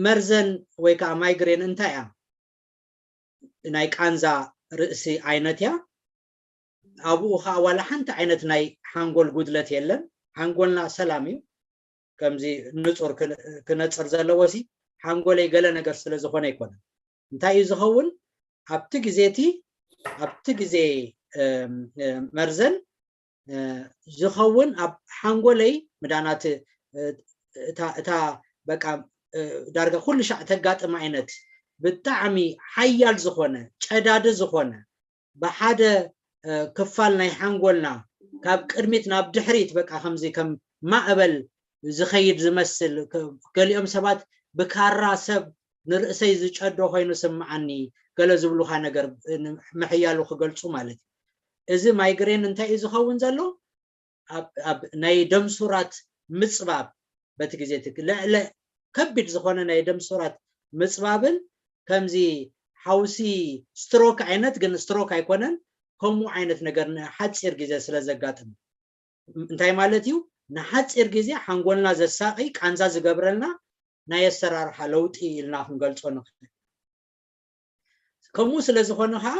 መርዘን ወይ ከዓ ማይግሬን እንታይ እያ ናይ ቃንዛ ርእሲ ዓይነት እያ ኣብኡ ከዓ ዋላ ሓንቲ ዓይነት ናይ ሓንጎል ጉድለት የለን ሓንጎልና ሰላም እዩ ከምዚ ንፁር ክነፅር ዘለዎ ሲ ሓንጎለይ ገለ ነገር ስለ ዝኾነ ኣይኮነን እንታይ እዩ ዝኸውን ኣብቲ ግዜ እቲ ኣብቲ ግዜ መርዘን ዝኸውን ኣብ ሓንጎለይ ምዳናት እታ በቃ ዳርጋ ኩሉ ሻዕ ተጋጥም ዓይነት ብጣዕሚ ሓያል ዝኾነ ጨዳዲ ዝኾነ ብሓደ ክፋል ናይ ሓንጎልና ካብ ቅድሚት ናብ ድሕሪት በቃ ከምዚ ከም ማእበል ዝኸይድ ዝመስል ገሊኦም ሰባት ብካራ ሰብ ንርእሰይ ዝጨዶ ኮይኑ ስምዓኒ ገለ ዝብሉካ ነገር ምሕያሉ ክገልፁ ማለት እዩ እዚ ማይግሬን እንታይ እዩ ዝኸውን ዘሎ ኣብ ናይ ደምሱራት ምፅባብ በቲ ግዜ እቲ ልዕለ ከቢድ ዝኾነ ናይ ደምሱራት ምፅባብን ከምዚ ሓውሲ ስትሮክ ዓይነት ግን ስትሮክ ኣይኮነን ከምኡ ዓይነት ነገር ንሓፂር ግዜ ስለ ዘጋጥም እንታይ ማለት እዩ ንሓፂር ግዜ ሓንጎልና ዘሳቒ ቃንዛ ዝገብረልና ናይ ኣሰራርሓ ለውጢ ኢልና ክንገልፆ ንኽእል። ከምኡ ስለ ዝኾነ ከዓ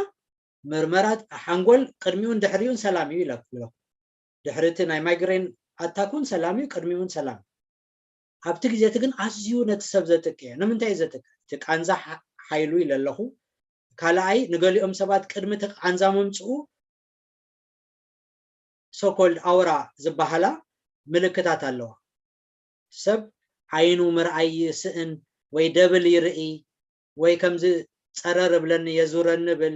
ምርመራት ሓንጎል ቅድሚኡን ድሕሪኡን ሰላም እዩ ኢለኩ። ድሕሪ እቲ ናይ ማይግሬን ኣታክ እውን ሰላም እዩ፣ ቅድሚኡ እውን ሰላም። ኣብቲ ግዜ እቲ ግን ኣዝዩ ነቲ ሰብ ዘጥቂ እዩ። ንምንታይ እዩ ዘጥቂ? እቲ ቃንዛ ሓ- ሓይሉ ኢለ ኣለኹ። ካልኣይ፣ ንገሊኦም ሰባት ቅድሚ እቲ ቃንዛ ምምፅኡ ሶኮልድ ኣውራ ዝበሃላ ምልክታት ኣለዋ። ሰብ ዓይኑ ምርኣይ ይስእን ወይ ደብል ይርኢ ወይ ከምዚ ፀረር እብለኒ የዙረኒ ብል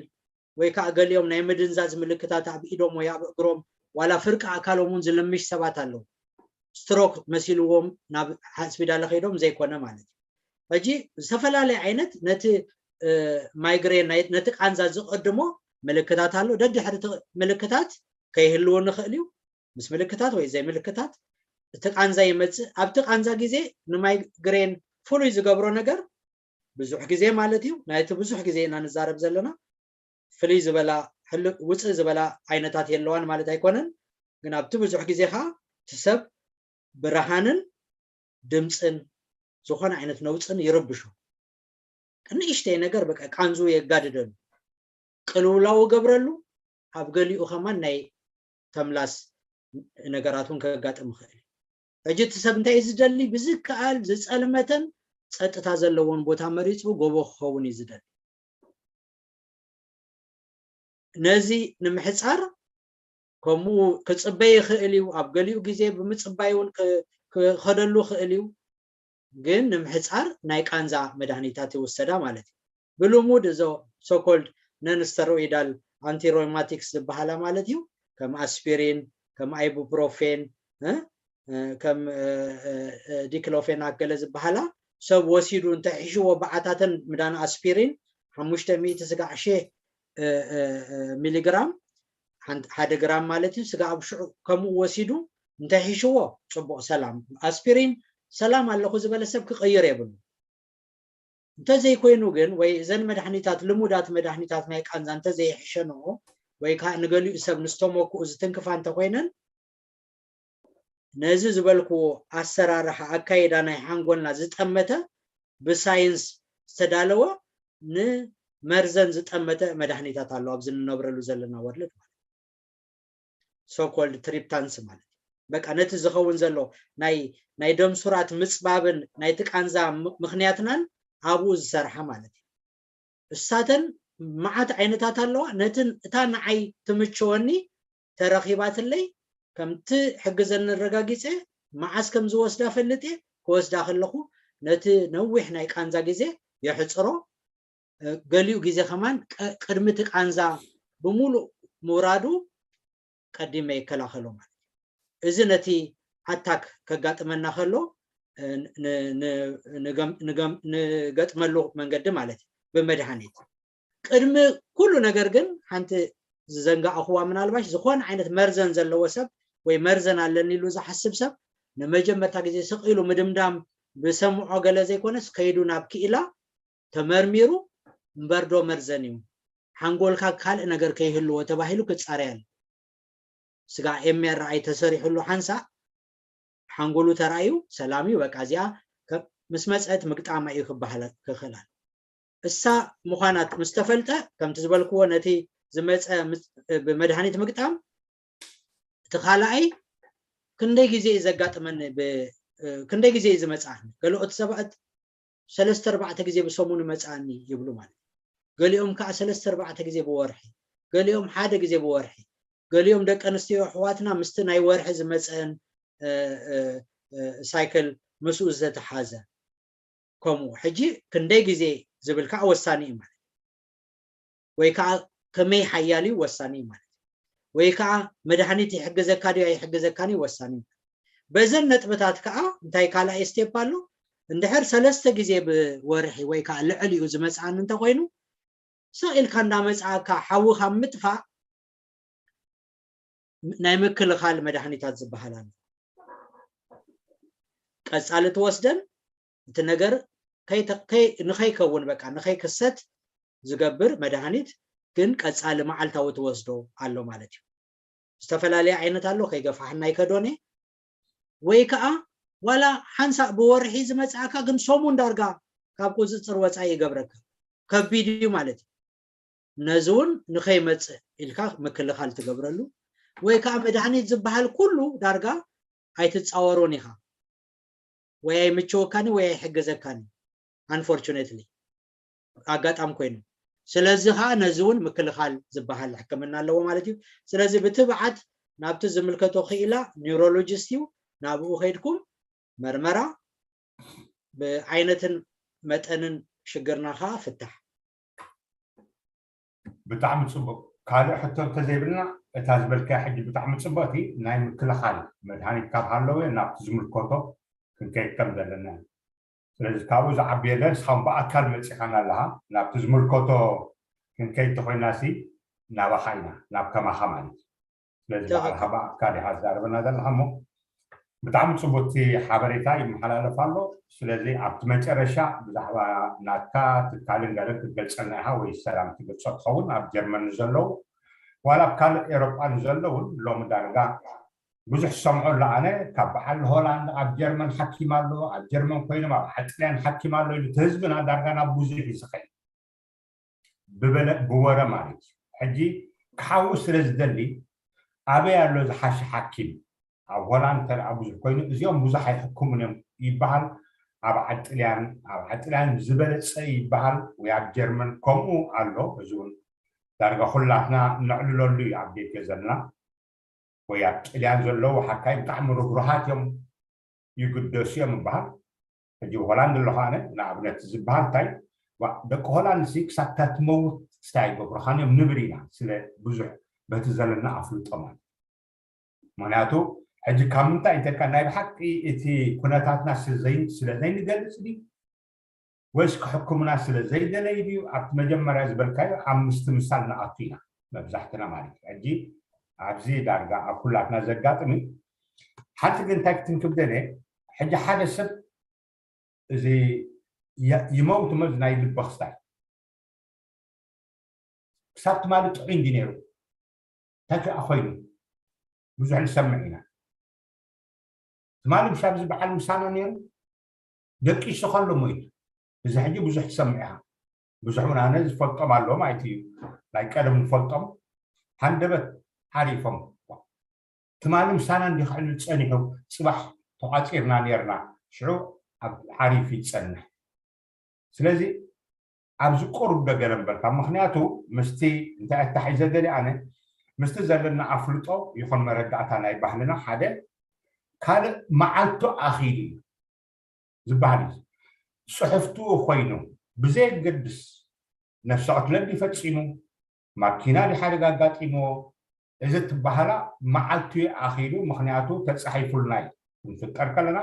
ወይ ከዓ ገሊኦም ናይ ምድንዛዝ ምልክታት ኣብ ኢዶም ወይ ኣብ እግሮም ዋላ ፍርቂ ኣካሎም እውን ዝልምሽ ሰባት ኣለዉ። ስትሮክ መሲልዎም ናብ ስፒዳለ ከይዶም ዘይኮነ ማለት እዩ። ሕጂ ዝተፈላለየ ዓይነት ነቲ ማይግሬን ነቲ ቃንዛ ዝቐድሞ ምልክታት ኣሎ። ደድሕሪ ምልክታት ከይህልው ንኽእል እዩ። ምስ ምልክታት ወይ ዘይምልክታት እቲ ቃንዛ ይመፅእ። ኣብቲ ቃንዛ ግዜ ንማይግሬን ፍሉይ ዝገብሮ ነገር ብዙሕ ግዜ ማለት እዩ። ናይቲ ብዙሕ ግዜ ኢና ንዛረብ ዘለና። ፍልይ ዝበላ ውፅእ ዝበላ ዓይነታት የለዋን ማለት ኣይኮነን። ግን ኣብቲ ብዙሕ ግዜ ከዓ እቲ ሰብ ብርሃንን ድምፅን ዝኾነ ዓይነት ነውፅን ይርብሾ። ንእሽተይ ነገር በቃ ቃንዙ የጋድደሉ፣ ቅልውላው ገብረሉ። ኣብ ገሊኡ ከማን ናይ ተምላስ ነገራት እውን ከጋጥም ይኽእል። ሕጂ እቲ ሰብ እንታይ እዩ ዝደሊ? ብዝከኣል ዝፀልመተን ፀጥታ ዘለዎን ቦታ መሪፁ ጎቦ ክኸውን እዩ ዝደሊ። ነዚ ንምሕፃር ከምኡ ክፅበ ይኽእል እዩ። ኣብ ገሊኡ ግዜ ብምፅባይ እውን ክኸደሉ ይኽእል እዩ። ግን ንምሕፃር ናይ ቃንዛ መድሃኒታት ይውሰዳ ማለት እዩ። ብልሙድ እዞ ሶኮልድ ነን ስተሮይዳል ኣንቲሮማቲክስ ዝበሃላ ማለት እዩ። ከም ኣስፒሪን፣ ከም ኣይቡፕሮፌን፣ ከም ዲክሎፌናክ ገለ ዝበሃላ ሰብ ወሲዱ እንተሒሽዎ በዓታተን ምዳን ኣስፒሪን ሓሙሽተ ሚእቲ ስጋዕ ሺሕ ሚሊግራም ሓደ ግራም ማለት እዩ። ስጋ ኣብ ሽዑ ከምኡ ወሲዱ እንተሒሽዎ ፅቡቕ ሰላም። ኣስፒሪን ሰላም ኣለኹ ዝበለ ሰብ ክቕይር የብሉ። እንተዘይኮይኑ ግን ወይ እዘን መድሓኒታት ልሙዳት መድሓኒታት ናይ ቃንዛ እንተዘይሕሸንኦ ወይ ከዓ ንገሊኡ ሰብ ንዝተመክኡ ዝትንክፋ እንተኮይነን ነዚ ዝበልክዎ ኣሰራርሓ ኣካይዳ ናይ ሓንጎልና ዝጠመተ ብሳይንስ ዝተዳለወ ንመርዘን ዝጠመተ መድሃኒታት ኣሎ ኣብዚ ንነብረሉ ዘለና ወርልድ ማለት ሶኮልድ ትሪፕታንስ ማለት በቃ ነቲ ዝኸውን ዘሎ ናይ ናይ ደም ሱራት ምፅባብን ናይቲ ቃንዛ ምክንያትናን ኣብኡ ዝሰርሓ ማለት እዩ። እሳተን መዓት ዓይነታት ኣለዋ። ነትን እታ ንዓይ ትምችወኒ ተረኺባትለይ ከምቲ ሕግዘኒ ኣረጋጊፀ መዓስ ከም ዝወስዳ ፈልጥ እየ። ክወስዳ ከለኹ ነቲ ነዊሕ ናይ ቃንዛ ግዜ የሕፅሮ። ገሊኡ ግዜ ከማን ቅድሚ እቲ ቃንዛ ብምሉእ ምውራዱ ቀዲመ ይከላኸሎ ማለት እዩ። እዚ ነቲ ኣታክ ከጋጥመና ከሎ ንገጥመሉ መንገዲ ማለት እዩ ብመድሃኒት። ቅድሚ ኩሉ ነገር ግን ሓንቲ ዝዘንጋእኽዋ ምናልባሽ ዝኾነ ዓይነት መርዘን ዘለዎ ሰብ ወይ መርዘን ኣለኒ ኢሉ ዝሓስብ ሰብ ንመጀመርታ ግዜ ስቕ ኢሉ ምድምዳም ብሰምዖ ገለ ዘይኮነስ ከይዱ ናብ ክኢላ ተመርሚሩ እምበርዶ መርዘን እዩ ሓንጎልካ ካልእ ነገር ከይህልዎ ተባሂሉ ክፃረየል ስጋ ኤምኣርኣይ ተሰሪሕሉ ሓንሳእ ሓንጎሉ ተራእዩ ሰላም እዩ በቃ እዚኣ ምስ መፀት ምግጣማ እዩ ክበሃል ክኽእላል እሳ ምዃናት ምስ ተፈልጠ ከምቲ ዝበልክዎ ነቲ ዝመፀ ብመድሃኒት ምግጣም እቲ ካልኣይ ክንደይ ግዜ እዩ ዘጋጥመኒ ክንደይ ግዜ እዩ ዝመፅኣኒ ገለኦት ሰባት ሰለስተ ኣርባዕተ ግዜ ብሰሙን ይመፅኣኒ ይብሉ ማለት ገሊኦም ከዓ ሰለስተ ኣርባዕተ ግዜ ብወርሒ ገሊኦም ሓደ ግዜ ብወርሒ ገሊኦም ደቂ ኣንስትዮ ኣሕዋትና ምስቲ ናይ ወርሒ ዝመፀን ሳይክል ምስኡ ዝተተሓዘ ከምኡ ሕጂ ክንደይ ግዜ ዝብል ከዓ ወሳኒ እዩ ማለት ወይ ከዓ ከመይ ሓያል እዩ ወሳኒ እዩ ማለት ወይ ከዓ መድሃኒት ይሕግዘካ ድዩ ኣይሕግዘካን እዩ ወሳኒ እዩ በዘን ነጥብታት ከዓ እንታይ ካልኣይ ስቴፕ ኣሎ እንድሕር ሰለስተ ግዜ ብወርሒ ወይ ከዓ ልዕሊኡ ዝመፅኣኒ እንተኮይኑ ስቕ ኢልካ እንዳመፅኣካ ሓዊ ካብ ምጥፋእ ናይ ምክልኻል መድሃኒታት ዝበሃል ኣሎ ቀፃሊ ትወስደን እቲ ነገር ንኸይከውን በቃ ንኸይክሰት ዝገብር መድሃኒት ግን ቀፃሊ መዓልታዊ ትወስዶ ኣሎ ማለት እዩ ዝተፈላለየ ዓይነት ኣሎ ከይገፋሕና ይከዶኒ ወይ ከዓ ዋላ ሓንሳእ ብወርሒ ዝመፅኣካ ግን ሰሙን ዳርጋ ካብ ቁፅፅር ወፃኢ ይገብረካ። ከቢድ እዩ ማለት እዩ። ነዚ እውን ንኸይመፅእ ኢልካ ምክልኻል ትገብረሉ። ወይ ከዓ መድሃኒት ዝበሃል ኩሉ ዳርጋ ኣይትፃወሮን ኢኻ። ወይ ኣይምችወካን ወይ ኣይሕግዘካን እዩ። Unfortunately ኣጋጣሚ ኮይኑ። ስለዚ ከዓ ነዚ እውን ምክልኻል ዝበሃል ሕክምና ኣለዎ ማለት እዩ። ስለዚ ብትብዓት ናብቲ ዝምልከቶ ክኢላ ኒውሮሎጂስት እዩ፣ ናብኡ ከይድኩም መርመራ ብዓይነትን መጠንን ሽግርና ከዓ ፍታሕ። ብጣዕሚ ፅቡቅ። ካልእ ሕቶ እንተዘይብልና እታ ዝበልካያ ሕጂ ብጣዕሚ ፅቡቅቲ ናይ ምክልኻል መድሃኒት ካብ ሃለወ ናብቲ ዝምልከቶ ክንከይድ ከም ዘለና እዩ። ስለዚ ካብኡ ዝዓቢ የለን። እስኻም ብኣካል መፂኻና ኣለኻ ናብቲ ዝምልከቶ ክንከይድ ተኮይናሲ ናባኻ ኢና ናብ ከማኻ ማለት እዩ። ስለዚ በዓልኻ ብኣካል ኢኻ ዝዛረበና ዘለኻ እሞ ብጣዕሚ ፅቡቅቲ ሓበሬታ ይመሓላለፍ ኣሎ። ስለዚ ኣብቲ መጨረሻ ብዛዕባ ናትካ ትካልን ገለን ክትገልፀልና ኢኻ ወይ ሰላም ትገልፆ ትኸውን ኣብ ጀርመን ንዘለዉ ዋላ ኣብ ካልእ ኤሮጳ ንዘለውን ሎሚ ዳርጋ ብዙሕ ዝሰምዖ ኣሎ። ኣነ ካብ በዓል ሆላንድ ኣብ ጀርመን ሓኪም ኣሎ፣ ኣብ ጀርመን ኮይኖም ኣብ ዓጥልያን ሓኪም ኣሎ ኢሉ እቲ ህዝብና ዳርጋ ናብ ብዙሕ እዩ ዝኸይድ ብበለ ብወረ ማለት እዩ። ሕጂ ክሓዊ ስለ ዝደሊ ኣበይ ኣሎ ዝሓሸ ሓኪም ኣብ ሆላንድ ተደኣ ብዙሕ ኮይኑ እዚኦም ብዙሕ ኣይሕክሙን እዮም ይበሃል። ኣብ ዓጥልያን ኣብ ዓጥልያን ዝበለፀ ይበሃል ወይ ኣብ ጀርመን ከምኡ ኣሎ። እዚ እውን ዳርጋ ኩላትና ነዕልለሉ እዩ ኣብ ደገ ዘለና ወይ ኣብ ጥልያን ዘለዉ ሓካይ ብጣዕሚ ርህሩሃት እዮም ይግደሱ እዮም ይበሃል። ሕጂ ሆላንድ ኣለኹ ኣነ ንኣብነት ዝበሃል እንታይ ደቂ ሆላንድ ሲ ክሳብ እታ ትመውት ስታይ ኣይገብሩኻን እዮም ንብል ኢና ስለ ብዙሕ በቲ ዘለና ኣፍልጦ ማለት ምክንያቱ ሕጂ ካብ ምንታይ እንተልካ ናይ ብሓቂ እቲ ኩነታትና ስለ ዘይንገልፅ ድዩ ወይስ ክሕክሙና ስለ ዘይደለዩ ድዩ ኣብቲ መጀመርያ ዝበልካዮ ኣብ ምስትምሳል ንኣቱ ኢና መብዛሕትና ማለት እዩ ሕጂ ኣብዚ ዳርጋ ኣብ ኩላትና ዘጋጥም እዩ ሓንቲ ግን እንታይ ክትንክብ ደለ ሕጂ ሓደ ሰብ እዚ ይመውት መዝ ናይ ልቢ ክስታይ ክሳብ ትማሊ ጥዑይ እንዲ ነይሩ እንታይ ከኣ ኮይኑ ብዙሕ ንሰምዕ ኢና ትማሊ ምሽ ኣብዚ በዓል ምሳና ነይሩ ደቂሱ ከሎ ሞይቱ እዚ ሕጂ ብዙሕ ትሰምዕ ኢኻ ብዙሕ እውን ኣነ ዝፈልጦም ኣለዎም ኣይት እዩ ናይ ቀደም ንፈልጦም ሃንደበት ሓሪፎም ትማሊ ምሳና እንዲ ክዕልል ፀኒሑ ፅባሕ ተቋፂርና ነርና ሽዑ ኣብ ሓሪፍ ይፀንሕ ስለዚ ኣብዚ ቁሩብ ዶ ገለ ምበልካ ምክንያቱ ምስቲ እንታይ ኣታሒዘ ደሊ ኣነ ምስቲ ዘለና ኣፍልጦ ይኹን መረዳእታ ናይ ባህልና ሓደ ካልእ መዓልቱ ኣኺሉ እዩ ዝበሃል እዩ ፅሑፍቱ ኮይኑ ብዘየገድስ ነፍሰ ቅትለት ፈፂሙ ማኪና ድሓደጋ ኣጋጢምዎ እዚ ትበሃላ መዓልቱ ኣኺሉ ምክንያቱ ተፃሒፉልና እዩ ክንፍጠር ከለና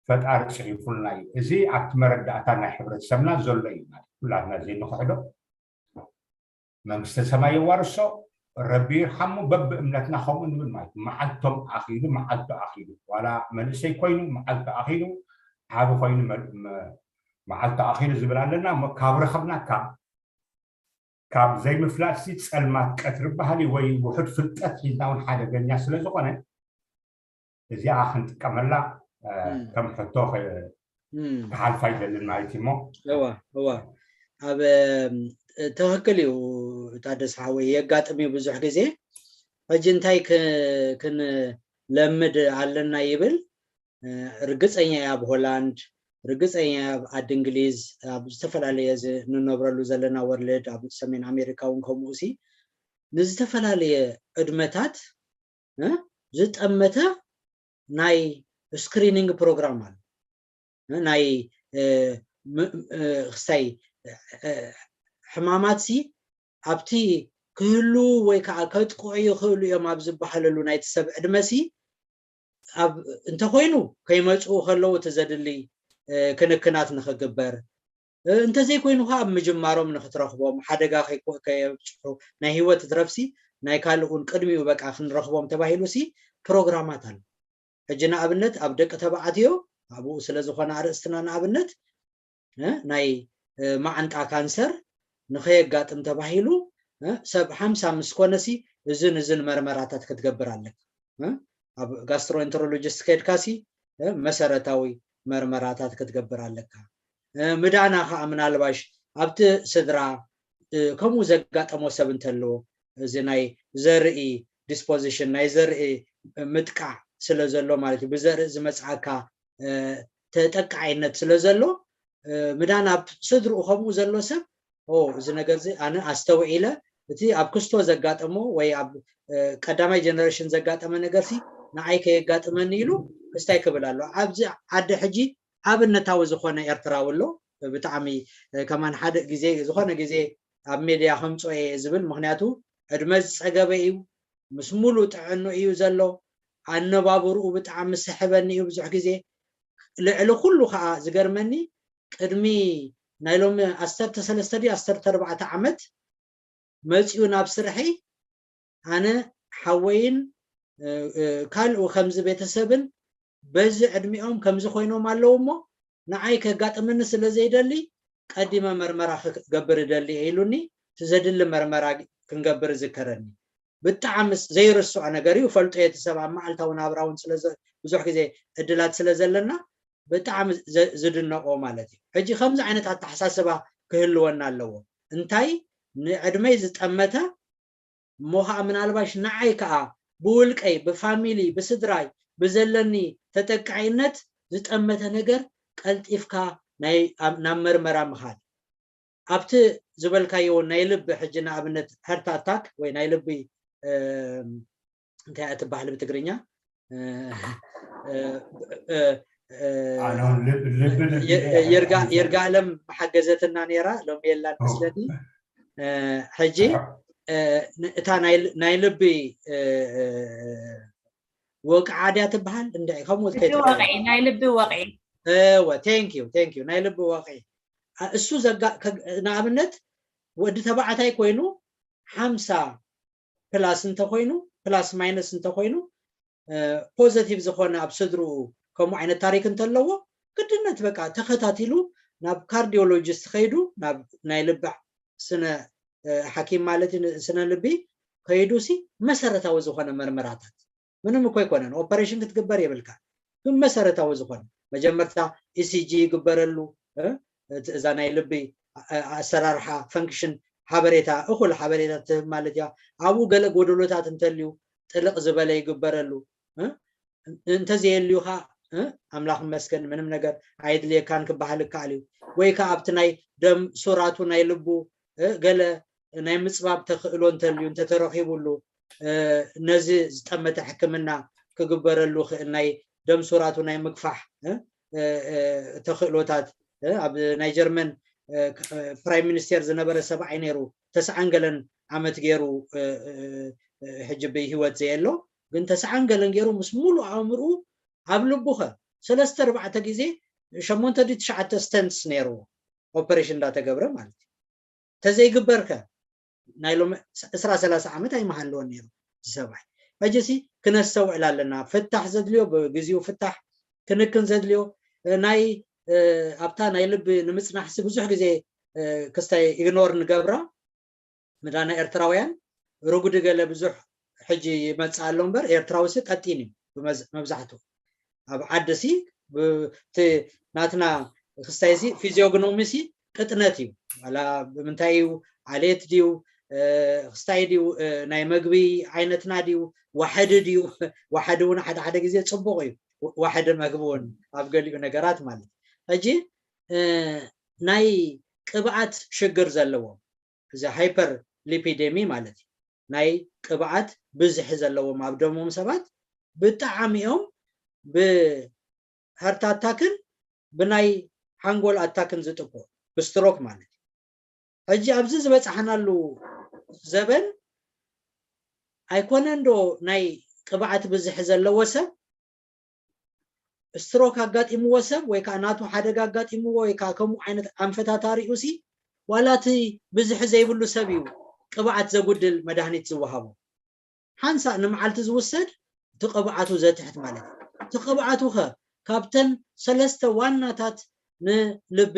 ፈጣሪ ፅሒፉልና እዩ እዚ ኣብቲ መረዳእታ ናይ ሕብረተሰብና ዘሎ እዩ ማለት ኩላትና ዘይንክሕዶ መንግስተ ሰማይ የዋርሶ ረቢ ይርሓሙ በብእምነትና ከምኡ ንብል ማለት መዓልቶም ኣኺሉ መዓልቱ ኣኺሉ ዋላ መንእሰይ ኮይኑ መዓልቱ ኣኺሉ ዓቢ ኮይኑ መዓልቱ ኣኺሉ ዝብል ኣለና ካብ ረኸብናካ ካብ ዘይምፍላጥሲ ፀልማት ቀትሪ ባህሊ ወይ ውሑድ ፍልጠት ሒዝና እውን ሓደገኛ ስለ ዝኾነ እዚኣ ክንጥቀመላ ከም ሕቶ ክሓልፋ ይደልን ማለት እሞ እዋ እዋ ኣብ ትክክል እዩ ታደስ ሓወይ የጋጥም እዩ ብዙሕ ግዜ ሕጂ እንታይ ክንለምድ ኣለና ይብል ርግፀኛ እየ ኣብ ሆላንድ ርግፀኛ እየ ኣብ ዓዲ እንግሊዝ ኣብ ዝተፈላለየ ንነብረሉ ዘለና ወርልድ ኣብ ሰሜን ኣሜሪካ እውን ከምኡ ሲ ንዝተፈላለየ ዕድመታት ዝጠመተ ናይ screening program ኣሎ ናይ ክስታይ ሕማማት ሲ ኣብቲ ክህሉ ወይ ከዓ ከጥቅዑ ይኽእሉ እዮም ኣብ ዝበሃለሉ ናይቲ ሰብ ዕድመ ሲ እንተኮይኑ ከይመፅኡ ከለዉ እቲ ዘድሊ ክንክናት ንክግበር እንተዘይኮይኑ ከዓ ኣብ ምጅማሮም ንክትረክቦም ሓደጋ ከየብፅሑ ናይ ሂወት ትረፍሲ ናይ ካልእ እውን ቅድሚኡ በቃ ክንረክቦም ተባሂሉ ሲ ፕሮግራማት ኣሎ ሕጂ ንኣብነት ኣብ ደቂ ተባዕትዮ ኣብኡ ስለዝኮነ ኣርእስትና ንኣብነት ናይ ማዓንጣ ካንሰር ንከየጋጥም ተባሂሉ ሰብ ሓምሳ ምስ ኮነሲ እዝን እዝን መርመራታት ክትገብር ኣለካ ኣብ gastroenterologist ከድካሲ መሰረታዊ መርመራታት ክትገብር ኣለካ። ምዳና ከዓ ምናልባሽ ኣብቲ ስድራ ከምኡ ዘጋጠሞ ሰብ እንተሎ፣ እዚ ናይ ዘርኢ disposition፣ ናይ ዘርኢ ምጥቃዕ ስለ ዘሎ ማለት እዩ፣ ብዘርኢ ዝመፅኣካ ተጠቃዒነት ስለ ዘሎ፣ ምዳን ኣብ ስድርኡ ከምኡ ዘሎ ሰብ፣ እዚ ነገር እዚ ኣነ ኣስተውዒለ፣ እቲ ኣብ ክስቶ ዘጋጠሞ ወይ ኣብ ቀዳማይ generation ዘጋጠመ ነገርሲ ንዓይ ከየጋጥመኒ ኢሉ ክስታይ ክብል ኣሎ። ኣብዚ ዓዲ ሕጂ ኣብነታዊ ዝኾነ ኤርትራዊ ኣሎ። ብጣዕሚ ከማን ሓደ ግዜ፣ ዝኾነ ግዜ ኣብ ሜድያ ከምፅኦ እየ ዝብል፣ ምክንያቱ ዕድመ ዝፀገበ እዩ፣ ምስ ሙሉ ጥዕኑ እዩ ዘሎ። ኣነባብርኡ ብጣዕሚ ስሕበኒ እዩ ብዙሕ ግዜ። ልዕሊ ኩሉ ከዓ ዝገርመኒ፣ ቅድሚ ናይ ሎሚ ዓሰርተ ሰለስተ ድዩ ዓሰርተ ኣርባዕተ ዓመት መፂኡ ናብ ስርሐይ፣ ኣነ ሓወይን ካልኡ ከምዚ ቤተሰብን በዚ ዕድሚኦም ከምዚ ኮይኖም ኣለዉ እሞ ንዓይ ከጋጥመኒ ስለ ዘይደሊ ቀዲመ መርመራ ክገብር እደሊ እየ ኢሉኒ። እቲ ዘድሊ መርመራ ክንገብር ዝከረኒ። ብጣዕሚ ዘይርስዖ ነገር እዩ። ፈልጦ እቲ ሰብ ኣብ መዓልታዊ ናብራ እውን ብዙሕ ግዜ እድላት ስለ ዘለና ብጣዕሚ ዝድነቆ ማለት እዩ። ሕጂ ከምዚ ዓይነት ኣተሓሳስባ ክህልወና ኣለዎ። እንታይ ንዕድመይ ዝጠመተ እሞ ከዓ ምናልባሽ ንዓይ ከዓ ብውልቀይ፣ ብፋሚሊ፣ ብስድራይ ብዘለኒ ተጠቃዒነት ዝጠመተ ነገር ቀልጢፍካ ናብ መርመራ ምኻድ። ኣብቲ ዝበልካዮ ናይ ልቢ ሕጂ ንኣብነት heart attack ወይ ናይ ልቢ እንታይ እያ ትበሃል ብትግርኛ? ይርጋ ኣለም መሓገዘትና ነይራ፣ ሎሚ የላን መስለኒ። ሕጂ እታ ናይ ልቢ ወቅዓ ድያ ትበሃል? እንደ ከምኡ ናይ ልቢ ወቅዒ። Thank you, thank you። ናይ ልቢ ወቅዒ እሱ ንኣብነት ወዲ ተባዕታይ ኮይኑ ሓምሳ ፕላስ እንተኮይኑ፣ ፕላስ ማይነስ እንተኮይኑ፣ ፖዘቲቭ ዝኾነ ኣብ ስድርኡ ከምኡ ዓይነት ታሪክ እንተለዎ፣ ግድነት በቃ ተኸታቲሉ ናብ ካርዲዮሎጂስት ከይዱ፣ ናብ ናይ ልቢ ስነ ሓኪም ማለት እዩ፣ ስነ ልቢ ከይዱ ሲ መሰረታዊ ዝኾነ መርመራታት ምንም እኮ ኣይኮነን። ኦፐሬሽን ክትግበር የብልካ፣ ግን መሰረታዊ ዝኾነ መጀመርታ ኢሲጂ ይግበረሉ። እዛ ናይ ልቢ ኣሰራርሓ፣ ፈንክሽን፣ ሓበሬታ፣ እኹል ሓበሬታ ትህብ ማለት እያ። ኣብኡ ገለ ጎደሎታት እንተልዩ ጥልቕ ዝበለ ይግበረሉ። እንተዘየልዩ ከዓ ኣምላኽ ይመስገን ምንም ነገር ኣየድልየካን ክበሃል ይከኣል እዩ። ወይ ከዓ ኣብቲ ናይ ደም ሱራቱ ናይ ልቡ ገለ ናይ ምፅባብ ተኽእሎ እንተልዩ እንተተረኺቡሉ ነዚ ዝጠመተ ሕክምና ክግበረሉ ክእል ናይ ደም ሱራቱ ናይ ምግፋሕ ተኽእሎታት ኣብ ናይ ጀርመን ፕራይም ሚኒስቴር ዝነበረ ሰብኣይ ነይሩ። ተስዓን ገለን ዓመት ገይሩ ሕጂ ብህይወት ዘየሎ፣ ግን ተስዓን ገለን ገይሩ ምስ ሙሉ ኣእምርኡ ኣብ ልቡኸ ሰለስተ ኣርባዕተ ግዜ ሸሞንተ ድዩ ትሽዓተ ስተንትስ ነይርዎ ኦፐሬሽን እንዳተገብረ ማለት እዩ። ተዘይግበርከ ናይ ሎሚ ዕስራ ሰላሳ ዓመት ኣይመሃለወን ነይሩ እዚ ሰብኣይ። ሕጂ ሲ ክነስተውዕል ኣለና። ፍታሕ ዘድልዮ ብግዚኡ ፍታሕ፣ ክንክን ዘድልዮ ናይ ኣብታ ናይ ልቢ ንምፅናሕሲ ብዙሕ ግዜ ክስታይ ኢግኖር ንገብራ። ምዳና ኤርትራውያን ርጉዲ ገለ ብዙሕ ሕጂ ይመፅእ ኣሎ እምበር ኤርትራዊ ሲ ቀጢን እዩ መብዛሕትኡ። ኣብ ዓዲ ሲ ናትና ክስታይ ሲ ፊዚዮግኖሚ ሲ ቅጥነት እዩ። ዋላ ብምንታይ እዩ፣ ዓሌት ድዩ፣ ክስታይ ድዩ፣ ናይ መግቢ ዓይነትና ድዩ፣ ዋሕዲ ድዩ፣ ዋሕዲ እውን ሓደ ሓደ ግዜ ፅቡቕ እዩ። ዋሕዲ መግቢ እውን ኣብ ገሊኡ ነገራት ማለት ሕጂ ናይ ቅብኣት ሽግር ዘለዎም እዚ ሃይፐር ሊፒዴሚ ማለት እዩ። ናይ ቅብኣት ብዝሒ ዘለዎም ኣብ ደሞም ሰባት ብጣዕሚ እዮም ብሃርት ኣታክን ብናይ ሓንጎል ኣታክን ዝጥቁ ብስትሮክ ማለት እዩ። ሕጂ ኣብዚ ዝበፃሕናሉ ዘበን ኣይኮነን ዶ ናይ ቅብኣት ብዝሒ ዘለዎ ሰብ ስትሮክ ኣጋጢምዎ ሰብ ወይ ከዓ ናቱ ሓደጋ ኣጋጢምዎ ወይ ከዓ ከምኡ ዓይነት ኣንፈታት ኣሪኡ ሲ ዋላ እቲ ብዝሒ ዘይብሉ ሰብ እዩ ቅብኣት ዘጉድል መድሃኒት ዝወሃቦ። ሓንሳእ ንመዓልቲ ዝውሰድ እቲ ቅብኣቱ ዘትሕት ማለት እዩ። እቲ ቅብኣቱ ኸ ካብተን ሰለስተ ዋናታት ንልቢ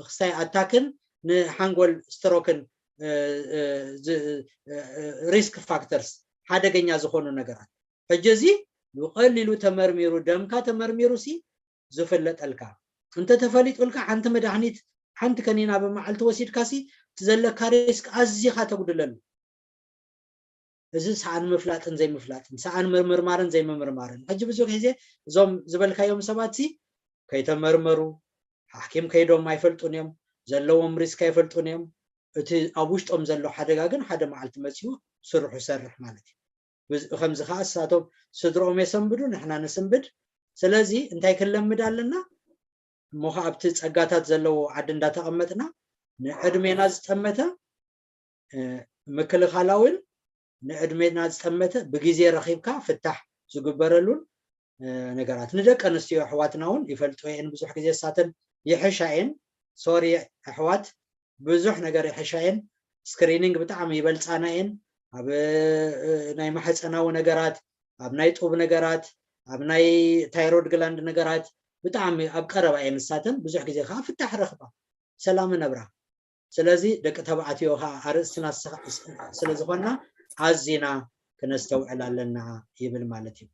ክስታይ ኣታክን ንሓንጎል ስትሮክን ሪስክ ፋክተርስ ሓደገኛ ዝኾኑ ነገራት። ሕጂ እዚ ብቐሊሉ ተመርሚሩ፣ ደምካ ተመርሚሩ ሲ ዝፍለጠልካ። እንተ ተፈሊጡልካ ሓንቲ መድሃኒት፣ ሓንቲ ከኒና ብመዓልቲ ወሲድካ ሲ እቲ ዘለካ ሪስክ ኣዚኻ ተጉድለሉ። እዚ ሰኣን ምፍላጥን ዘይምፍላጥን፣ ሰኣን ምምርማርን ዘይምምርማርን። ሕጂ ብዙሕ ግዜ እዞም ዝበልካዮም ሰባት ሲ ከይተመርመሩ፣ ሓኪም ከይዶም ኣይፈልጡን እዮም፣ ዘለዎም ሪስክ ኣይፈልጡን እዮም። እቲ ኣብ ውሽጦም ዘሎ ሓደጋ ግን ሓደ መዓልቲ መጺኡ ስርሑ ይሰርሕ ማለት እዩ። ብዝ-፣ ከምዚ ከኣ እሳቶም ስድርኦም የሰንብዱ፣ ንሕና ንስንብድ። ስለዚ እንታይ ክንለምድ ኣለና? እሞ ኸኣ ኣብቲ ጸጋታት ዘለዎ ዓዲ እንዳተቐመጥና ንዕድሜና ዝጠመተ፣ እ፣ ምክልኻላዊን ንዕድሜና ዝጠመተ ብግዜ ረኺብካ ፍታሕ ዝግበረሉን፣ እ፣ ነገራት። ንደቂ ኣንስትዮ ኣሕዋትና እውን ይፈልጥኦ እየን፣ ብዙሕ ግዜ እሳተን ይሕሻ እየን። ሶሪ ኣሕዋት፣ ብዙሕ ነገር ይሕሻ እየን። ስክሪኒንግ ብጣዕሚ ይበልጻና እየን። ኣብ፣ እ፣ ናይ ማሕጸናዊ ነገራት፣ ኣብ ናይ ጡብ ነገራት፣ ኣብ ናይ ታይሮይድ ግላንድ ነገራት ብጣዕሚ ኣብ ቀረባ እየን እሳተን። ብዙሕ ግዜ ከኣ ፍታሕ ረኽባ፣ ሰላም ነብራ። ስለዚ ደቂ ተባዕትዮ ከኣ ኣርእስትና ስኻ-፣ ስለ ዝኾንና ኣዚና ክነስተውዕል ኣለና ይብል ማለት እዩ።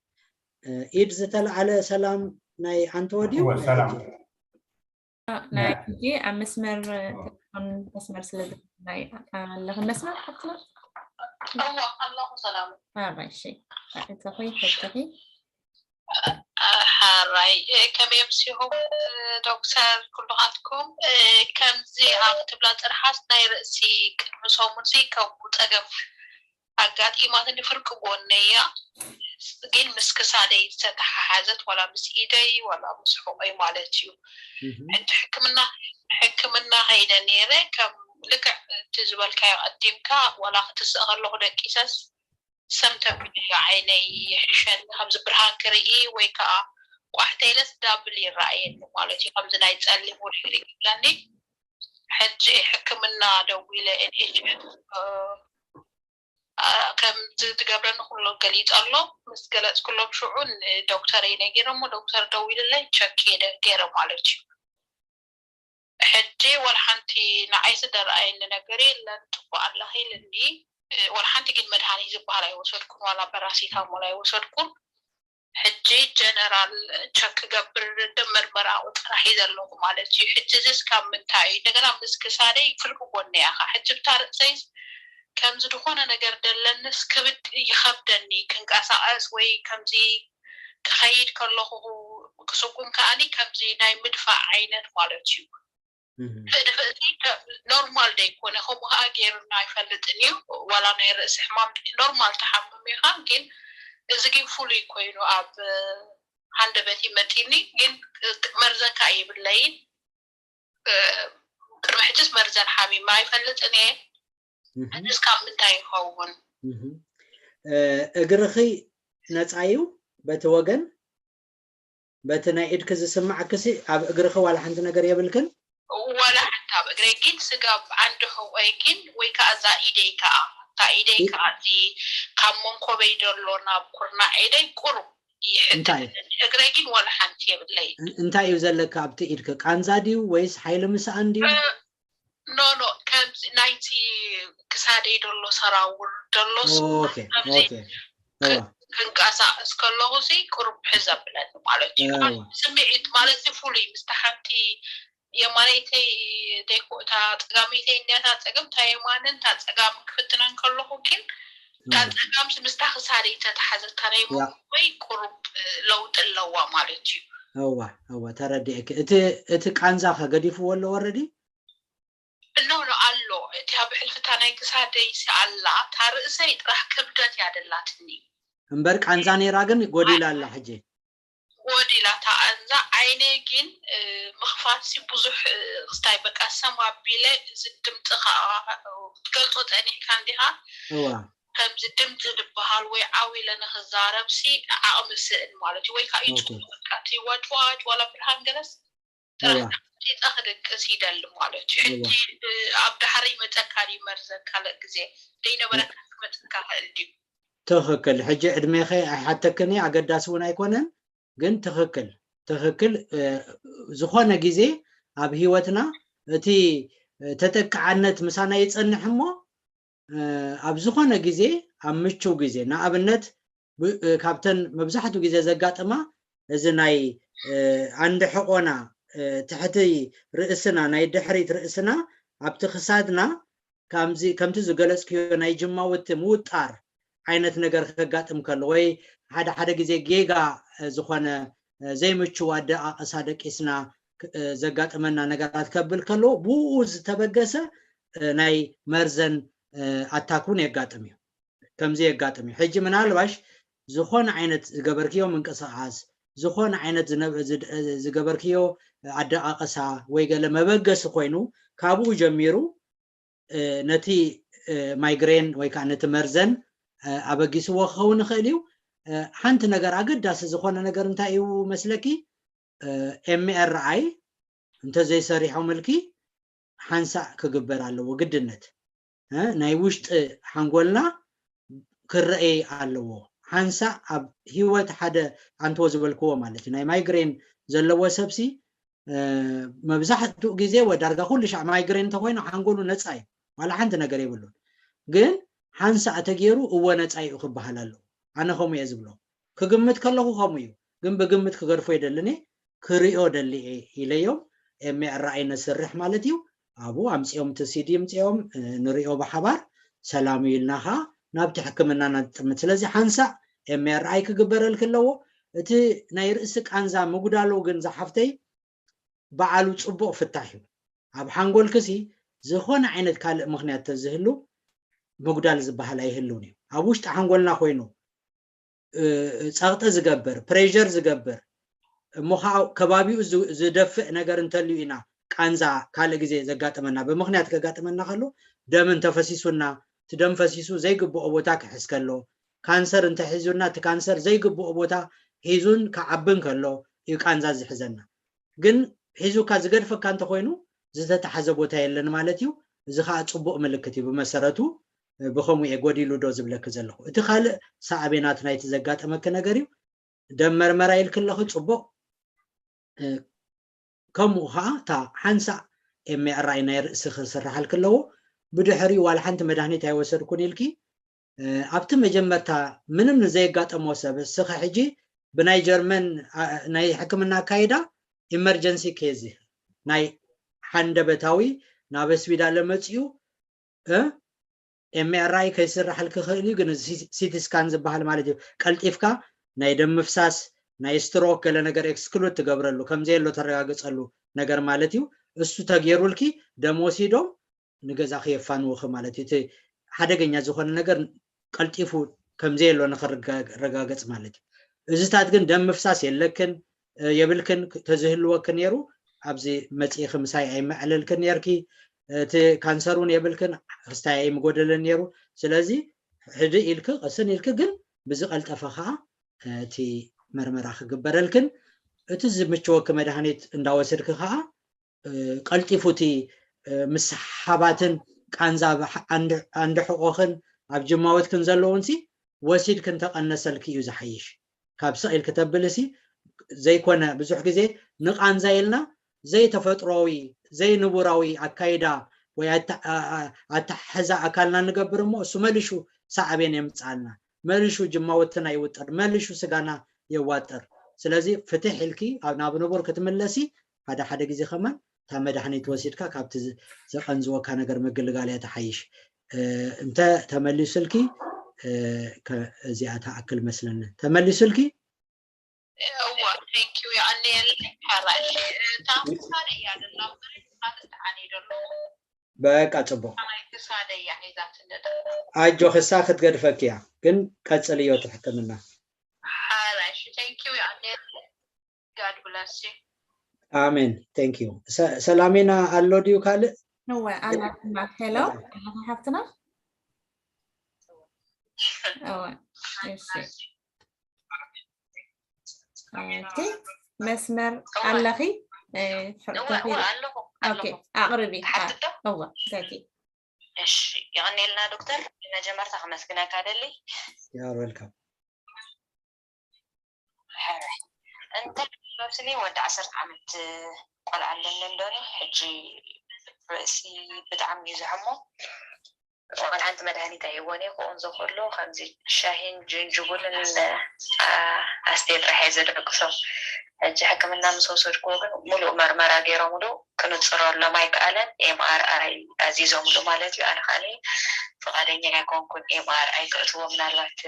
እ፣ ኢድ ዝተለዓለ ሰላም ናይ ኣንተወ ድዩ? እወ፣ ናይ ሰላም። ሕጂ? ናይ ሕጂ ኣብ መስመር ቴሌፎን መስመር ስለ ዝኾንና ኣለኽን መስመር ሓፍትና? እወ፣ ኣለኹ ሰላም። ኣራይ፣ እሺ። እተኺ፣ ፈትኺ። ሓራይ፣ እ፣ ከመይ ኣምሲኹም፣ እ፣ ዶክተር ኩልኻትኩም? እ፣ ከምዚ ኣብ ትብላ ጥርሓስ ናይ ርእሲ ቅድሚ ሰሙን ሲ ከምኡ ጸገም ኣጋጢማትኒ ፍርቂ ጎነይ እያ። ግን ምስ ክሳደይ ዝተተሓሓዘት ዋላ ምስ ኢደይ ዋላ ምስ ሕቖይ ማለት እዩ። እህ። ሕጂ ሕክምና፣ ሕክምና ከይደ ነይረ ከም ልክዕ እቲ ዝበልካዮ ቀዲምካ ዋላ ክትስእ ከለኹ ደቂሰስ ሰምተም እዩ ዓይነይ ይሕሸኒ፣ ከምዚ ብርሃን ክርኢ ወይ ከዓ ቋሕተ ኢለስ ዳብል ይረኣየኒ ማለት እዩ። ከምዚ ናይ ጸሊም ውርሒር ይብለኒ። ሕጂ ሕክምና ደዊለ ኤን ኤች ኤፍ፣ እ፣ እ፣ ከም ዝትገብረኒ ኩሎ ገሊጸ ኣሎ። ምስ ገለጽኩሎም ሽዑ ንዶክተረይ ነጊረሞ፣ ዶክተር ደዊልለይ ቸክ ገይረ ማለት እዩ። ሕጂ ወላ ሓንቲ ንዓይ ዝደረኣየኒ ነገር የለን፣ ጽቡቕ ኣለኺ ኢልኒ። እ፣ ወላ ሓንቲ ግን መድሃኒት ዝበሃል ኣይወሰድኩን፣ ዋላ ፓራሲታሞል ኣይወሰድኩን። ሕጂ ጀነራል ቸክ ክገብር ደም መርመራ ጥራሕ እዩ ዘለኹ ማለት እዩ። ሕጂ እዚስ ካብ ምንታይ እዩ? እንደገና ምስ ክሳደይ ፍርቂ ጎኒ እያ ኸ። ሕጂ ብታ ርእሰይስ ከምዚ ዝኾነ ነገር ደለንስ ክብድ ይኸብደኒ፣ ክንቀሳቐስ ወይ ከምዚ ክኸይድ ከለኹ ክስጉም ከኣኒ ከምዚ ናይ ምድፋእ ዓይነት ማለት እዩ። እህ። እቲ ኖርማል ደይኮነ፣ ከምኡ ከዓ ገይሩና ኣይፈልጥን እዩ። ዋላ ናይ ርእሲ ሕማም ኖርማል ተሓምም ኢኻ፣ ግን እዚ ግን ፍሉይ ኮይኑ ኣብ ሃንደበቲ መፂኒ፣ ግን መርዘን ከዓ የብለይን። እ፣ ቅድሚ ሕጅስ መርዘን ሓሚመ ኣይፈልጥን እየ። እህ። ሕጅስ ካብ ምንታይ ይኸውን? እህ። እ፣ እግርኺ ነፃ እዩ በቲ ወገን? በቲ ናይ ኢድኪ ዝስማዓክሲ ኣብ እግርኺ ዋላ ሓንቲ ነገር የብልክን? ዋላ ሓንቲ ኣብ እግረይ ግን ስጋብ ዓንዲ ሕቖይ ግን ወይ ከዓ እዛ ኢደይ ከዓ፣ እታ ኢደይ ኢ- ከዓ እዚ ካብ መንኮበይ ዘሎ ናብ ኩርናዕ ኢደይ ቁሩብ እንታይ? ይሕትትኒ። እግረይ ግን ዋላ ሓንቲ የብለይ። እን-፣ እንታይ እዩ ዘለካ ኣብቲ ኢድኪ? ቃንዛ ድዩ ወይስ ሓይሊ ምስኣን ድዩ? እ፣ ኖ፣ ኖ፣ ከምዚ ናይቲ ክሳደይ ደሎ ሰራውር ደሎ ኦኬ፣ ከምዚ ኦኬ። እዋ። ክን-፣ ክንቀሳቀስ ከለኹ ሲ ቁሩብ ሕዝ ኣብለኒ ማለት እዩ። እዋ። ስምዒት ማለት እዚ ፍሉይ ምስታ ሓንቲ የማነይተይ ደይኮ-፣ እታ ጸጋመይተይ እንድያ እታ ጸገም፣ እታ የማንን እታ ጸጋምን ክፍትነን ከለኹ ግን እታ እዋ። ጸጋም ምስታ ክሳደይ ተተሓዘታ ናይ ያ። መንኮይ ቁሩብ ለውጢ ኣለዋ ማለት እዩ። እዋ፣ እዋ፣ ተረዲኤኪ። እቲ፣ እቲ ቃንዛኸ ገዲፍዎ ኣሎ ወረዲ? እኖ ኣሎ። እቲ ኣብ ሕልፍታ ናይ ክሳደይ ሲ ኣላ፣ እታ ርእሰይ ጥራሕ ክብደት እያ ደላትኒ። እምበር ቃንዛ ነይራ ግን ጎዲላ ኣላ ሕጂ። ጎዲላ እታ ቃንዛ። ዓይነይ ግን፣ እ፣ ምኽፋት ሲ ብዙሕ፣ እ፣ ክስታይ በቃ ሰም ኣቢለ እዚ ድምፂ ከዓ ክትገልፆ ፀኒሕካ እንዲኻ። እዋ። ከምዚ ድምፂ ዝበሃል ወይ ዓው ኢለ ንክዛረብ ሲ ዓቕሚ ስእን ማለት እዩ። ወይ ከዓ እዩ ኦኬ። ፅቡቅ በቃ እቲ ዋጭዋጭ ዋላ ብርሃን ገለስ ጥራሕ እዋ። ኣፍሊጠ ክድቅስ ይደሊ ማለት እዩ። እዋ። ሕጂ፣ እ፣ ኣብ ዳሕሪ ይመጸካ ድዩ መርዘን ካልእ ግዜ? ደይነበረካ ክመጽካ ይኽእል ድዩ? ትኽክል። ሕጂ ዕድሜኸ ኣይሓተክን እየ፣ ኣገዳሲ እውን ኣይኮነን። ግን ትኽክል፣ ትኽክል። እ፣ ዝኾነ ግዜ ኣብ ህይወትና እቲ፣ እ፣ ተጠቃዕነት ምሳና ይጸንሕ እሞ ኣብ ዝኾነ ግዜ ኣብ ምችው ግዜ ንኣብነት ካብተን መብዛሕትኡ ግዜ ዘጋጥማ እዚ ናይ ኣንዲ ሕቆና ትሕቲ ርእስና ናይ ድሕሪት ርእስና ኣብቲ ክሳድና ከምቲ ዝገለፅክዮ ናይ ጅማውቲ ምውጣር ዓይነት ነገር ከጋጥም ከሎ ወይ ሓደ ሓደ ግዜ ጌጋ ዝኾነ ዘይምችው ኣደቃቕሳ ደቂስና ዘጋጥመና ነገራት ከብል ከሎ ብኡ ዝተበገሰ ናይ መርዘን ኣታክ እውን የጋጥም እዩ። ከምዚ የጋጥም እዩ። ሕጂ ምናልባሽ ዝኾነ ዓይነት ዝገበርክዮ ምንቅስቃስ ዝኾነ ዓይነት ዝገበርክዮ ኣደቃቅሳ ወይ ገለ መበገሲ ኮይኑ ካብኡ ጀሚሩ ነቲ ማይግሬን ወይ ከዓ ነቲ መርዘን ኣበጊስዎ ክኸውን ይኽእል እዩ። ሓንቲ ነገር ኣገዳሲ ዝኾነ ነገር እንታይ እዩ መስለኪ? ኤምኤርኣይ እንተዘይሰሪሖምልኪ ሓንሳእ ክግበር ኣለዎ ግድነት። ናይ ውሽጢ ሓንጎልና ክረኤ ኣለዎ። ሓንሳእ ኣብ ህይወት ሓደ ኣንተዎ ዝበልክዎ ማለት እዩ ናይ ማይግሬን ዘለዎ ሰብሲ መብዛሕትኡ ግዜ ወ ዳርጋ ኩሉ ሻዕ ማይግሬን እንተኮይኑ ሓንጎሉ ነፃ እዩ፣ ዋላ ሓንቲ ነገር የብሉን። ግን ሓንሳእ ተገይሩ እወ ነፃ እዩ ክበሃል ኣለዎ። ኣነ ከምኡ እየ ዝብሎ። ክግምት ከለኹ ከምኡ እዩ፣ ግን ብግምት ክገድፎ ይደልን እየ፣ ክሪኦ ደሊ እየ ኢለዮም። ኤምኤርኣይ ነስርሕ ማለት እዩ። ኣብኡ ኣምፂኦም እቲ ሲዲ ምፅኦም ንሪኦ ብሓባር ሰላም እዩ ኢልና ከዓ ናብቲ ሕክምና ነጥምት። ስለዚ ሓንሳእ ኤምኤርኣይ ክግበረልኪ ኣለዎ። እቲ ናይ ርእሲ ቃንዛ ምጉዳሉ ግን ዝሓፍተይ በዓሉ ፅቡቕ ፍታሕ እዩ። ኣብ ሓንጎልክሲ ዝኾነ ዓይነት ካልእ ምኽንያት ተዝህሉ ምጉዳል ዝበሃል ኣይህልውን እዩ። ኣብ ውሽጢ ሓንጎልና ኮይኑ ፀቕጢ ዝገብር ፕሬር ዝገብር እሞ ከዓ ከባቢኡ ዝደፍእ ነገር እንተልዩ ኢና ቃንዛ ካልእ ግዜ ዘጋጥመና ብምኽንያት ከጋጥመና ከሎ ደም እንተፈሲሱና እቲ ደም ፈሲሱ ዘይግብኦ ቦታ ክሕዝ ከሎ ካንሰር እንተሒዙና እቲ ካንሰር ዘይግብኦ ቦታ ሒዙን ክዓብን ከሎ እዩ ቃንዛ ዝሕዘና። ግን ሒዙካ ዝገድፈካ እንተኮይኑ ዝተተሓዘ ቦታ የለን ማለት እዩ። እዚ ከዓ ፅቡቅ ምልክት እዩ። ብመሰረቱ ብከምኡ እየ ጎዲሉ ዶ ዝብለኪ ዘለኹ። እቲ ካልእ ሳዕቤናት ናይቲ ዘጋጠመኪ ነገር እዩ። ደም መርመራ ኢልኪ ኣለኺ፣ ፅቡቅ። ከምኡ ከዓ እታ ሓንሳእ ኤምኤርኣይ ናይ ርእሲ ክስርሓልኪ ኣለዎ። ብድሕሪኡ ዋላ ሓንቲ መድሃኒት ኣይወሰድኩን ኢልኪ ኣብቲ መጀመርታ ምንም ንዘየጋጠሞ ሰብ እስኸ ሕጂ ብናይ ጀርመን ናይ ሕክምና ኣካይዳ ኢመርጀንሲ ኬዝ ናይ ሓንደበታዊ ናብ ስቢዳለ መፅኡ ኤምኤርኣይ ከይስራሕልኪ ክእል እዩ። ግን ሲቲ ስካን ዝበሃል ማለት እዩ ቀልጢፍካ ናይ ደም ምፍሳስ ናይ ስትሮክ ገለ ነገር ኤክስክሉድ ትገብረሉ ከምዘየሎ ተረጋግፀሉ ነገር ማለት እዩ። እሱ ተገይሩልኪ ደም ወሲዶም ንገዛኺ የፋንውኺ ማለት እዩ። እቲ ሓደገኛ ዝኾነ ነገር ቀልጢፉ ከምዘየሎ ንኽረጋገፅ ማለት እዩ። እዚታት ግን ደም ምፍሳስ የለክን የብልክን ተዝህልወኪ ነይሩ ኣብዚ መፂእኺ ምሳይ ኣይመዐለልክን ነርኪ። እቲ ካንሰር እውን የብልክን ክስታይ ኣይምጎደለን ነይሩ። ስለዚ ሕድእ ኢልኪ ቅስን ኢልኪ ግን ብዝቀልጠፈ ከዓ እቲ መርመራ ክግበረልክን እቲ ዝምችወኪ መድሃኒት እንዳወሰድኪ ከዓ ቀልጢፉ እቲ ምስሓባትን ቃንዛ ኣንድሕቆኽን ኣብ ጅማወትክን ዘለውንሲ ወሲድክን ተቐነሰልኪ እዩ ዝሓይሽ። ካብ ስቕ ኢልኪ ተብልሲ ዘይኮነ ብዙሕ ግዜ ንቃንዛ ኢልና ዘይተፈጥሮዊ ዘይንቡራዊ ኣካይዳ ወይ ኣተሓሕዛ ኣካልና ንገብር እሞ እሱ መሊሹ ሳዕቤን የምፅኣልና። መሊሹ ጅማወትና ይውጥር፣ መሊሹ ስጋና የዋጥር። ስለዚ ፍትሕ ኢልኪ ናብ ንቡር ክትምለሲ ሓደ ሓደ ግዜ ከማን እታ መድሓኒት ወሲድካ ካብቲ ዘቐንዝወካ ነገር ምግልጋል እያ ትሓይሽ። እንተ ተመሊሱልኪ እዚኣ ትኣክል መስለኒ። ተመሊሱልኪ? እዋ ቴንኪዩ የቐንየለይ። ሓራይ እታ ክሳደ እያ ደላ እምበር ንስኻ ተስተዓነይ ደሎ በቃ ጽቡቅ። ሓራይ ክሳደ እያ ሒዛትኒ ደላ። ኣጆ ክሳ ክትገድፈኪ እያ ግን ቀጽልዮ እቲ ሕክምና። ሓራይ እሺ ቴንኪዩ የቐንየለይ። God bless you። ኣሜን ቴንኪዩ። ሰላሜና ኣሎ ድዩ ካልእ? እወ ኣላ ድማ ሄሎ ኣለኻ ሓፍትና። እወ እሺ ኦኬ መስመር ኣለኺ ኣለኹ ኦኬ ኣቕርቢ እወ ዘኪ እሺ የቐኔልና ዶክተር መጀመርታ ከመስግነካ ደሊ ያር ዌልካም ሕራይ እንታይ ሎስኒ ወዲ ዓሰርተ ዓመት ቆልዓ ኣለኒ እንዶኒ ሕጂ ርእሲ ብጣዕሚ እዩ ዝሕሞ ዋላ ሓንቲ መድሃኒት ኣይህቦን እየ። ክቑንዞ ከሎ ከምዚ ሻሂን ጅንጅቡልን ኣስቴር ጥራሕ እየ ዘደቅሶ። ሕጂ ሕክምና ምስ ወሰድክዎ ግን ሙሉእ መርመራ ገይሮምሉ፣ ክንፅረሎም ኣይከኣለን። ኤምኣርኣይ ኣዚዞምሉ ማለት እዩ። ኣነ ከዓኒ ፍቓደኛ ኣይኮንኩን ኤምኣርኣይ ክእትዎ። ምናልባት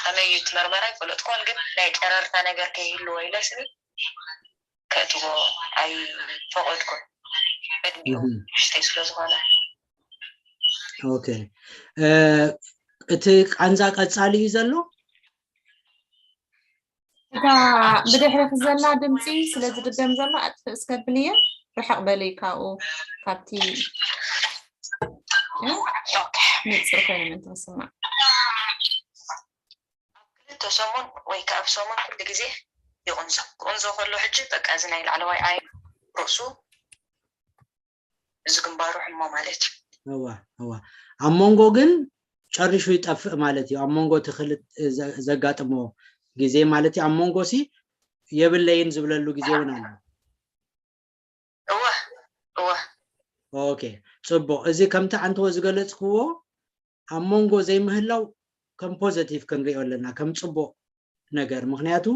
ከመይ እዩ እቲ መርመራ ኣይፈለጥኩዎን፣ ግን ናይ ጨረርታ ነገር ከይህልዎ ኢለ ስኒ ከእትዎ ኣይፈቐድኩን። ዕድሚኡ ንእሽተይ ስለ ዝኾነ። ኦኬ፣ እቲ ቃንዛ ቀፃሊ እዩ ዘሎ? እታ ብድሕሪት ዘላ ድምፂ ስለ ዝድገም ዘሎ ኣጥፍእ እስከ ብልየ፣ ርሕቕ በሊ ካብኡ፣ ካብቲ ንፅር ኮይኑ ምንትን ስማዕ። ኣብ ክልተ ሰሙን ወይ ከዓ ኣብ ሰሙን ኩሉ ግዜ ይቑንዞ። ክቑንዞ ከሎ ሕጂ በቃ እዚ ናይ ላዕለዋይ ኣይ ርእሱ፣ እዚ ግንባሩ ሕሞ ማለት እዩ። እዋ እዋ። ኣብ መንጎ ግን ጨሪሹ ይጠፍእ ማለት እዩ። ኣብ መንጎ እቲ ክልተ ዘ- ዘጋጥሞ ግዜ ማለት እዩ። ኣብ መንጎ ሲ የብለይን ዝብለሉ ግዜ እውን ኣሎ። እወ እወ። ኦኬ፣ ፅቡቕ። እዚ ከምቲ ዓንተወ ዝገለፅክዎ ኣብ መንጎ ዘይምህላው ከም ፖዘቲቭ ክንሪኦ ኣለና፣ ከም ፅቡቕ ነገር። ምክንያቱ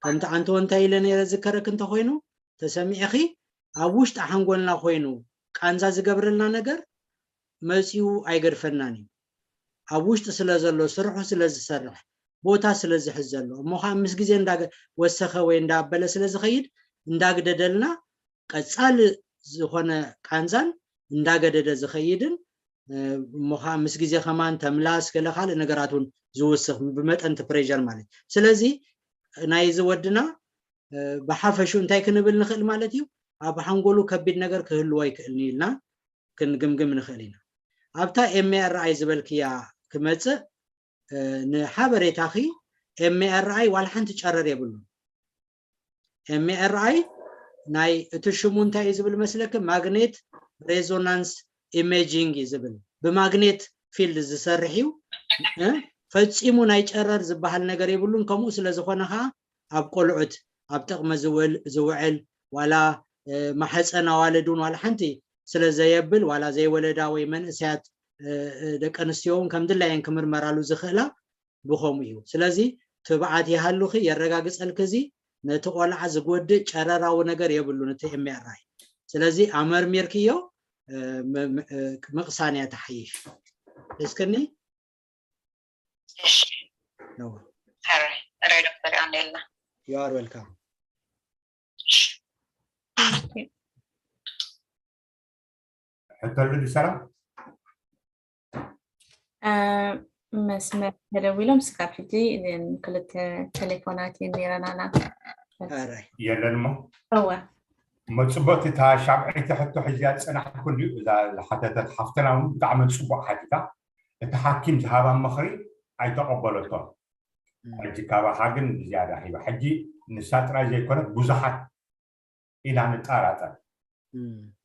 ከምቲ ዓንተወ እንታይ ኢለ ነይረ ዝከረክ እንተኮይኑ፣ ተሰሚዕኺ፣ ኣብ ውሽጢ ሓንጎልና ኮይኑ ቃንዛ ዝገብረልና ነገር መፂኡ ኣይገድፈናን እዩ። ኣብ ውሽጢ ስለ ዘሎ፣ ስርሑ ስለ ዝሰርሕ፣ ቦታ ስለ ዝሕዝ ዘሎ፣ እሞ ከዓ ምስ ግዜ እንዳገ- ወሰኸ ወይ እንዳበለ ስለ ዝኸይድ፣ እንዳግደደልና ቀፃሊ ዝኾነ ቃንዛን እንዳገደደ ዝኸይድን፣ እሞ ከዓ ምስ ግዜ ከማን ተምላስ ገለ ካልእ ነገራት እውን ዝውስኽ ብመጠን እቲ ፕሬር ማለት እዩ። ስለዚ ናይዚ ወድና ብሓፈሹ እንታይ ክንብል ንኽእል ማለት እዩ? ኣብ ሓንጎሉ ከቢድ ነገር ክህልዎ ኣይክእልን ኢልና ክንግምግም ንኽእል ኢና። ኣብታ ኤምኤርኣይ ዝበልክያ ክመፅእ፣ ንሓበሬታኺ፣ ኤምኤርኣይ ዋላ ሓንቲ ጨረር የብሉን። ኤምኤርኣይ ናይ እቲ ሽሙ እንታይ እዩ ዝብል መስለኪ? ማግኔት ሬዞናንስ ኢሜጂንግ እዩ ዝብል። ብማግኔት ፊልድ ዝሰርሕ እዩ። ፈፂሙ ናይ ጨረር ዝበሃል ነገር የብሉን። ከምኡ ስለ ዝኾነ ከዓ ኣብ ቆልዑት ኣብ ጥቕሚ ዝውዕል ዋላ ማሕፀን ኣዋልድ እውን ዋላ ሓንቲ ስለ ዘየብል፣ ዋላ ዘይወለዳ ወይ መንእሰያት ደቂ ኣንስትዮ እውን ከም ድላየን ክምርመራሉ ዝኽእላ ብኸምኡ እዩ። ስለዚ ትብዓት ይሃሉኺ፣ የረጋግፀልኪ፣ እዚ ነቲ ቆልዓ ዝጎድእ ጨረራዊ ነገር የብሉን። እቲ ኤምኤርኣይ ስለዚ ኣመርሚርክዮ ምቕሳን እያ ትሓይሽ። እስክኒ ሕራይ ዶክተር ኣንዴልና you are welcome። ሕቶ ኣሎ ድዩ ሰላም? መስመር ተደዊሎም ስካብ ሕጂ ክልተ ቴሌፎናት ነይረናና። የለን እሞ እወ መፅበቲ እታ ሻብዐይቲ ሕቶ ሕዚያ ፀናሕኩ እንድዩ። እዛ ዝሓተተት ሓፍትና እውን ብጣዕሚ ፅቡቅ ሓቲታ። እቲ ሓኪም ዝሃባ ምኽሪ ኣይተቐበለቶን። ሕጂ ካባኻ ግን ብዝያዳ ሂባ። ሕጂ ንሳ ጥራይ ዘይኮነት ብዙሓት ኢና ንጠራጠር።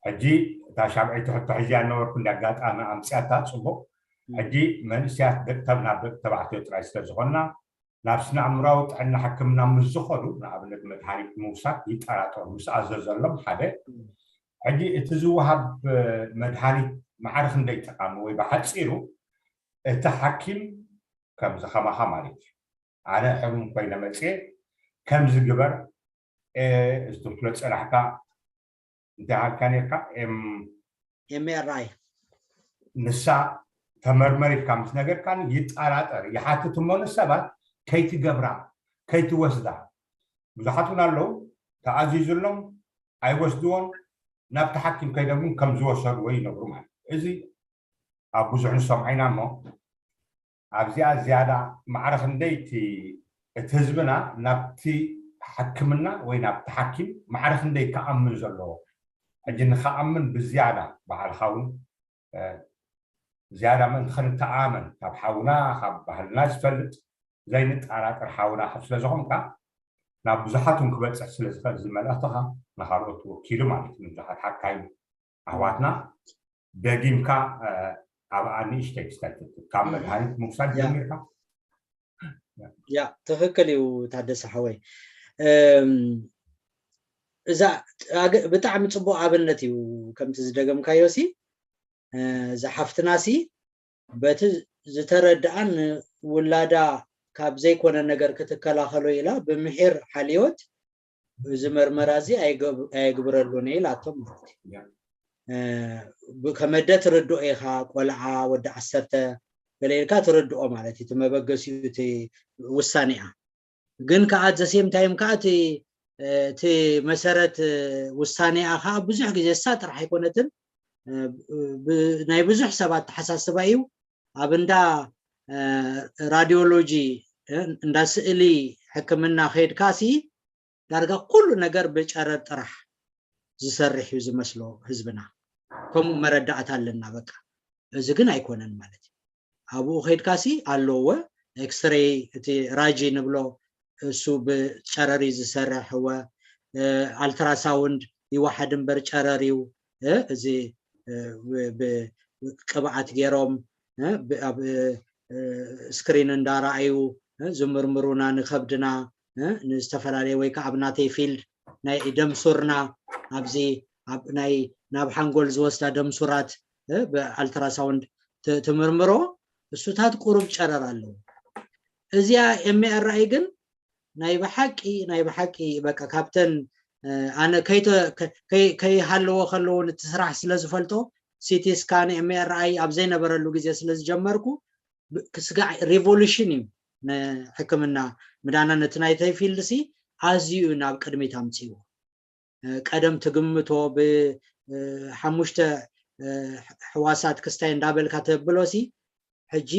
ሕጂ እታ ሻብዐይቲ ሕቶ ሕዚያ ነበርኩ እንዲ ኣጋጣሚ ኣምፅያታ ፅቡቅ። ሕጂ መንእሰያት ደቂ ተብ ናብ ደቂ ተባዕትዮ ጥራይ ስለዝኾንና ናብ ስነ ኣእምራዊ ጥዕና ሕክምና ምስ ዝኸዱ ንኣብነት መድሃኒት ምውሳድ ይጠራጠሩ ምስ ኣዘዘሎም ሓደ። ሕጂ እቲ ዝወሃብ መድሃኒት ማዕረ ክንደይ ጠቃሚ ወይ ብሓፂሩ እቲ ሓኪም ከምዚ ከማኻ ማለት እዩ ኣነ ሕሙም ኮይነ መፅየ ከምዚ ግበር እዚ ትብሎ ፀናሕካ እንታይ ሃልካ ነርካ ኤምኤርኣይ ንሳ ተመርመሪትካ ምስ ነገርካኒ ይጠራጠር ይሓትት እሞ ንሰባት ከይትገብራ ከይትወስዳ ብዙሓት እውን ኣለዉ ተኣዚዙሎም ኣይወስድዎን ናብቲ ሓኪም ከይዶም እውን ከም ዝወሰድዎ ይነግሩ ማለት እዚ ኣብ ብዙሕ ንሰምዖ ኢና እሞ ኣብዚኣ ዝያዳ ማዕረ ክንደይ እቲ እቲ ህዝብና ናብቲ ሕክምና ወይ ናብቲ ሓኪም ማዕረ ክንደይ ክኣምን ዘለዎ ሕጂ ንክኣምን ብዝያዳ ባዕልካ እውን ዝያዳ ምእንቲ ክንተኣመን ካብ ሓውና ካብ ባህልና ዝፈልጥ ዘይንጠራጠር ሓውና ካብ ስለዝኾንካ ናብ ብዙሓት እውን ክበፅሕ ስለዝኽእል እዚ መልእኽትኻ ንካልኦት ወኪሉ ማለት እዩ ንብዙሓት ሓካይም ኣሕዋትና ደጊምካ ኣብኣ ንእሽተይ ክስታይ ትብል ካብ መድሃኒት ምውሳድ ጀሚርካ ያ ትኽክል እዩ ታደሰ ሓወይ እዛ ብጣዕሚ ፅቡቅ ኣብነት እዩ ከምቲ ዝደገምካዮ ሲ እዛ ሓፍትና ሲ በቲ ዝተረድኣን ውላዳ ካብ ዘይኮነ ነገር ክትከላኸሎ ኢላ ብምሒር ሓልዮት እዚ መርመራ እዚ ኣይገብ- ኣይግብረሉን እየ ኢላቶም ማለት እዩ። እ፣ ብ- ከመደ ትርድኦ ኢኻ፣ ቆልዓ ወዲ ዓሰርተ ገለ ኢልካ ትርድኦ ማለት እዩ። እቲ መበገሲኡ እቲ ውሳኔኣ ግን ከዓ ዘሴም ታይም ከዓ እቲ እ፣ እቲ መሰረት እ፣ ውሳኔኣ ከዓ ብዙሕ ግዜ እሳ ጥራሕ ኣይኮነትን እ፣ ብ- ናይ ብዙሕ ሰባት ተሓሳስባ እዩ። ኣብ እንዳ እ፣ ራዲዮሎጂ እ፣ እንዳ ስእሊ ሕክምና ከይድካ ሲ ዳርጋ ኩሉ ነገር ብጨረር ጥራሕ ዝሰርሕ እዩ ዝመስሎ ህዝብና። ከምኡ መረዳእታ ኣለና። በቃ እዚ ግን ኣይኮነን ማለት እዩ። ኣብኡ ከይድካ ሲ ኣለዎ ኤክስሬይ፣ እቲ ራጂ ንብሎ እሱ ብጨረር እዩ ዝሰርሕ። እወ ኣልትራሳውንድ ይወሓድ እምበር ጨረር እዩ። እ፣ እዚ እ፣ ብ- ብ- ቅብኣት ገይሮም እ፣ ብ- ኣብ እ፣ ስክሪን እንዳረኣዩ እ፣ ዝምርምሩና ንከብድና እ፣ ንዝተፈላለየ ወይ ከዓ ኣብ ናተይ ፊልድ ናይ ደምሱርና ኣብዚ ኣብ ናይ ናብ ሓንጎል ዝወስዳ ደምሱራት እ፣ ብኣልትራሳውንድ ት- ትምርምሮ እሱታት ቁሩብ ጨረር ኣለዎ። እዚኣ ኤምኤርኣይ ግን ናይ ብሓቂ ናይ ብሓቂ በቃ ካብተን እ፣ ኣነ ከይተ- ከ- ከይ- ከይሃለዎ ከለዎ እቲ ስራሕ ስለ ዝፈልጦ ሲቲ ስካን ኤምኤርኣይ ኣብ ዘይነበረሉ ግዜ ስለ ዝጀመርኩ ብ- ክስጋዕ ሪቮሉሽን እዩ ንሕክምና ምዳና ነቲ ናይተይ ፊልድ ሲ ኣዝዩ እዩ ናብ ቅድሚት ኣምፅዎ። እ፣ ቀደም ትግምቶ ብሓሙሽተ ሕዋሳት ክስታይ እንዳበልካ ተብሎ ሲ ሕጂ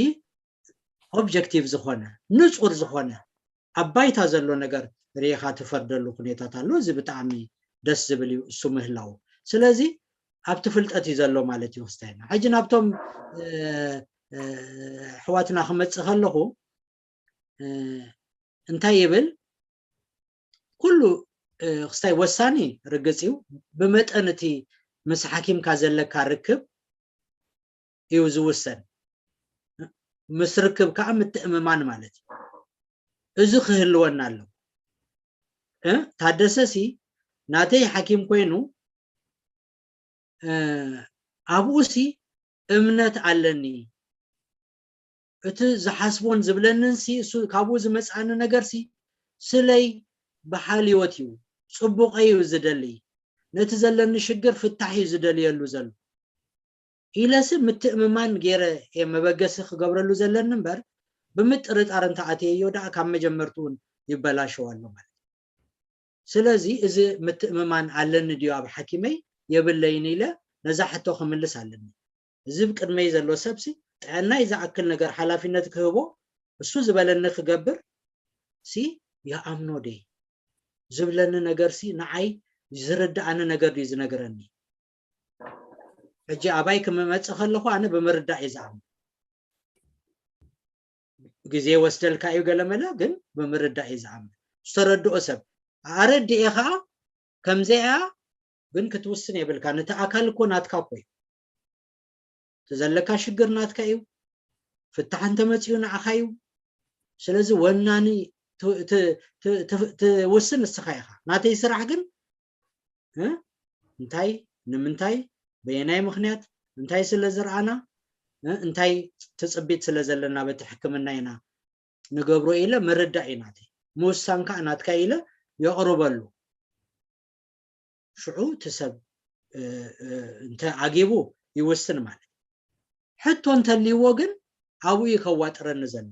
ኦብጀክቲቭ ዝኾነ ንፁር ዝኾነ ኣብ ባይታ ዘሎ ነገር ርኢኻ ትፈርደሉ ኩነታት ኣሎ። እዚ ብጣዕሚ ደስ ዝብል እዩ እሱ ምህላው። ስለዚ ኣብቲ ፍልጠት እዩ ዘሎ ማለት እዩ ክስታይና። ሕጂ ናብቶም እ፣ እ፣ ኣሕዋትና ክመፅእ ከለኹ እ፣ እንታይ ይብል ኩሉ እ፣ ክስታይ ወሳኒ ርግፅ እዩ። ብመጠን እቲ ምስ ሓኪምካ ዘለካ ርክብ እዩ ዝውሰን። ምስ ርክብ ከዓ ምትእምማን ማለት እዩ። እዚ ክህልወና ኣለዎ። እ፣ ታደሰ ሲ ናተይ ሓኪም ኮይኑ እ፣ ኣብኡ ሲ እምነት ኣለኒ። እቲ ዝሓስቦን ዝብለንን ሲ እሱ ካብኡ ዝመፅኣኒ ነገር ሲ ስለይ ብሓልዮት እዩ፣ ፅቡቀይ እዩ ዝደሊ፣ ነቲ ዘለኒ ሽግር ፍታሕ እዩ ዝደልየሉ ዘሎ ኢለሲ ምትእምማን ገይረ እየ መበገሲ ክገብረሉ ዘለኒ እምበር ብምጥርጣር እንተኣትየዮ ደኣ ካብ መጀመርትኡ እውን ይበላሸው ኣሎ ማለት እዩ። ስለዚ እዚ ምትእምማን ኣለኒ ድዩ ኣብ ሓኪመይ የብለይን ኢለ ነዛ ሕቶ ክምልስ ኣለኒ። እዚ ብቅድመይ ዘሎ ሰብሲ ጥዕናይ ዝኣክል ነገር ሓላፊነት ክህቦ እሱ ዝበለኒ ክገብር ሲ ይኣምኖ ደይ ዝብለኒ ነገር ሲ ንዓይ ዝርድኣኒ ነገር ድዩ ዝነግረኒ? ሕጂ ኣባይ ክመፅእ ከለኹ ኣነ ብምርዳእ እየ ዝኣምን። ግዜ ወስደልካ እዩ ገለመለ ግን ብምርዳእ እዩ ዝኣምን። ዝተረድኦ ሰብ ኣረድኤ ከዓ ከምዚኣ ግን ክትውስን የብልካ። ነቲ ኣካል እኮ ናትካ እኮ እዩ። እቲ ዘለካ ሽግር ናትካ እዩ። ፍታሕ እንተመፅኡ ንዓኻ እዩ። ስለዚ ወናኒ ት- ት- ት- ት- ትውስን ንስኻ ኢኻ። ናተይ ስራሕ ግን እ? እንታይ ንምንታይ በየናይ ምክንያት እንታይ ስለ ዝረኣና እ? እንታይ ትፅቢት ስለ ዘለና በቲ ሕክምና ኢና ንገብሮ ኢለ ምርዳእ እዩ ናተይ። ምውሳን ከዓ ናትካ ኢለ የቕርበሉ። ሽዑ እቲ ሰብ እ፣ እ፣ እንተ ዓጊቡ ይውስን ማለት እዩ። ሕቶ እንተልይዎ ግን ኣብኡ እዩ ከዋጥረኒ ዘሎ።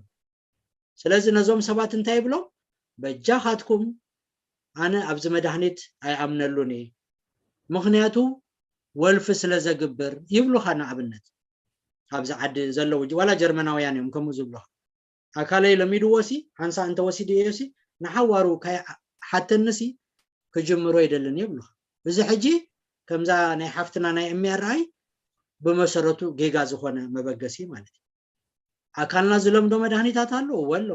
ስለዚ ነዞም ሰባት እንታይ ይብሎም? በጃኻትኩም ኣነ ኣብዚ መድሃኒት ኣይኣምነሉን እየ፣ ምኽንያቱ ወልፊ ስለ ዘግብር ይብሉኻ። ንኣብነት ኣብዚ ዓዲ ዘለዉ ዋላ ጀርመናውያን እዮም ከምኡ ዝብሉኻ። ኣካለይ ለሚድዎ ሲ ሓንሳእ እንተወሲድዮ ሲ ንሓዋሩ ካይሓተኒ ሲ ክጅምሮ ይደልን ይብሉኻ። እዚ ሕጂ ከምዛ ናይ ሓፍትና ናይ ኤምኣርኣይ ብመሰረቱ ጌጋ ዝኾነ መበገሲ ማለት እዩ። ኣካልና ዝለምዶ መድሃኒታት ኣሎ እወ ኣሎ፣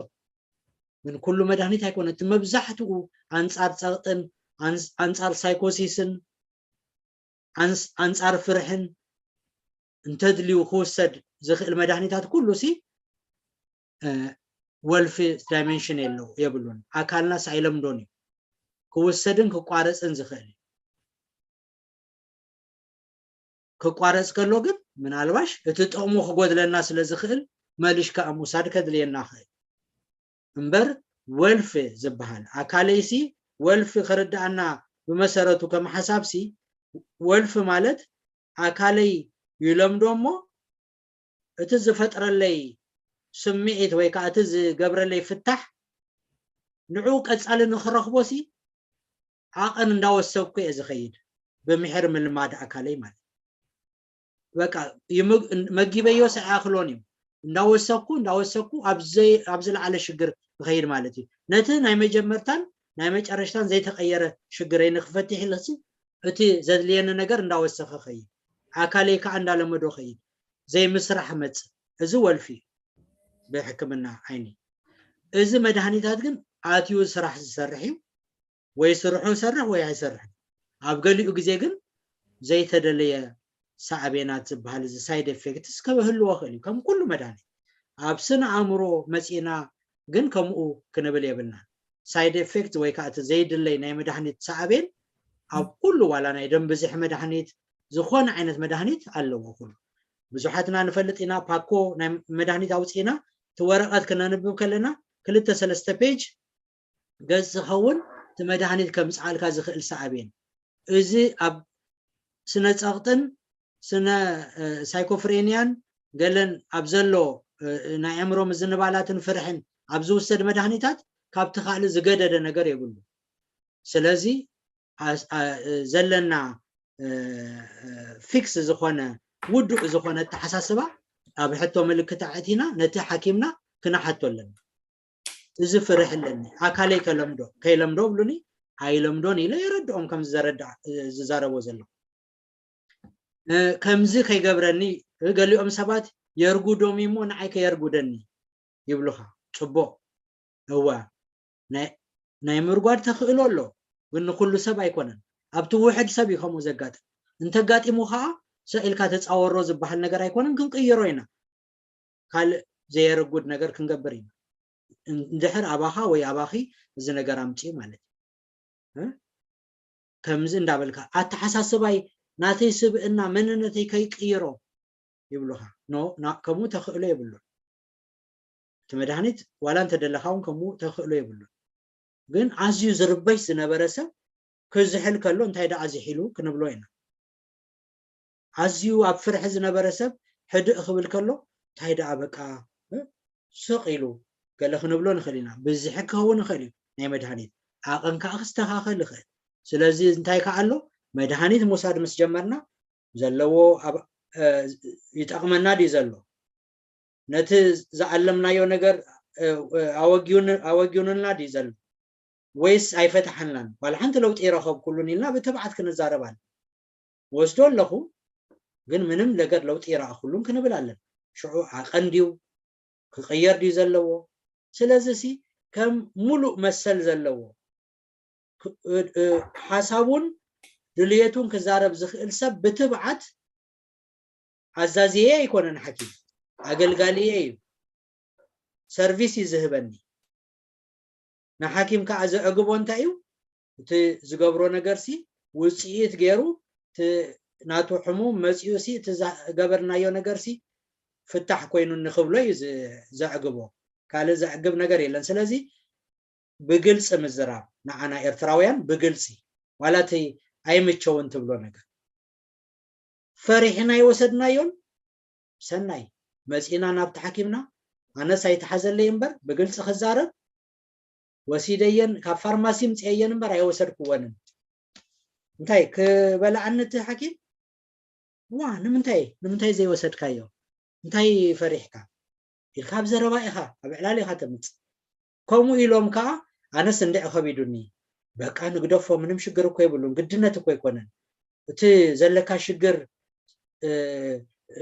ግን ኩሉ መድሃኒት ኣይኮነ። እቲ መብዛሕትኡ ኣንፃር ፀቕጥን ኣንፃር ሳይኮሲስን ኣንፃር ፍርሕን እንተድልዩ ክውሰድ ዝኽእል መድሃኒታት ኩሉ ሲ ወልፊ ዳይሜንሽን የለው የብሉን። ኣካልና ሳይለምዶን እዩ ክውሰድን ክቋረፅን ዝኽእል እዩ። ክቋረፅ ከሎ ግን ምናልባሽ እቲ ጥቕሙ ክጎድለና ስለ ዝኽእል መሊሽ ከዓ ምውሳድ ከድልየና ክእል እምበር ወልፍ ዝበሃል ኣካለይሲ ወልፍ ክርድኣና ብመሰረቱ ከም ሓሳብሲ ወልፍ ማለት ኣካለይ ይለምዶ እሞ እቲ ዝፈጥረለይ ስምዒት ወይ ከዓ እቲ ዝገብረለይ ፍታሕ ንዕኡ ቀፃሊ ንክረኽቦሲ ዓቐን እንዳወሰኩ እየ ዝኸይድ ብምሕር ምልማድ ኣካለይ ማለት በቃ መጊበዮ ሰኣክሎን እዩ እንዳወሰኩ እንዳወሰኩ ኣብ ዝለዓለ ሽግር ይኸይድ ማለት እዩ ነቲ ናይ መጀመርታን ናይ መጨረሽታን ዘይተቀየረ ሽግረይ ንክፈትሕ ኢለሲ እቲ ዘድልየኒ ነገር እንዳወሰኸ ኸይድ ኣካለይ ከዓ እንዳለመዶ ኸይድ ዘይምስራሕ መፅእ እዚ ወልፊ እዩ ብሕክምና ዓይኒ እዚ መድሃኒታት ግን ኣትዩ ስራሕ ዝሰርሕ እዩ ወይ ስርሑ ይሰርሕ ወይ ኣይሰርሕን ኣብ ገሊኡ ግዜ ግን ዘይተደለየ ሳዕቤናት ዝበሃል እዚ side effects ክህልዎ ክእል እዩ ከም ኩሉ መድሃኒት ኣብ ስነ ኣእምሮ መፂእና ግን ከምኡ ክንብል የብልና side effect ወይ ከዓ እቲ ዘይድለይ ናይ መድሃኒት ሳዕቤን ኣብ ኩሉ ዋላ ናይ ደም ብዝሒ መድሃኒት ዝኾነ ዓይነት መድሃኒት ኣለዎ ኩሉ ብዙሓትና ንፈልጥ ኢና ፓኮ ናይ መድሃኒት ኣውፅእና እቲ ወረቐት ክነንብብ ከለና ክልተ ሰለስተ page ገጽ ዝኸውን እቲ መድሃኒት ከምጽኣልካ ዝኽእል ሳዕቤን እዚ ኣብ ስነ ጸቕጥን ስነ ሳይኮፍሬንያን ገለን ኣብ ዘሎ ናይ ኣእምሮ ምዝንባላትን ፍርሕን ኣብ ዝውሰድ መድሃኒታት ካብቲ ካልእ ዝገደደ ነገር የብሉ ስለዚ ዘለና ፊክስ ዝኾነ ውዱእ ዝኾነ ኣተሓሳስባ ኣብ ሕቶ ምልክት ኣዕቲና ነቲ ሓኪምና ክነሓቶ ኣለና እዚ ፍርሕ ኣለኒ ኣካለይ ከለምዶ ከይለምዶ ብሉኒ ኣይለምዶን ኢለ የረድኦም ከም ዝዛረቦ ዘለኹ ከምዚ ከይገብረኒ ገሊኦም ሰባት የርጉዶም እሞ ንዓይ ከየርጉደኒ ይብሉኻ ጽቡቕ እዋ ናይ ምርጓድ ተኽእሎ ኣሎ ግን ንኩሉ ሰብ ኣይኮነን ኣብቲ ውሕድ ሰብ እዩ ከምኡ ዘጋጥም እንተጋጢሙ ከዓ ሰኢልካ ተፃወሮ ዝበሃል ነገር ኣይኮነን ክንቅይሮ ኢና ካልእ ዘየርጉድ ነገር ክንገብር ኢና እንድሕር ኣባኻ ወይ ኣባኺ እዚ ነገር ኣምፅኡ ማለት እዩ ከምዚ እንዳበልካ ኣተሓሳስባይ ናተይ ስብእና መንነተይ ከይቅይሮ ይብሉኻ ከምኡ ተኽእሎ የብሉን እቲ መድሃኒት ዋላ እንተደለኻ እውን ከምኡ ተኽእሎ የብሉን ግን ኣዝዩ ዝርበሽ ዝነበረ ሰብ ክዝሕል ከሎ እንታይ ደኣ ዝሒሉ ክንብሎ ኢና ኣዝዩ ኣብ ፍርሒ ዝነበረ ሰብ ሕድእ ክብል ከሎ እንታይ ደኣ በቃ ስቕ ኢሉ ገለ ክንብሎ ንኽእል ኢና ብዝሒ ክኸውን ይኽእል እዩ ናይ መድሃኒት ዓቐን ከዓ ክስተኻኸል ይኽእል ስለዚ እንታይ ከዓ ኣሎ መድሃኒት ምውሳድ ምስ ጀመርና ዘለዎ ይጠቕመና ድዩ ዘሎ ነቲ ዝኣለምናዮ ነገር ኣወጊኑና ድዩ ዘሎ ወይስ ኣይፈትሓልናን ዋላ ሓንቲ ለውጢ ይረኸብኩሉን ኢልና ብትብዓት ክንዛረብ ኣለ ወስዶ ኣለኹ ግን ምንም ነገር ለውጢ ይረኣኹሉን ክንብል ኣለና ሽዑ ዓቐን ድዩ ክቕየር ድዩ ዘለዎ ስለዚ ሲ ከም ሙሉእ መሰል ዘለዎ ሓሳቡን ድልየቱን ክዛረብ ዝኽእል ሰብ ብትብዓት ኣዛዝየ ኣይኮነን ሓኪም ኣገልጋልየ እዩ ሰርቪስ እዩ ዝህበኒ ንሓኪም ከዓ ዘዕግቦ እንታይ እዩ እቲ ዝገብሮ ነገር ሲ ውፅኢት ገይሩ ናቱ ሕሙም መፂኡ ሲ እቲ ዝገበርናዮ ነገር ሲ ፍታሕ ኮይኑ ንክብሎ እዩ ዘዕግቦ ካልእ ዘዕግብ ነገር የለን ስለዚ ብግልፂ ምዝራብ ንዓና ኤርትራውያን ብግልፂ ዋላ እቲ ኣይምቸውን ትብሎ ነገር ፈሪሕና ይወሰድናዮን ሰናይ መፂና ናብቲ ሓኪምና ኣነስ ኣይተሓዘለይ እምበር ብግልፂ ክዛረብ ወሲደየን ካብ ፋርማሲ ምፅአየን እምበር ኣይወሰድክወንን እንታይ ክበላዓኒ እቲ ሓኪም ዋ ንምንታይ ንምንታይ ዘይወሰድካዮ እንታይ ፈሪሕካ ኢልካ ኣብ ዘረባ ኢኻ ኣብ ዕላል ኢኻ ተምፅእ ከምኡ ኢሎም ከዓ ኣነስ እንድዒ ከቢዱኒ በቃ ንግደፎ ምንም ሽግር እኮ የብሉን ግድነት እኮ ኣይኮነን እቲ ዘለካ ሽግር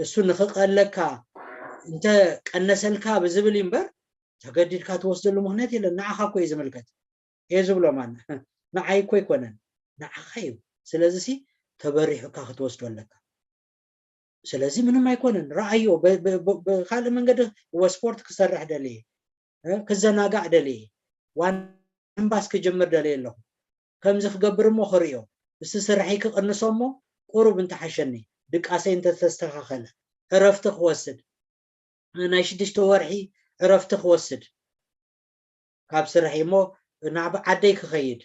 እሱ ንክቀለካ እንተ ቀነሰልካ ብዝብል እዩ እምበር ተገዲድካ ትወስደሉ ምክንያት የለን ንዓኻ እኮ እዩ ዝምልከት እየ ዝብሎ ማለት ንዓይ እኮ ኣይኮነን ንዓኻ እዩ ስለዚ ሲ ተበሪሑካ ክትወስዶ ኣለካ ስለዚ ምንም ኣይኮነን ረኣዮ ብካልእ መንገዲ ወስፖርት ክሰርሕ ደልየ ክዘናጋዕ ደልየ ዋንባስ ክጅምር ደልየ ኣለኹ ከምዚ ክገብር እሞ ክርእዮ እስቲ ስርሐይ ክቕንሶ እሞ ቁሩብ እንተሓሸኒ ድቃሰይ እንተተስተኻኸለ፣ ዕረፍቲ ክወስድ፣ ናይ ሽዱሽተ ወርሒ ዕረፍቲ ክወስድ ካብ ስርሐይ እሞ ናብ ዓደይ ክኸይድ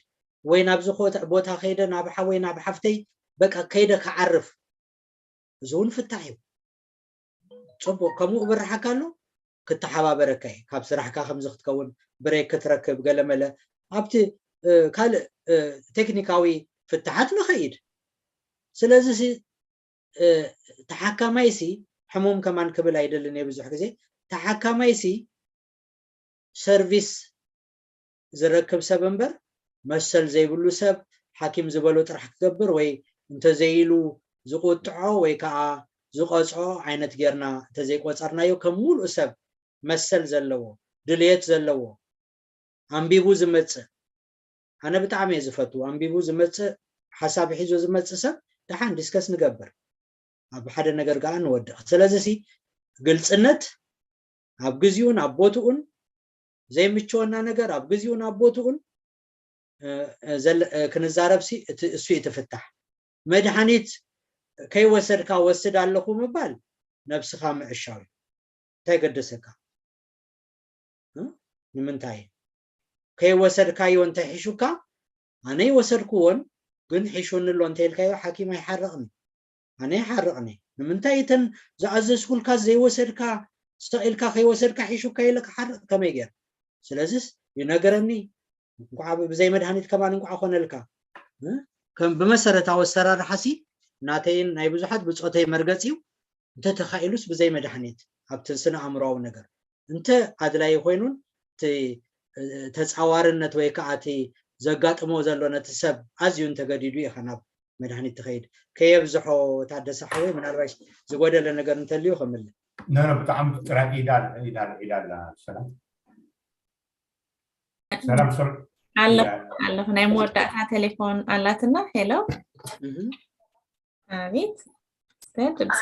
ወይ ናብ ዝኾነ ቦታ ከይደ ናብ ሓወይ ናብ ሓፍተይ በቃ ከይደ ክዓርፍ፣ እዚ እውን ፍታሕ እዩ። ፅቡቅ፣ ከምኡ ክብርሓካ ኣሎ፣ ክተሓባበረካ እየ። ካብ ስራሕካ ከምዚ ክትከውን፣ ብሬክ ክትረክብ፣ ገለመለ ኣብቲ ካልእ ቴክኒካዊ ፍታሓት ንኸይድ። ስለዚ ተሓካማይሲ ሕሙም ከማን ክብል ኣይደልን እየ ብዙሕ ግዜ። ተሓካማይሲ ሰርቪስ ዝረክብ ሰብ እምበር መሰል ዘይብሉ ሰብ ሓኪም ዝበሎ ጥራሕ ክገብር ወይ እንተዘይሉ ዝቁጥዖ ወይ ከዓ ዝቀፅዖ ዓይነት ጌርና እንተዘይቆፀርናዮ ከም ሙሉእ ሰብ መሰል ዘለዎ ድልየት ዘለዎ ኣንቢቡ ዝመፅእ ኣነ ብጣዕሚ እየ ዝፈቱ ኣንቢቡ ዝመፅእ ሓሳብ ሒዙ ዝመፅእ ሰብ ደሓን ዲስከስ ንገብር ኣብ ሓደ ነገር ከዓ ንወድቕ ስለዚ ሲ ግልፅነት ኣብ ግዜኡን ኣብ ቦትኡን ዘይምችወና ነገር ኣብ ግዜኡን ኣብ ቦትኡን ክንዛረብ ሲ እሱ እዩ ትፍታሕ መድሓኒት ከይወሰድካ ወስድ ኣለኹ ምባል ነብስኻ ምዕሻው እዩ እንታይ ገደሰካ ንምንታይ ከይወሰድካዮ እንተሒሹካ ኣነ ይወሰድክዎን ግን ሒሹኒ ኣሎ እንተኢልካዮ ሓኪም ኣይሓርቕን ኣነ ይሓርቕን ንምንታይ እተን ዝኣዘዝኩልካ ዘይወሰድካ ሰቕ ኢልካ ከይወሰድካ ሒሹካ ኢለ ክሓርቕ ከመይ ገይር ስለዚስ ይነገረኒ እንኳዓ ብዘይ መድሃኒት ከማን እንኳዓ ኮነልካ ከም ብመሰረታዊ ኣሰራርሓሲ ናተይን ናይ ብዙሓት ብፆተይ መርገፂ እዩ እንተተኻኢሉስ ብዘይ መድሃኒት ኣብቲ ስነ ኣእምሮዊ ነገር እንተ ኣድላዪ ኮይኑን እቲ ተፃዋርነት ወይ ከዓ እቲ ዘጋጥሞ ዘሎ ነቲ ሰብ ኣዝዩ እንተገዲዱ ኢኻ ናብ መድሃኒት ትኸይድ ከየብዝሖ ታደሰ ሓወይ ምናልባሽ ዝጎደለ ነገር እንተልዩ ከምልእ ኖ ኖ ብጣዕሚ ጥራይ ኢዳ ኢዳ ኢዳ ኣላ ሰላም ሰላም ሰላም ኣለኹ ኣለኹ ናይ መወዳእታ ቴሌፎን ኣላትና ሄሎ ኣቤት እስከ ድምፂ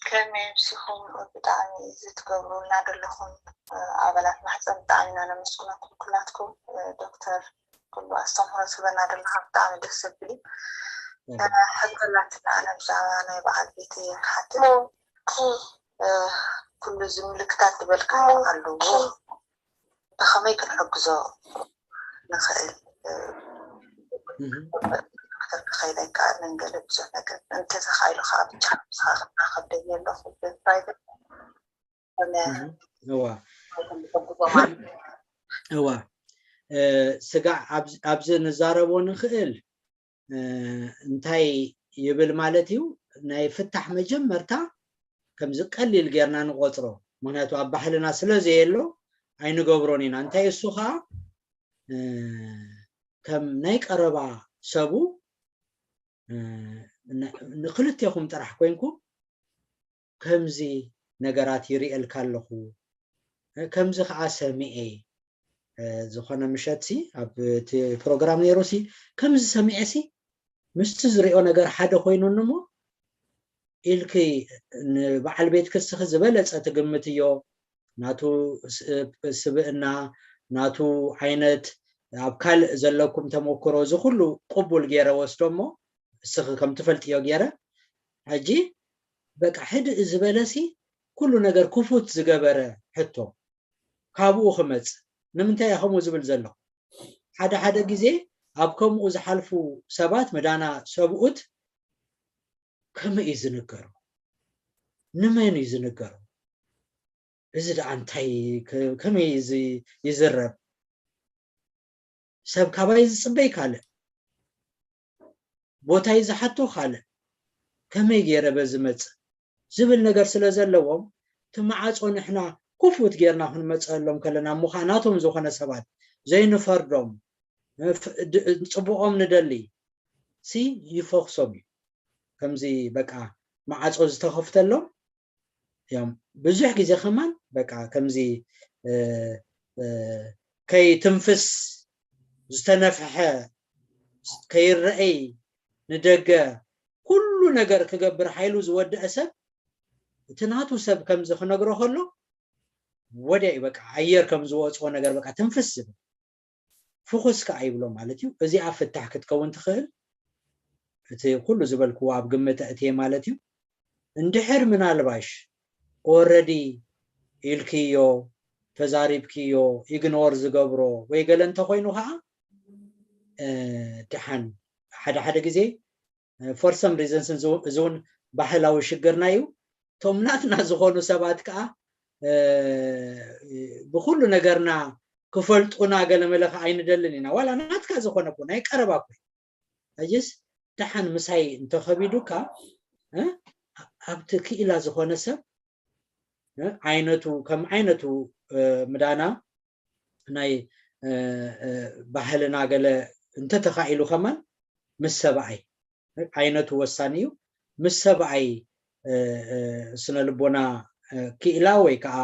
ከመይ ምሲኹም ብጣዕሚ እዚ ትገብሩልና ዘለኹም ኣባላት ማሕፀን ብጣዕሚ ኢና ነመስግነኩም ኩላትኩም ዶክተር ኩሉ ኣስተምህሮ ትህበና ዘለካ ብጣዕሚ ደስ ዘብል እዩ ሕቶ ኣላትና ኣነ ብዛዕባ ናይ በዓል ቤተይ ክሓትት ኩሉ እዚ ምልክታት ዝበልካዮ ኣለዎ ብኸመይ ክንሕግዞ ንኽእል ዶክተር ክኸይድ ኣይከኣልን ገለ ብዙሕ ነገር እንተተኻኢሉ ከዓ ብቻ ምሳኻ ክራኸብ ደልየ ኣለኹ ብፕራይቨት እዋ እዋ ስጋዕ ኣብዚ ንዛረቦ ንኽእል እንታይ ይብል ማለት እዩ ናይ ፍታሕ መጀመርታ ከምዚ ቀሊል ጌርና ንቆፅሮ ምክንያቱ ኣብ ባህልና ስለ ዘየሎ ኣይንገብሮን ኢና እንታይ እሱ ከዓ ከም ናይ ቀረባ ሰቡ ንክልቴኹም ጥራሕ ኮይንኩም ከምዚ ነገራት ይርእየልካ ኣለኹ ከምዚ ከዓ ሰሚኤ ዝኾነ ምሸት ሲ ኣብ እቲ ፕሮግራም ነይሩ ሲ ከምዚ ሰሚዐ ሲ ምስቲ ዝሪኦ ነገር ሓደ ኮይኑኒ እሞ ኢልኪ ንበዓል ቤት ክስኺ ዝበለፀ ትግምት እዮ ናቱ ስብእና ናቱ ዓይነት ኣብ ካልእ ዘለኩም ተመክሮ እዚ ኩሉ ቅቡል ገይረ ወስዶ እሞ እስኺ ከም ትፈልጥዮ ገይረ ሕጂ በቃ ሕድእ ዝበለሲ ኩሉ ነገር ክፉት ዝገበረ ሕቶ ካብኡ ክመጽእ ንምንታይ እያ ከምኡ ዝብል ዘለኹ ሓደ ሓደ ግዜ ኣብ ከምኡ ዝሓልፉ ሰባት መዳና ሰብኡት ከመይ እዩ ዝንገሩ ንመን እዩ ዝንገሩ እዚ ደኣ እንታይ ከመይ ይዝረብ ሰብ ካባይ ዝፅበይ ካልእ ቦታይ ዝሓቶ ካልእ ከመይ ገይረ በዚ መፅእ ዝብል ነገር ስለ ዘለዎም እቲ መዓፆ ንሕና ክፉት ጌርና ክንመፀሎም ከለና እሞ ከዓ ናቶም ዝኾነ ሰባት ዘይንፈርዶም ፅቡቆም ንደሊ ሲ ይፈክሶም እዩ ከምዚ በቃ መዓፆ ዝተኸፍተሎም እዮም ብዙሕ ግዜ ከማን በቃ ከምዚ ከይትንፍስ ዝተነፍሐ ከይረአይ ንደገ ኩሉ ነገር ክገብር ሓይሉ ዝወደአ ሰብ እቲ ናቱ ሰብ ከምዚ ክነግሮ ከሎ ወዲያ እዩ በቃ ኣየር ከም ዝወፅኦ ነገር በቃ ትንፍስ ዝብል ፍኹስ ከዓ ይብሎ ማለት እዩ እዚኣ ፍታሕ ክትከውን ትኽእል እቲ ኩሉ ዝበልክዎ ኣብ ግምት ኣእትየ ማለት እዩ። እንድሕር ምናልባሽ ኦረዲ ኢልክዮ፣ ተዛሪብክዮ፣ ኢግኖር ዝገብሮ ወይ ገለ እንተኮይኑ ከዓ ደሓን ሓደ ሓደ ግዜ for some reasons እዚ እውን ባህላዊ ሽግርና እዩ። እቶም ናትና ዝኾኑ ሰባት ከዓ ብኩሉ ነገርና ክፈልጡና ገለመለ ከዓ ኣይንደልን ኢና። ዋላ ናትካ ዝኾነ እኮ ናይ ቀረባ እኮ ሕጅስ ደሓን ምሳይ እንተኸቢዱካ ኣብቲ ክኢላ ዝኾነ ሰብ ዓይነቱ ከም ዓይነቱ ምዳና ናይ ባህልና ገለ እንተተኻኢሉ ከማን ምስ ሰብኣይ ዓይነቱ ወሳኒ እዩ። ምስ ሰብኣይ ስነ ልቦና ክኢላ ወይ ከዓ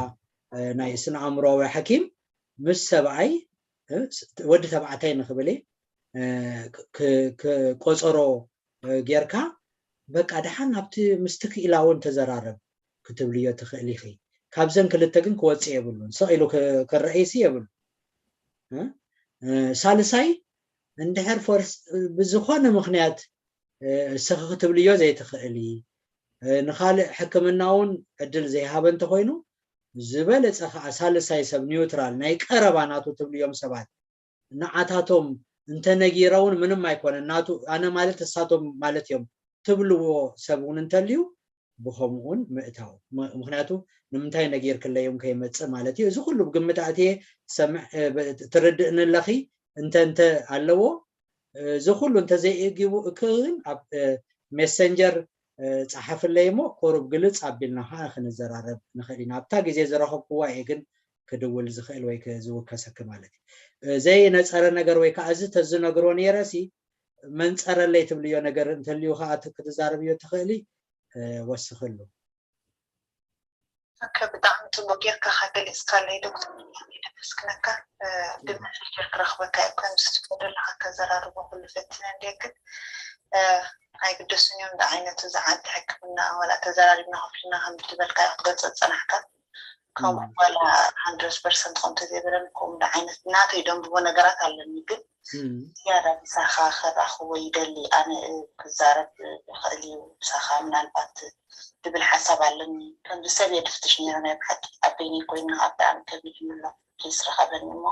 ናይ ስነ ኣእምሮዊ ሓኪም ምስ ሰብኣይ ወዲ ተባዕታይ ንክብል ቆፀሮ ጌርካ በቃ ደሓን ኣብቲ ምስቲ ክኢላ እውን ተዘራረብ ክትብልዮ ትኽእል ኢኺ። ካብዘን ክልተ ግን ክወፅእ የብሉን። ስቕ ኢሉ ክረአይሲ የብሉ። ሳልሳይ እንድሕር ፈርስ ብዝኾነ ምኽንያት እስኺ ክትብልዮ ዘይትኽእሊ ንኻልእ ሕክምና እውን ዕድል ዘይሃበ እንተኾይኑ ዝበለፀ ከዓ ሳልሳይ ሰብ ኒውትራል ናይ ቀረባ ናቱ ትብልዮም ሰባት ንዓታቶም እንተነጊረውን ምንም ኣይኮነን። ናቱ ኣነ ማለት እሳቶም ማለት እዮም ትብልዎ ሰብ እውን እንተልዩ ብኸምኡውን ምእታው ምክንያቱ ንምንታይ ነጊርክለዮም ከይመፅእ ማለት እዩ። እዚ ኩሉ ብግምት ኣእትየ ሰምዕ ትርድእኒ ኣለኺ እንተ እንተ ኣለዎ እዚ ኩሉ እንተዘይእጊቡ እክን ኣብ ሜሰንጀር ፀሓፍለይ እሞ ቁሩብ ግልፅ ኣቢልና ከዓ ክንዘራረብ ንኽእል ኢና። ኣብታ ግዜ ዝረኸብክዋ እየ ግን ክድውል ዝኽእል ወይ ዝውከሰኪ ማለት እዩ። ዘይነፀረ ነገር ወይ ከዓ እዚ ተዝነግሮ ነይረሲ መንፀረለይ ትብልዮ ነገር እንተልዩ ከዓ ክትዛረብዮ ትኽእሊ ወስኽሉ። ብጣዕሚ ፅቡቅ ጌርካ ገሊፅካለይ ዶክተር። የመስግነካ። ብመሰጀር ክረኽበካ እየ ከምዚ ትፈደለካ ከዘራርቦ ኩሉ ፈትነ እንደ ግን ኣይግደሱን እዮም። እንደ ዓይነቱ ዝዓዲ ሕክምና ወላ ተዘራሪብና ከፍልና ከም ዝበልካዮ ክትገልፀ ዝፀናሕካ ከምኡ ዋላ ሃንድረድ ፐርሰንት ከምቲ ዘይበለን ከምኡ እንደ ዓይነት ናተይ ደንብቦ ነገራት ኣለኒ ግን ዝያዳ ምሳኻ ክራኽቦ ይደሊ ኣነ ክዛረብ ይኽእል እዩ ምሳኻ ምናልባት ዝብል ሓሳብ ኣለኒ። ከምዚ ሰብ የድፍትሽ ነይሩ ናይ ብሓቂ ኣብ በይነይ ኮይና ኣብ ብጣዕሚ ከቢድ ይምሎ ኬስ ረኸበኒ እሞ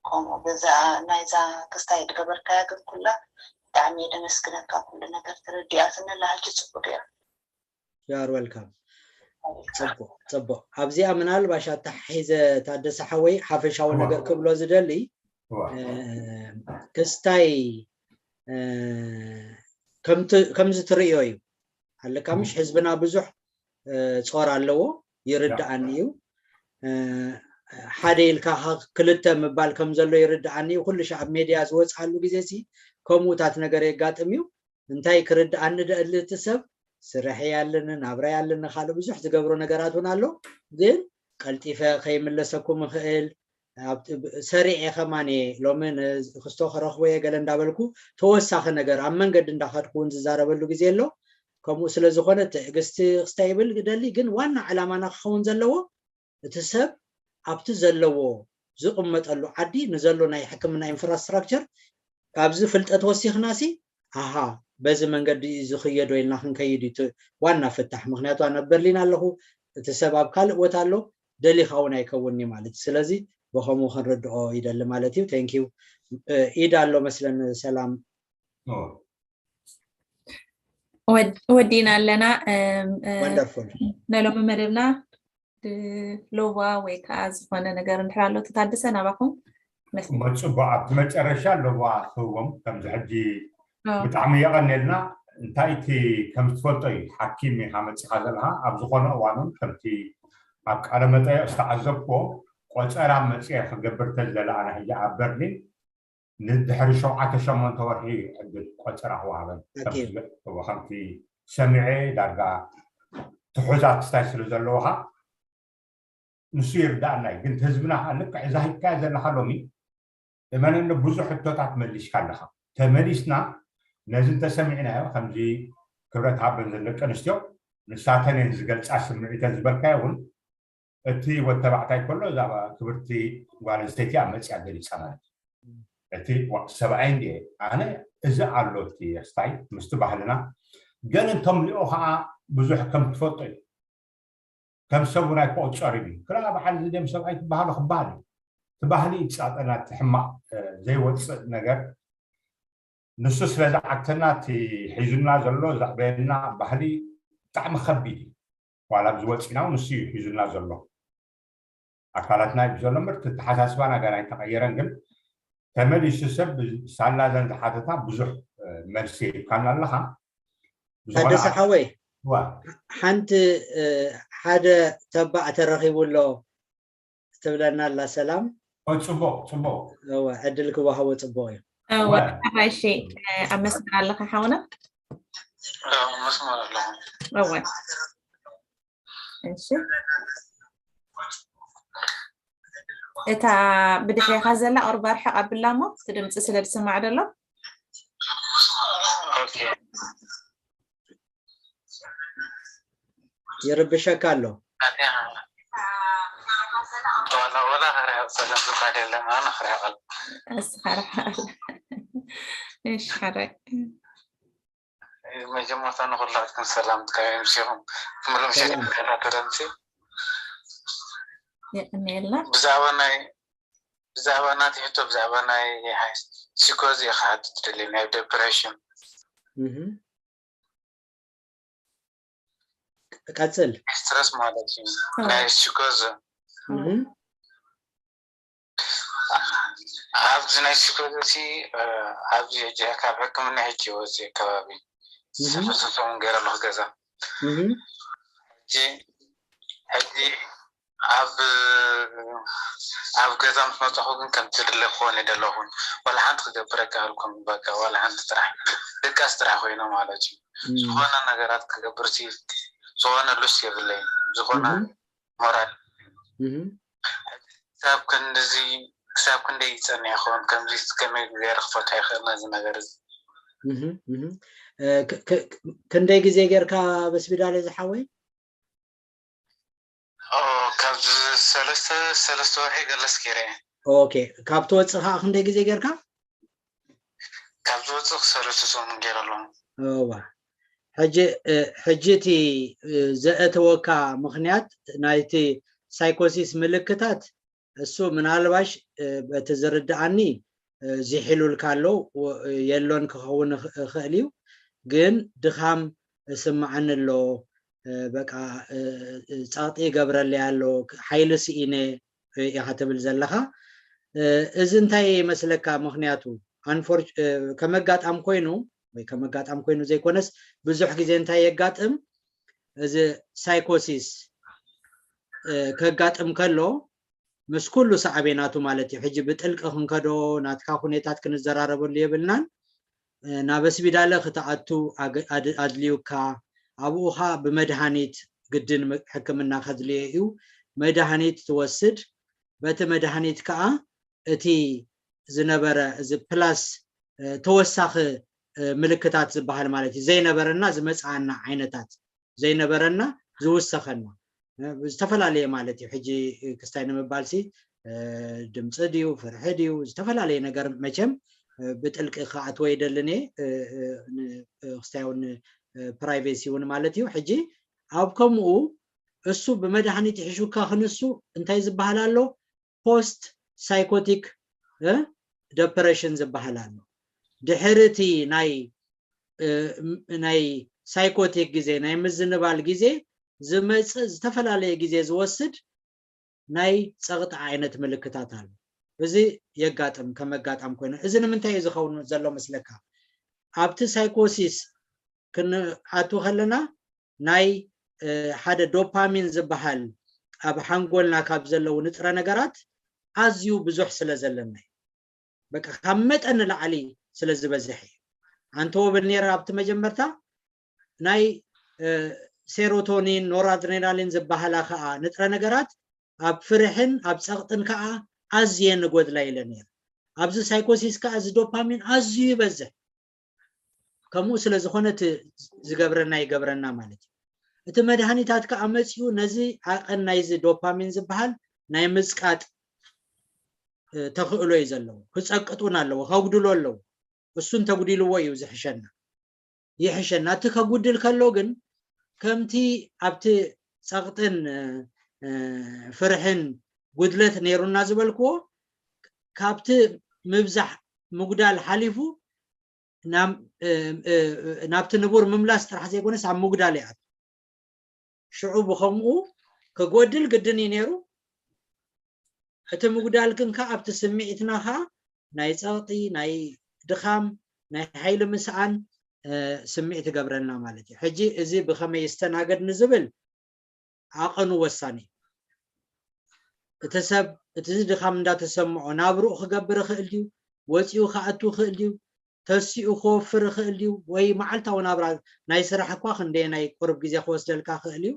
ከምኡ በዛ ናይዛ ክስታይ ዝገበርካያ ግን ኩላ ብጣዕሚ እየ ደመስግነካ ኩሉ ነገር ተረዲኣትኒ ኣለሃጂ ፅቡቅ እያ። You are welcome። ፅቡቅ ፅቡቅ ኣብዚኣ ምናልባሽ ኣተሓሒዘ ታደሰ ሓወይ ሓፈሻዊ ነገር ክብሎ ዝደሊ ክስታይ ከምዚ ትርእዮ እዩ ኣለካ ምሽ ህዝብና ብዙሕ ጾር ኣለዎ ይርድኣኒ እዩ ሓደ ኢልካ ክልተ ምባል ከም ዘሎ ይርድኣኒ እዩ ኩሉ ሻዕ ኣብ ሜድያ ዝወፅኣሉ ግዜ ሲ ከምኡታት ነገር የጋጥም እዩ እንታይ ክርድኣኒ ደእል እቲ ሰብ ስርሐይ ኣለኒ ናብራይ ኣለኒ ካልእ ብዙሕ ዝገብሮ ነገራት እውን ኣሎ ግን ቀልጢፈ ከይምለሰኩም እኽእል ሰሪዐ ከማን እየ ሎሚ ንክስቶ ክረኽቦ እየ ገለ እንዳበልኩ ተወሳኺ ነገር ኣብ መንገዲ እንዳኸድኩ እውን ዝዛረበሉ ግዜ ኣሎ ከምኡ ስለ ዝኾነ ትዕግስቲ ክስታይ ይብል ደሊ ግን ዋና ዕላማና ክኸውን ዘለዎ እቲ ሰብ ኣብቲ ዘለዎ ዝቕመጠሉ ዓዲ ንዘሎ ናይ ሕክምና ኢንፍራስትራክቸር ካብዚ ፍልጠት ወሲኽናሲ ኣሃ በዚ መንገዲ እዩ ዝኽየዶ ኢልና ክንከይድ እዩ ዋና ፍታሕ ምክንያቱ ኣነ ኣብ በርሊን ኣለኹ እቲ ሰብ ኣብ ካልእ ቦታ ኣሎ ደሊኻ እውን ኣይከውንኒ ማለት እዩ ስለዚ ብኸምኡ ክንርድኦ ይደሊ ማለት እዩ thank you ኢድ ኣሎ መስለን ሰላም ወዲና ኣለና wonderful ነሎሚ መደብና ሎባ ወይ ከዓ ዝኾነ ነገር እንድሕር ኣሎ ተታደሰ ናባኹም መፅቦ ኣብቲ መጨረሻ ሎባ ክህቦም ከምዚ ሕጂ ብጣዕሚ የቐንየልና እንታይ እቲ ከም ትፈልጦ እዩ ሓኪም ኢኻ መፂኻ ዘለኻ ኣብ ዝኾነ እዋኑን ከምቲ ኣብ ቃለ መጠየቕ ዝተዓዘብክዎ ቆፀራ መፅየ ክገብር ተዝደለ ኣነ ሕጂ ኣብ በርሊን ንድሕሪ ሸውዓተ ሸሞንተ ወርሒ ዕድል ቆፀራ ክወሃበን ከምቲ ሰሚዐ ዳርጋ ትሑዛት ክስታይ ስለ ዘለውካ ንሱ ይርዳእና እዩ ግን ህዝብና ከዓ ልክዕ እዛ ሂብካያ ዘለካ ሎሚ እመነኒ ብዙሕ ሕቶታት መሊስካ ኣለካ ተመሊስና ነዚ እንተሰሚዕናዮ ከምዚ ክብረት ሃበን ዘን ደቂ ኣንስትዮ ንሳተን እየን ዝገልፃ ስምዒተን ዝበልካዮ እውን እቲ ወተባዕታይ ከሎ እዛ ክብርቲ ጓል ኣንስተይቲ ኣብ መፅያ ገሊፃ ማለት እዩ እቲ ሰብኣይ እንድየ ኣነ እዚ ኣሎ እቲ ኣስታይ ምስቲ ባህልና ግን እንተምልኦ ከዓ ብዙሕ ከም ትፈልጦ እዩ ከም ሰብ እውን ኣይክቆፀር እዩ ክላ በዓል ዝደም ሰብኣይ ትበሃሉ ክበሃል እዩ እቲ ባህሊ ይፃጠና እቲ ሕማቅ ዘይወፅእ ነገር ንሱ ስለ ዝዓተና እቲ ሒዙና ዘሎ ዘዕበየና ባህሊ ብጣዕሚ ከቢድ እዩ ዋላ ኣብዚ ወፂና ንሱ እዩ ሒዙና ዘሎ ኣካላትና እዩ ዘሎ ምርት ተሓሳስባና ገና ኣይተቀየረን ግን ተመሊሱ ሰብ ሳላ ዘን ዝሓተታ ብዙሕ መልሲ ይብካና ኣለካ ታደሰ ሓወይ ሓንቲ ሓደ ተባዕ ተረኺቡ ኣሎ ትብለና ኣላ ሰላም ጽቡቅ ጽቡቅ ዕድል ክወሃቦ ጽቡቅ እዩ እሺ ኣብ መስመር ኣለካ ሓውና መስመር ኣለኹ እሺ እታ ብድሕሪኻ ዘላ ቁርብ ኣርሕቕ ኣብላ እሞ እቲ ድምፂ ስለ ዝስማዕ ዘሎ ይርብሸካ ኣሎ ወላ ወላ ክርሕቕ ፀገም ዝበሃል የለን ኣነ ክርሕቕ እስኻ ርሕቕ እሺ ሓራይ መጀመርታ ንኩላትኩም ሰላም ጥቃ ምሲኹም ትምሎም ሸሪካታተለምሲ የቀንየልና ብዛዕባ ናይ ብዛዕባ ናቲ ሕቶ ብዛዕባ ናይ ሲኮዚ ኢኻ ትደሊ ናይ ዴፕሬሽን ቀፅል ስትረስ ማለት እዩ ናይ ሲኮዚ ኣብዚ ናይ ሲኮዚ ኣብዚ ሕጂ ካብ ሕክምና ሕጂ ወፂ ከባቢ ሰፈሰሰውን ገይረ ኣለኩ ገዛ ሕጂ ሕጂ ኣብ ኣብ ገዛ ምስ መፀኹ ግን ከምቲ ድለ ክኾን ደለኹን ዋላ ሓንቲ ክገብር ኣይከኣልኩን በቃ ዋላ ሓንቲ ጥራሕ ድቃስ ጥራሕ ኮይነ ማለት እዩ ዝኾነ ነገራት ክገብር ሲ ዝኾነ ሉስ የብለይ ዝኾነ ሞራል ክሳብ ክንድዚ ክሳብ ክንደይ ይፀንሕ ይኸውን ከምዚ ከመይ ገይረ ክፈትሖ ይኽእል ነዚ ነገር እዚ ክንደይ ግዜ ጌርካ በስቢዳለ ዝሓወይ ካብ ሰለስተ ሰለስተ ወርሒ ገለስ ገይረ ኦኬ ካብ ትወፅእ ከዓ ክንደይ ግዜ ጌርካ ካብ ዝወፅእ ክሰለስተ ሰሙን ገይረ ኣለኹ እዋ ሕጂ ሕጂ እቲ ዘእተወካ ምክንያት ናይቲ ሳይኮሲስ ምልክታት እሱ ምናልባሽ በቲ ዝርድኣኒ ዚሒሉልካ ኣሎ የሎን ክኸውን ይኽእል እዩ ግን ድኻም እስምዓኒ ኣሎ በቃ ፀቕጢ ይገብረለይ ኣሎ ሓይሊ ስኢነ ኢኻ ትብል ዘለኻ እዚ እንታይ ይመስለካ ምክንያቱ ከመጋጣም ኮይኑ ወይ ከመጋጣም ኮይኑ ዘይኮነስ ብዙሕ ግዜ እንታይ የጋጥም እዚ ሳይኮሲስ ከጋጥም ከሎ ምስ ኩሉ ሳዕቤናቱ ማለት እዩ ሕጂ ብጥልቂ ክንከዶ ናትካ ኩኔታት ክንዘራረበሉ የብልናን ናብ ስቢዳለ ክትኣቱ ኣድልዩካ ኣብኡ ኻ ብመድሃኒት ግድን ሕክምና ከድልዮ እዩ መድሃኒት ትወስድ በቲ መድሃኒት ከዓ እቲ ዝነበረ እዚ ፕላስ ተወሳኺ ምልክታት ዝበሃል ማለት እዩ ዘይነበረና ዝመፅኣና ዓይነታት ዘይነበረና ዝውሰኸና ዝተፈላለየ ማለት እዩ ሕጂ ክስታይ ንምባል ሲ ድምፂ ድዩ ፍርሒ ድዩ ዝተፈላለየ ነገር መቸም ብጥልቂ ክኣትዎ ይደልን እየ ክስታይ እውን ፕራይቬሲ እውን ማለት እዩ ሕጂ ኣብ ከምኡ እሱ ብመድሃኒት ይሕሹካ ክንሱ እንታይ ዝበሃል ኣሎ ፖስት ሳይኮቲክ ደፕሬሽን ዝበሃል ኣሎ ድሕሪ እቲ ናይ ናይ ሳይኮቲክ ግዜ ናይ ምዝንባል ግዜ ዝመፅእ ዝተፈላለየ ግዜ ዝወስድ ናይ ፀቕጢ ዓይነት ምልክታት ኣሎ እዚ የጋጥም ከመጋጣም ኮይኑ እዚ ንምንታይ እዩ ዝኸውን ዘሎ መስለካ ኣብቲ ሳይኮሲስ ክንኣቱ ከለና ናይ ሓደ ዶፓሚን ዝበሃል ኣብ ሓንጎልና ካብ ዘለዉ ንጥረ ነገራት ኣዝዩ ብዙሕ ስለ ዘለና እዩ በቃ ካብ መጠን ንላዕሊ ስለ ዝበዝሕ እዩ ኣንተ ወብል ነይረ ኣብቲ መጀመርታ ናይ ሴሮቶኒን ኖራድሬናሊን ዝበሃላ ከዓ ንጥረ ነገራት ኣብ ፍርሕን ኣብ ፀቕጥን ከዓ ኣዝየ ንጎድላ ኢለ ነይረ ኣብዚ ሳይኮሲስ ከዓ እዚ ዶፓሚን ኣዝዩ ይበዝሕ ከምኡ ስለ ዝኾነ እቲ ዝገብረና ይገብረና ማለት እዩ እቲ መድሃኒታት ከዓ መፅኡ ነዚ ዓቐን ናይዚ ዶፓሚን ዝበሃል ናይ ምፅቃጥ ተኽእሎ እዩ ዘለዎ። ክፀቅጥ እውን ኣለዎ፣ ከጉድሎ ኣለዎ። እሱ እንተጉዲልዎ እዩ ዝሕሸና፣ ይሕሸና። እቲ ከጉድል ከሎ ግን ከምቲ ኣብቲ ፀቕጥን ፍርሕን ጉድለት ነይሩና ዝበልክዎ፣ ካብቲ ምብዛሕ ምጉዳል ሓሊፉ ናብቲ ንቡር ምምላስ ጥራሕ ዘይኮነስ ኣብ ምጉዳል ይኣቱ። ሽዑ ብኸምኡ ክጎድል ግድን እዩ ነይሩ። እቲ ምጉዳል ግን ከዓ ኣብቲ ስምዒትና ከዓ ናይ ፀቕጢ፣ ናይ ድኻም፣ ናይ ሓይሊ ምስኣን ስምዒት ይገብረልና ማለት እዩ። ሕጂ እዚ ብኸመይ ይስተናገድ ንዝብል ዓቐኑ ወሳኒ እዩ። እቲ ሰብ እቲ ድኻም እንዳተሰምዖ ናብርኡ ክገብር ይኽእል ድዩ? ወፂኡ ክኣቱ ይኽእል ድዩ? ተሲኡ ክወፍር ይኽእል ድዩ? ወይ መዓልታዊ ናብራ ናይ ስራሕ እኳ ክንደየናይ ቁሩብ ግዜ ክወስደልካ ይኽእል እዩ።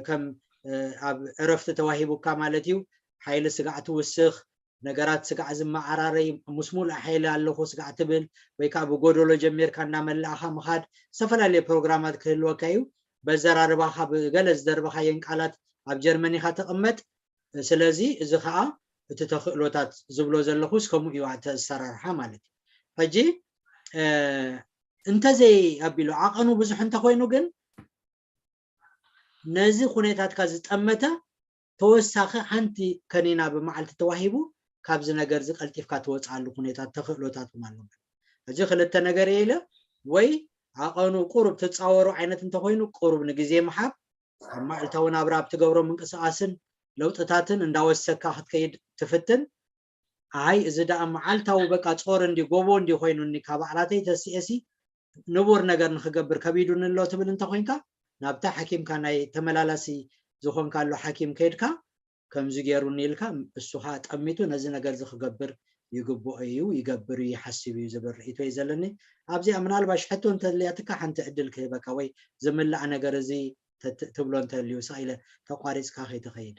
ከም ኣብ ዕረፍቲ ተዋሂቡካ ማለት እዩ። ሓይሊ ስጋዕ ትውስኽ፣ ነገራት ስጋዕ ዝመዓራረይ፣ ምስ ሙሉእ ሓይሊ ኣለኹ ስጋዕ ትብል፣ ወይ ከዓ ብጎደሎ ጀሚርካ እናመላእኻ ምኻድ፣ ዝተፈላለየ ፕሮግራማት ክህልወካ እዩ። በዘራርባኻ ብገለ ዝደርበኻየን ቃላት ኣብ ጀርመን ኢኻ ትቕመጥ። ስለዚ እዚ ከዓ እቲ ተኽእሎታት ዝብሎ ዘለኹስ ከምኡ እዩ፣ እቲ ኣሰራርሓ ማለት እዩ። ሕጂ እንተዘይ ኣቢሉ ዓቐኑ ብዙሕ እንተኮይኑ ግን ነዚ ኩነታትካ ዝጠመተ ተወሳኺ ሓንቲ ከኒና ብመዓልቲ ተዋሂቡ ካብዚ ነገር እዚ ቀልጢፍካ ትወፅኣሉ ኩነታት ተኽእሎታት እውን ኣሎ። ሕጂ ክልተ ነገር እየ ኢለ ወይ ዓቐኑ ቁሩብ ትፃወሩ ዓይነት እንተኮይኑ ቁሩብ ንግዜ ምሃብ፣ ኣብ መዓልታዊ ናብራ ኣብ ትገብሮ ምንቅስቃስን ለውጥታትን እንዳወሰካ ክትከይድ ትፍትን። ኣይ እዚ ደኣ መዓልታዊ በቃ ጾር እንዲ ጎቦ እንዲ ኮይኑኒ ካብ ኣዕራተይ ተሲኤሲ ንቡር ነገር ንክገብር ከቢዱኒ ኣሎ ትብል እንተኮይንካ ናብታ ሓኪምካ ናይ ተመላላሲ ዝኾንካሉ ሓኪም ከይድካ ከምዚ ገይሩኒ ኢልካ እሱ ከዓ ጠሚቱ ነዚ ነገር እዚ ክገብር ይግብኦ እዩ ይገብር እዩ ይሓስብ እዩ ዝብል ርእይቶ እዩ ዘለኒ። ኣብዚኣ ምናልባሽ ሕቶ እንተልያትካ ሓንቲ ዕድል ክህበካ ወይ ዝምላእ ነገር እዚ ትብሎ እንተልዩ ስቕ ኢለ ተቋሪፅካ ከይትኸይድ።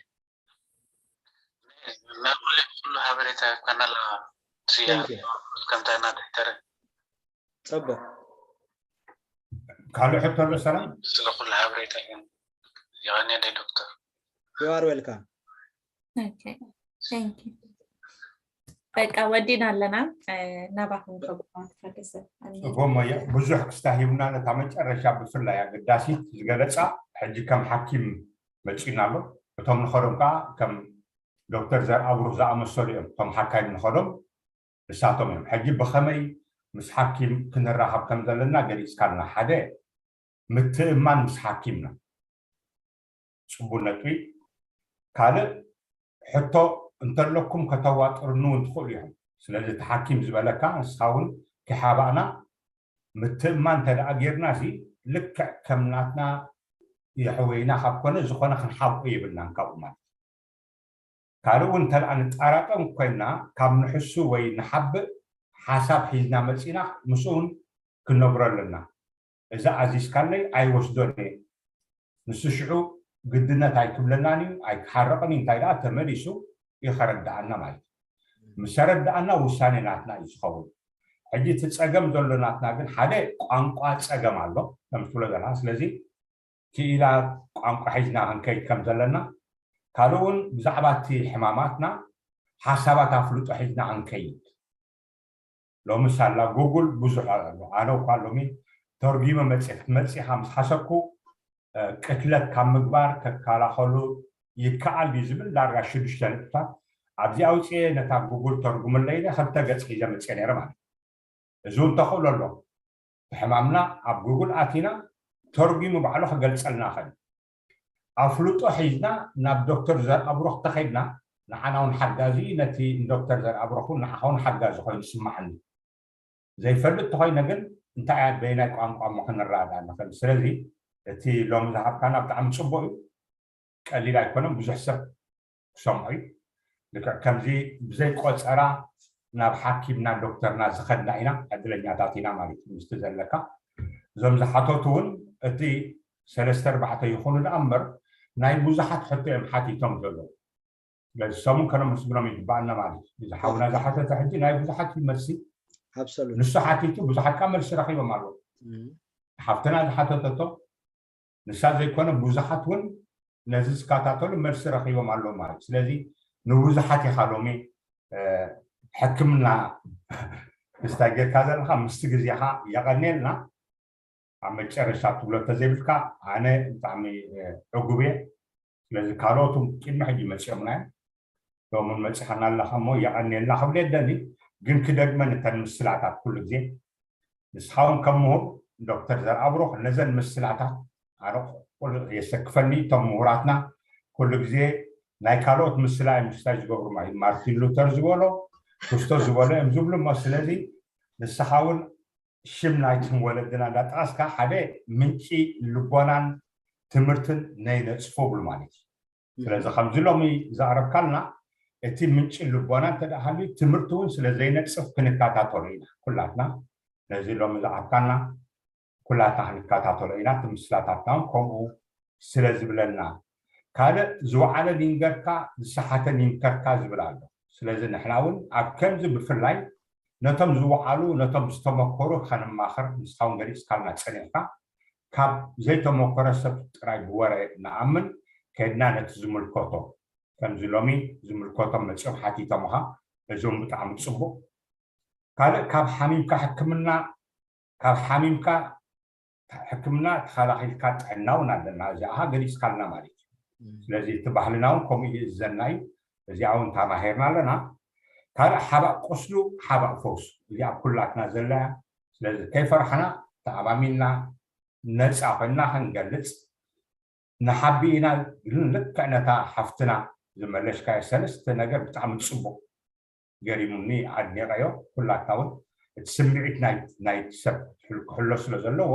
ናብ ኩሉ ሓበሬታ ይኮናል። ከምታ ኢና ዶክተር ፅቡቅ ካልእ ሕቶ ኣሎ ሰላም? ስለ ኩሉ ሓበሬታ ይቀንየ ዶ ዶክተር? You are welcome። በቃ ወዲና ኣለና። ናባኹም ከብቁ ትፈደሰ ጽቡም እያ። ብዙሕ ክስታ ሂብና ነታ መጨረሻ ብፍላይ ኣገዳሲት ዝገለጻ ሕጂ ከም ሓኪም መጺና ኣሎ። እቶም ንኸዶም ከዓ ከም ዶክተር ዘርኣብሩኽ ዝኣመሰሉ እዮም። እቶም ሓካይም ንኸዶም ንሳቶም እዮም። ሕጂ ብኸመይ ምስ ሓኪም ክንራኸብ ከም ዘለና ገሊጽካልና። ሓደ ምትእማን ምስ ሓኪምና ጽቡቅ ነጥቢ። ካልእ ሕቶ እንተለኩም ከተዋጥርኑ እውን ትኽእሉ ኢኹም። ስለዚ እቲ ሓኪም ዝበለካ ንስኻ እውን ከይሓባእና ምትእማን እንተ ደኣ ጌርና ሲ ልክዕ ከም ናትና የሕወይና ካብ ኮነ ዝኾነ ክንሓብኦ የብልናን ካብኡ ማለት እዩ። ካልእ እውን እንተ ደኣ ንጣራጠም ኮይና ካብ ንሕሱ ወይ ንሓብእ ሓሳብ ሒዝና መጺና ምስኡ እውን ክነግሮ ኣለና። እዚ ኣዚዝካለይ ኣይወስዶን እየ ንሱ ሽዑ ግድነት ኣይክብለናን እዩ ኣይክሓርቕን እዩ እንታይ ደኣ ተመሊሱ እዩ ከረድኣና ማለት እዩ ምስ ተረድኣና ውሳኔ ናትና እዩ ዝኸውን ሕጂ እቲ ፀገም ዘሎ ናትና ግን ሓደ ቋንቋ ፀገም ኣሎ ከም ትብሎ ዘለካ ስለዚ ክኢላ ቋንቋ ሒዝና ክንከይድ ከም ዘለና ካልእ እውን ብዛዕባ እቲ ሕማማትና ሓሳባት ኣፍልጦ ሒዝና ክንከይድ ሎሚ ሳላ ጉግል ብዙሕ ኣሎ ኣነ እኳ ሎሚ ተርጊመ መፅእ ክትመፅእ ኢኻ ምስ ሓሰብኩ ቅትለት ካብ ምግባር ከከላኸሉ ይከኣል ድዩ ዝብል ዳርጋ ሽዱሽተ ነጥብታት ኣብዚ ኣውፅኤ ነታ ጉግል ተርጉምለይ ኢለ ክልተ ገፅ ሒዘ መፅእ ነይረ ማለት እዚ እውን ተኽእሎ ኣሎ ሕማምና ኣብ ጉግል ኣቲና ተርጉሙ ባዕሉ ክገልፀልና ኸእል ኣፍልጦ ሒዝና ናብ ዶክተር ዘርኣብሩኽ ተኸድና ንዓና እውን ሓጋዚ ነቲ ዶክተር ዘርኣብሩኽ እውን ንዓኻ እውን ሓጋዚ ኮይኑ ይስማዓኒ ዘይፈልጥ ተኾይነ ግን እንታይ እያ በይናይ ቋንቋ እሞ ክንረዳዳ ንኽእል ስለዚ እቲ ሎሚ ዝሃብካና ብጣዕሚ ፅቡቅ እዩ ቀሊል ኣይኮነን ብዙሕ ሰብ ክሰምዖ እዩ ልክዕ ከምዚ ብዘይ ቆፀራ ናብ ሓኪምና ዶክተርና ዝኸድና ኢና ዕድለኛታት ኢና ማለት እዩ ምስቲ ዘለካ እዞም ዝሓተቱ እውን እቲ ሰለስተ ኣርባዕተ ይኹኑ ደኣ እምበር ናይ ብዙሓት ሕቶ እዮም ሓቲቶም ዘለዉ ስለዚ ሰሙን ከነመስግኖም ይግባኣና ማለት እዩ እዚ ሓውና ዝሓተተ ሕጂ ናይ ብዙሓት እዩ መልሲ ንሱ ሓቲቱ ብዙሓት ካ መልሲ ረኪቦም ኣለዉ ሓፍትና ዝሓተተቶ ንሳ ዘይኮነ ብዙሓት እውን ነዚ ዝከታተሉ መልሲ ረኪቦም ኣለዉ ማለት ስለዚ ንብዙሓት ኢኻ ሎሚ ሕክምና ምስታይ ጌርካ ዘለካ ምስቲ ግዜኻ የቐንየልና። ኣብ መጨረሻ ትብሎ እንተዘይብልካ ኣነ ብጣዕሚ ዕጉብ እየ። ስለዚ ካልኦት ቅድሚ ሕጂ መፂኦምና እዮም። ሎምን መፂኻና ኣለኻ እሞ የቐንየልና ክብል የደሊ። ግን ክደግመን እተን ምስላታት ኩሉ ግዜ ንስኻ እውን ከም ምሁር ዶክተር ዘርኣብሩኽ ነዘን ምስላታት ኣነ የሰክፈኒ። እቶም ምሁራትና ኩሉ ግዜ ናይ ካልኦት ምስላ እዮም ምስታይ ዝገብሩ ማለት ማርቲን ሉተር ዝበሎ ክርስቶስ ዝበሎ እዮም ዝብሉ እሞ ስለዚ ንስኻ እውን ሽም ናይቶም ወለድና እንዳጠቐስካ ሓደ ምንጪ ልቦናን ትምህርትን ነይነፅፎ ብሉ ማለት እዩ። ስለዚ ከምዚ ሎሚ ዘቕረብካልና እቲ ምንጪ ልቦና እንተ ሃልዩ ትምህርቲ እውን ስለ ዘይነፅፍ ክንከታተሎ ኢና ኩላትና። ነዚ ሎሚ ዝዓብካልና ኩላትና ክንከታተሎ ኢና። እቲ ምስላታትና እውን ከምኡ ስለ ዝብለና ካልእ ዝወዓለ ይንገርካ ዝሰሓተ ይምከርካ ዝብል ኣሎ። ስለዚ ንሕና እውን ኣብ ከምዚ ብፍላይ ነቶም ዝወዓሉ ነቶም ዝተመከሩ ከንማኽር ንስኻ እውን ገሊፅካልና ፀኒሕካ ካብ ዘይተመኮረ ሰብ ጥራይ ብወረ ንኣምን ከድና ነቲ ዝምልከቶ ከምዚ ሎሚ ዝምልከቶም መፅኦም ሓቲቶምኻ እዞም ብጣዕሚ ፅቡቅ ካልእ ካብ ሓሚምካ ሕክምና ካብ ሓሚምካ ሕክምና ተኸላኺልካ ጥዕና እውን ኣለና እዚኣ ገሊፅካልና ማለት እዩ ስለዚ እቲ ባህልና እውን ከምኡ ይእዘና እዩ እዚኣ እውን ተማሂርና ኣለና ካልእ ሓባእ ቁስሉ ሓባእ ፈውሱ እዚኣ ኩላትና ዘላ እያ ስለዚ ከይፈርሕና ተኣማሚንና ነፃ ኮይንና ክንገልፅ ንሓቢ ኢና ግን ልክዕ ነታ ሓፍትና ዝመለሽካዮ ሰለስተ ነገር ብጣዕሚ ፅቡቅ ገሪሙኒ ኣድኒቀዮ ኩላትና እውን እቲ ስምዒት ናይ ሰብ ክሕሎ ስለ ዘለዎ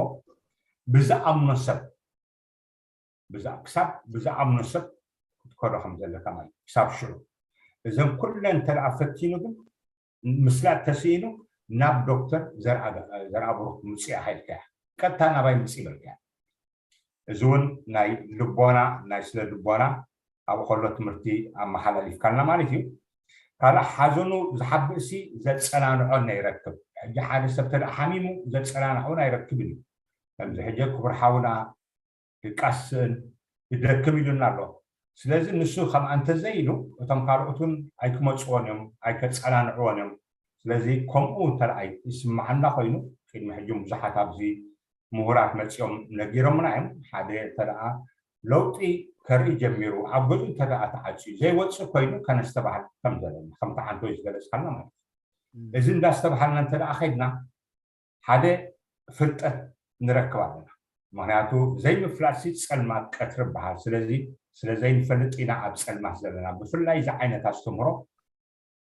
ብዝኣምኖ ሰብ ክሳብ ብዝኣምኖ ሰብ ክትከዶ ከም ዘለካ ማለት ክሳብ ሽዑ እዘን ኩለን እንተ ፈቲኑ ግን ምስላጥ ተስኢኑ ናብ ዶክተር ዘርኣብሩክ ምፅእ ሃይልካ ቀጥታ ናባይ ምፅእ በልካ እዚ እውን ናይ ልቦና ናይ ስለ ልቦና ኣብኡ ከሎ ትምህርቲ ኣመሓላሊፍካልና ማለት እዩ ካልእ ሓዘኑ ዝሓብእ ሲ ዘፀናንዖ ነይረክብ ሕጂ ሓደ ሰብ ተደኣ ሓሚሙ ዘፀናንዖ ኣይረክብን እዩ ከምዚ ሕጂ ክቡር ሓውና ድቃስ ስእን ይደክም ኢሉና ኣሎ ስለዚ ንሱ ከምኣ እንተዘይኢሉ እቶም ካልኦት እውን ኣይክመፅዎን እዮም ኣይከፀናንዕዎን እዮም ስለዚ ከምኡ እንተደኣ ይስምዓና ኮይኑ ቅድሚ ሕጂ ብዙሓት ኣብዚ ምሁራት መፂኦም ነጊሮምና እዮም ሓደ እንተደኣ ለውጢ ከርኢ ጀሚሩ ኣብ ገዝኡ እንተደኣ ተዓፅዩ ዘይወፅእ ኮይኑ ከነስተባህል ከም ዘለና ከምቲ ሓንቶ ዝገለፅካልና ማለት እዩ እዚ እንዳስተባሃልና እንተደኣ ከድና ሓደ ፍልጠት ንረክብ ኣለና ምክንያቱ ዘይምፍላጥሲ ፀልማት ቀትሪ በሃል ስለዚ ስለዘይንፈልጥ ኢና ኣብ ፀልማት ዘለና ብፍላይ እዚ ዓይነት ኣስተምህሮ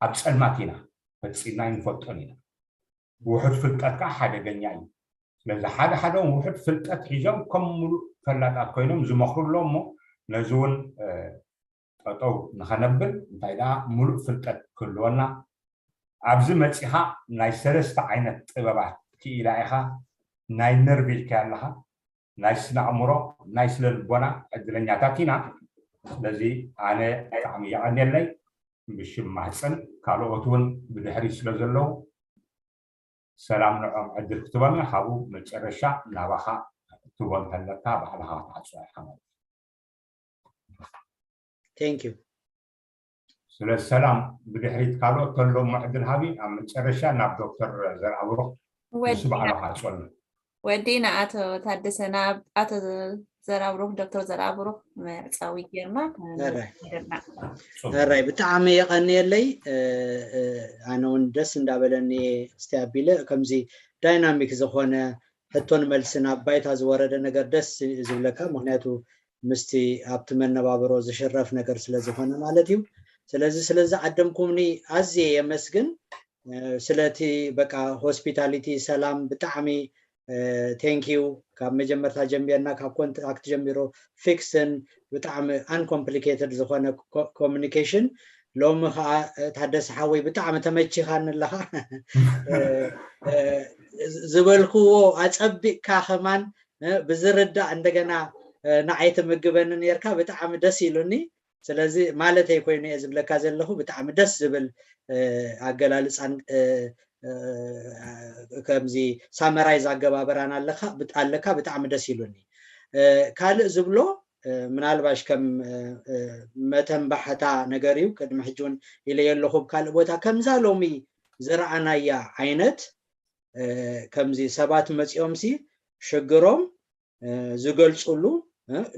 ኣብ ፀልማት ኢና ፈፂምና ኣይንፈልጦን ኢና ውሑድ ፍልጠት ከዓ ሓደገኛ እዩ ስለዚ ሓደ ሓደ ውሑድ ፍልጠት ሒዞም ከም ሙሉእ ፈላጣት ኮይኖም ዝመክሩ ኣሎ እሞ ነዚ እውን ጠጠው ንኸነብል እንታይ ደኣ ሙሉእ ፍልጠት ክህልወና ኣብዚ መፂኻ ናይ ሰለስተ ዓይነት ጥበባት ክኢላ ኢኻ ናይ ነርቭ ኢልካ ኣለኻ ናይ ስነ ኣእምሮ ናይ ስነ ልቦና ዕድለኛታት ኢና ስለዚ ኣነ ብጣዕሚ የቐንየለይ ብሽም ማህፀን ካልኦት እውን ብድሕሪ ስለ ዘለዉ ሰላም ንዖም ዕድል ክትበና ካብኡ መጨረሻ ናባኻ ትቦ እንተለካ ባዕልኻ ክትዓፅዋ ኢኻ ማለት Thank you. ስለ ሰላም ብድሕሪት ካልኦት ተሎ እሞ ዕድል ሃቢ ኣብ መጨረሻ ናብ ዶክተር ዘርኣብሩኽ ንሱ ባዕሉ ክዓፅወልና ወዲና ኣቶ ታደሰ ናብ ኣቶ ዘርኣብሩኽ ዶክተር ዘርኣብሩኽ መዕፃዊ ጌርና ራይ ብጣዕሚ የቐንየለይ ኣነ እውን ደስ እንዳበለኒ እስቲ ኣቢለ ከምዚ ዳይናሚክ ዝኾነ ሕቶን መልስን ኣብ ባይታ ዝወረደ ነገር ደስ ዝብለካ ምክንያቱ ምስቲ ኣብቲ መነባብሮ ዝሽረፍ ነገር ስለ ዝኾነ ማለት እዩ ስለዚ ስለዚ ዓደምኩምኒ ኣዝየ የመስግን ስለቲ በቃ ሆስፒታሊቲ ሰላም ብጣዕሚ thank you ካብ መጀመርታ ጀሚርና ካብ ኮንትራክት ጀሚሩ ፊክስን ብጣዕሚ uncomplicatedዝኮነ communication ሎሚ ከዓ ታደሰ ሓወይ ብጣዕሚ ተመቺኻኒ ኣለኻ ዝበልክዎ ኣፀቢቅካ ከማን ብዝርዳእ እንደገና ንዓይ ትምግበኒ ነርካ ብጣዕሚ ደስ ኢሉኒ ስለዚ ማለተይ ኮይኑ እየ ዝብለካ ዘለኹ ብጣዕሚ ደስ ዝብል ኣገላልፃን ከምዚ ሳመራይዝ ኣገባበራን ኣለካ ብጣዕሚ ደስ ኢሉኒ ካልእ ዝብሎ ምናልባሽ ከም መተንባሕታ ነገር እዩ። ቅድሚ ሕጂ እውን ኢለ የለኹም ካልእ ቦታ ከምዛ ሎሚ ዝረኣናያ ዓይነት ከምዚ ሰባት መፂኦም ሲ ሽግሮም ዝገልፁሉ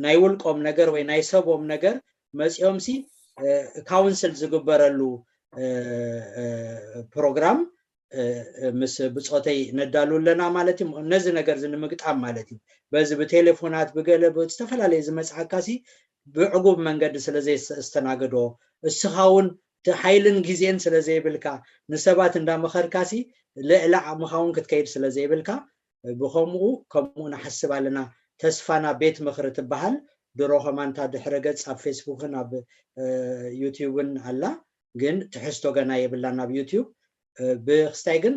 ናይ ውልቆም ነገር ወይ ናይ ሰቦም ነገር መፂኦም ሲ ካውንስል ዝግበረሉ ፕሮግራም ምስ ብፆተይ ነዳሉ ኣለና ማለት እዩ። ነዚ ነገር እዚ ንምግጣም ማለት እዩ። በዚ ብቴሌፎናት ብገለ ብዝተፈላለየ ዝመፅኣካ ሲ ብዕጉብ መንገዲ ስለ ዘየስተናግዶ እስኻ እውን እቲ ሓይልን ግዜን ስለ ዘይብልካ ንሰባት እንዳመኸርካ ሲ ልዕሊ ዓቕምኻ እውን ክትከይድ ስለ ዘይብልካ ብኸምኡ ከምኡ ንሓስብ ኣለና። ተስፋና ቤት ምኽሪ ትበሃል ድሮ ከማንታ ድሕረ ገፅ ኣብ ፌስቡክን ኣብ ዩቲዩብን ኣላ፣ ግን ትሕዝቶ ገና የብላን ኣብ ዩቲዩብ። ብክስታይ ግን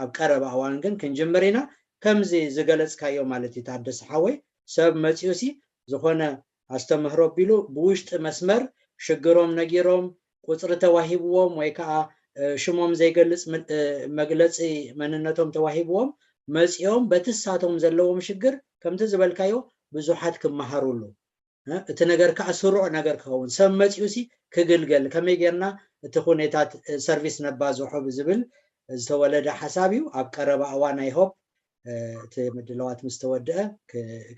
ኣብ ቀረባ እዋን ግን ክንጅምር ኢና። ከምዚ ዝገለፅካዮ ማለት እዩ ታደሰ ሓወይ፣ ሰብ መፂኡ ሲ ዝኾነ ኣስተምህሮ ቢሉ ብውሽጢ መስመር ሽግሮም ነጊሮም ቁፅሪ ተዋሂብዎም ወይ ከዓ ሽሞም ዘይገልፅ መግለፂ መንነቶም ተዋሂብዎም መፂኦም በቲ ሳቶም ዘለዎም ሽግር ከምቲ ዝበልካዮ ብዙሓት ክመሃሩሉ እቲ ነገር ከዓ ስሩዕ ነገር ክኸውን ሰብ መፂኡ ሲ ክግልገል ከመይ ጌርና እቲ ኩነታት ሰርቪስ ነባዝሖ ብዝብል ዝተወለደ ሓሳብ እዩ። ኣብ ቀረባ እዋን ኣይ ሆፕ እቲ ምድላዋት ምስ ተወደአ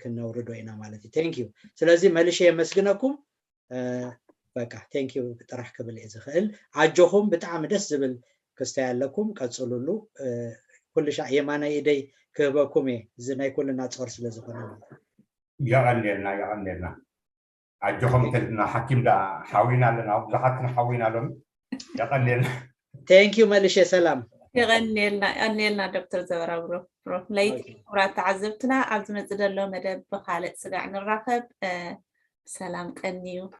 ክነውርዶ ኢና ማለት እዩ። ቴንክ ዩ። ስለዚ መልሸ የመስግነኩም። በቃ ቴንክ ዩ ጥራሕ ክብል እየ ዝኽእል። ኣጆኹም ብጣዕሚ ደስ ዝብል ክስታይ ኣለኩም፣ ቀፅሉሉ። ኩሉ ሻዕ የማናይ ኢደይ ክህበኩም እየ፣ እዚ ናይ ኩልና ፆር ስለ ዝኾነ ማለት እዩ። የቐንየልና፣ የቐንየልና። ኣጆኹም ትልና ሓኪም ዳ ሓዊና ኣለና፣ ብዙሓት ክንሓዊና ሎም የቐንየልና። ቴንክ ዩ መልሼ ሰላም። የቐንየልና፣ የቐንየልና ዶክተር ዘበራብሮ። ፕሮፍ ለይቲ ክቡራት ተዓዘብትና፣ ኣብ ዝመፅእ ዘሎ መደብ ብኻልእ ስጋዕ ንራኸብ። ሰላም ቀንዩ።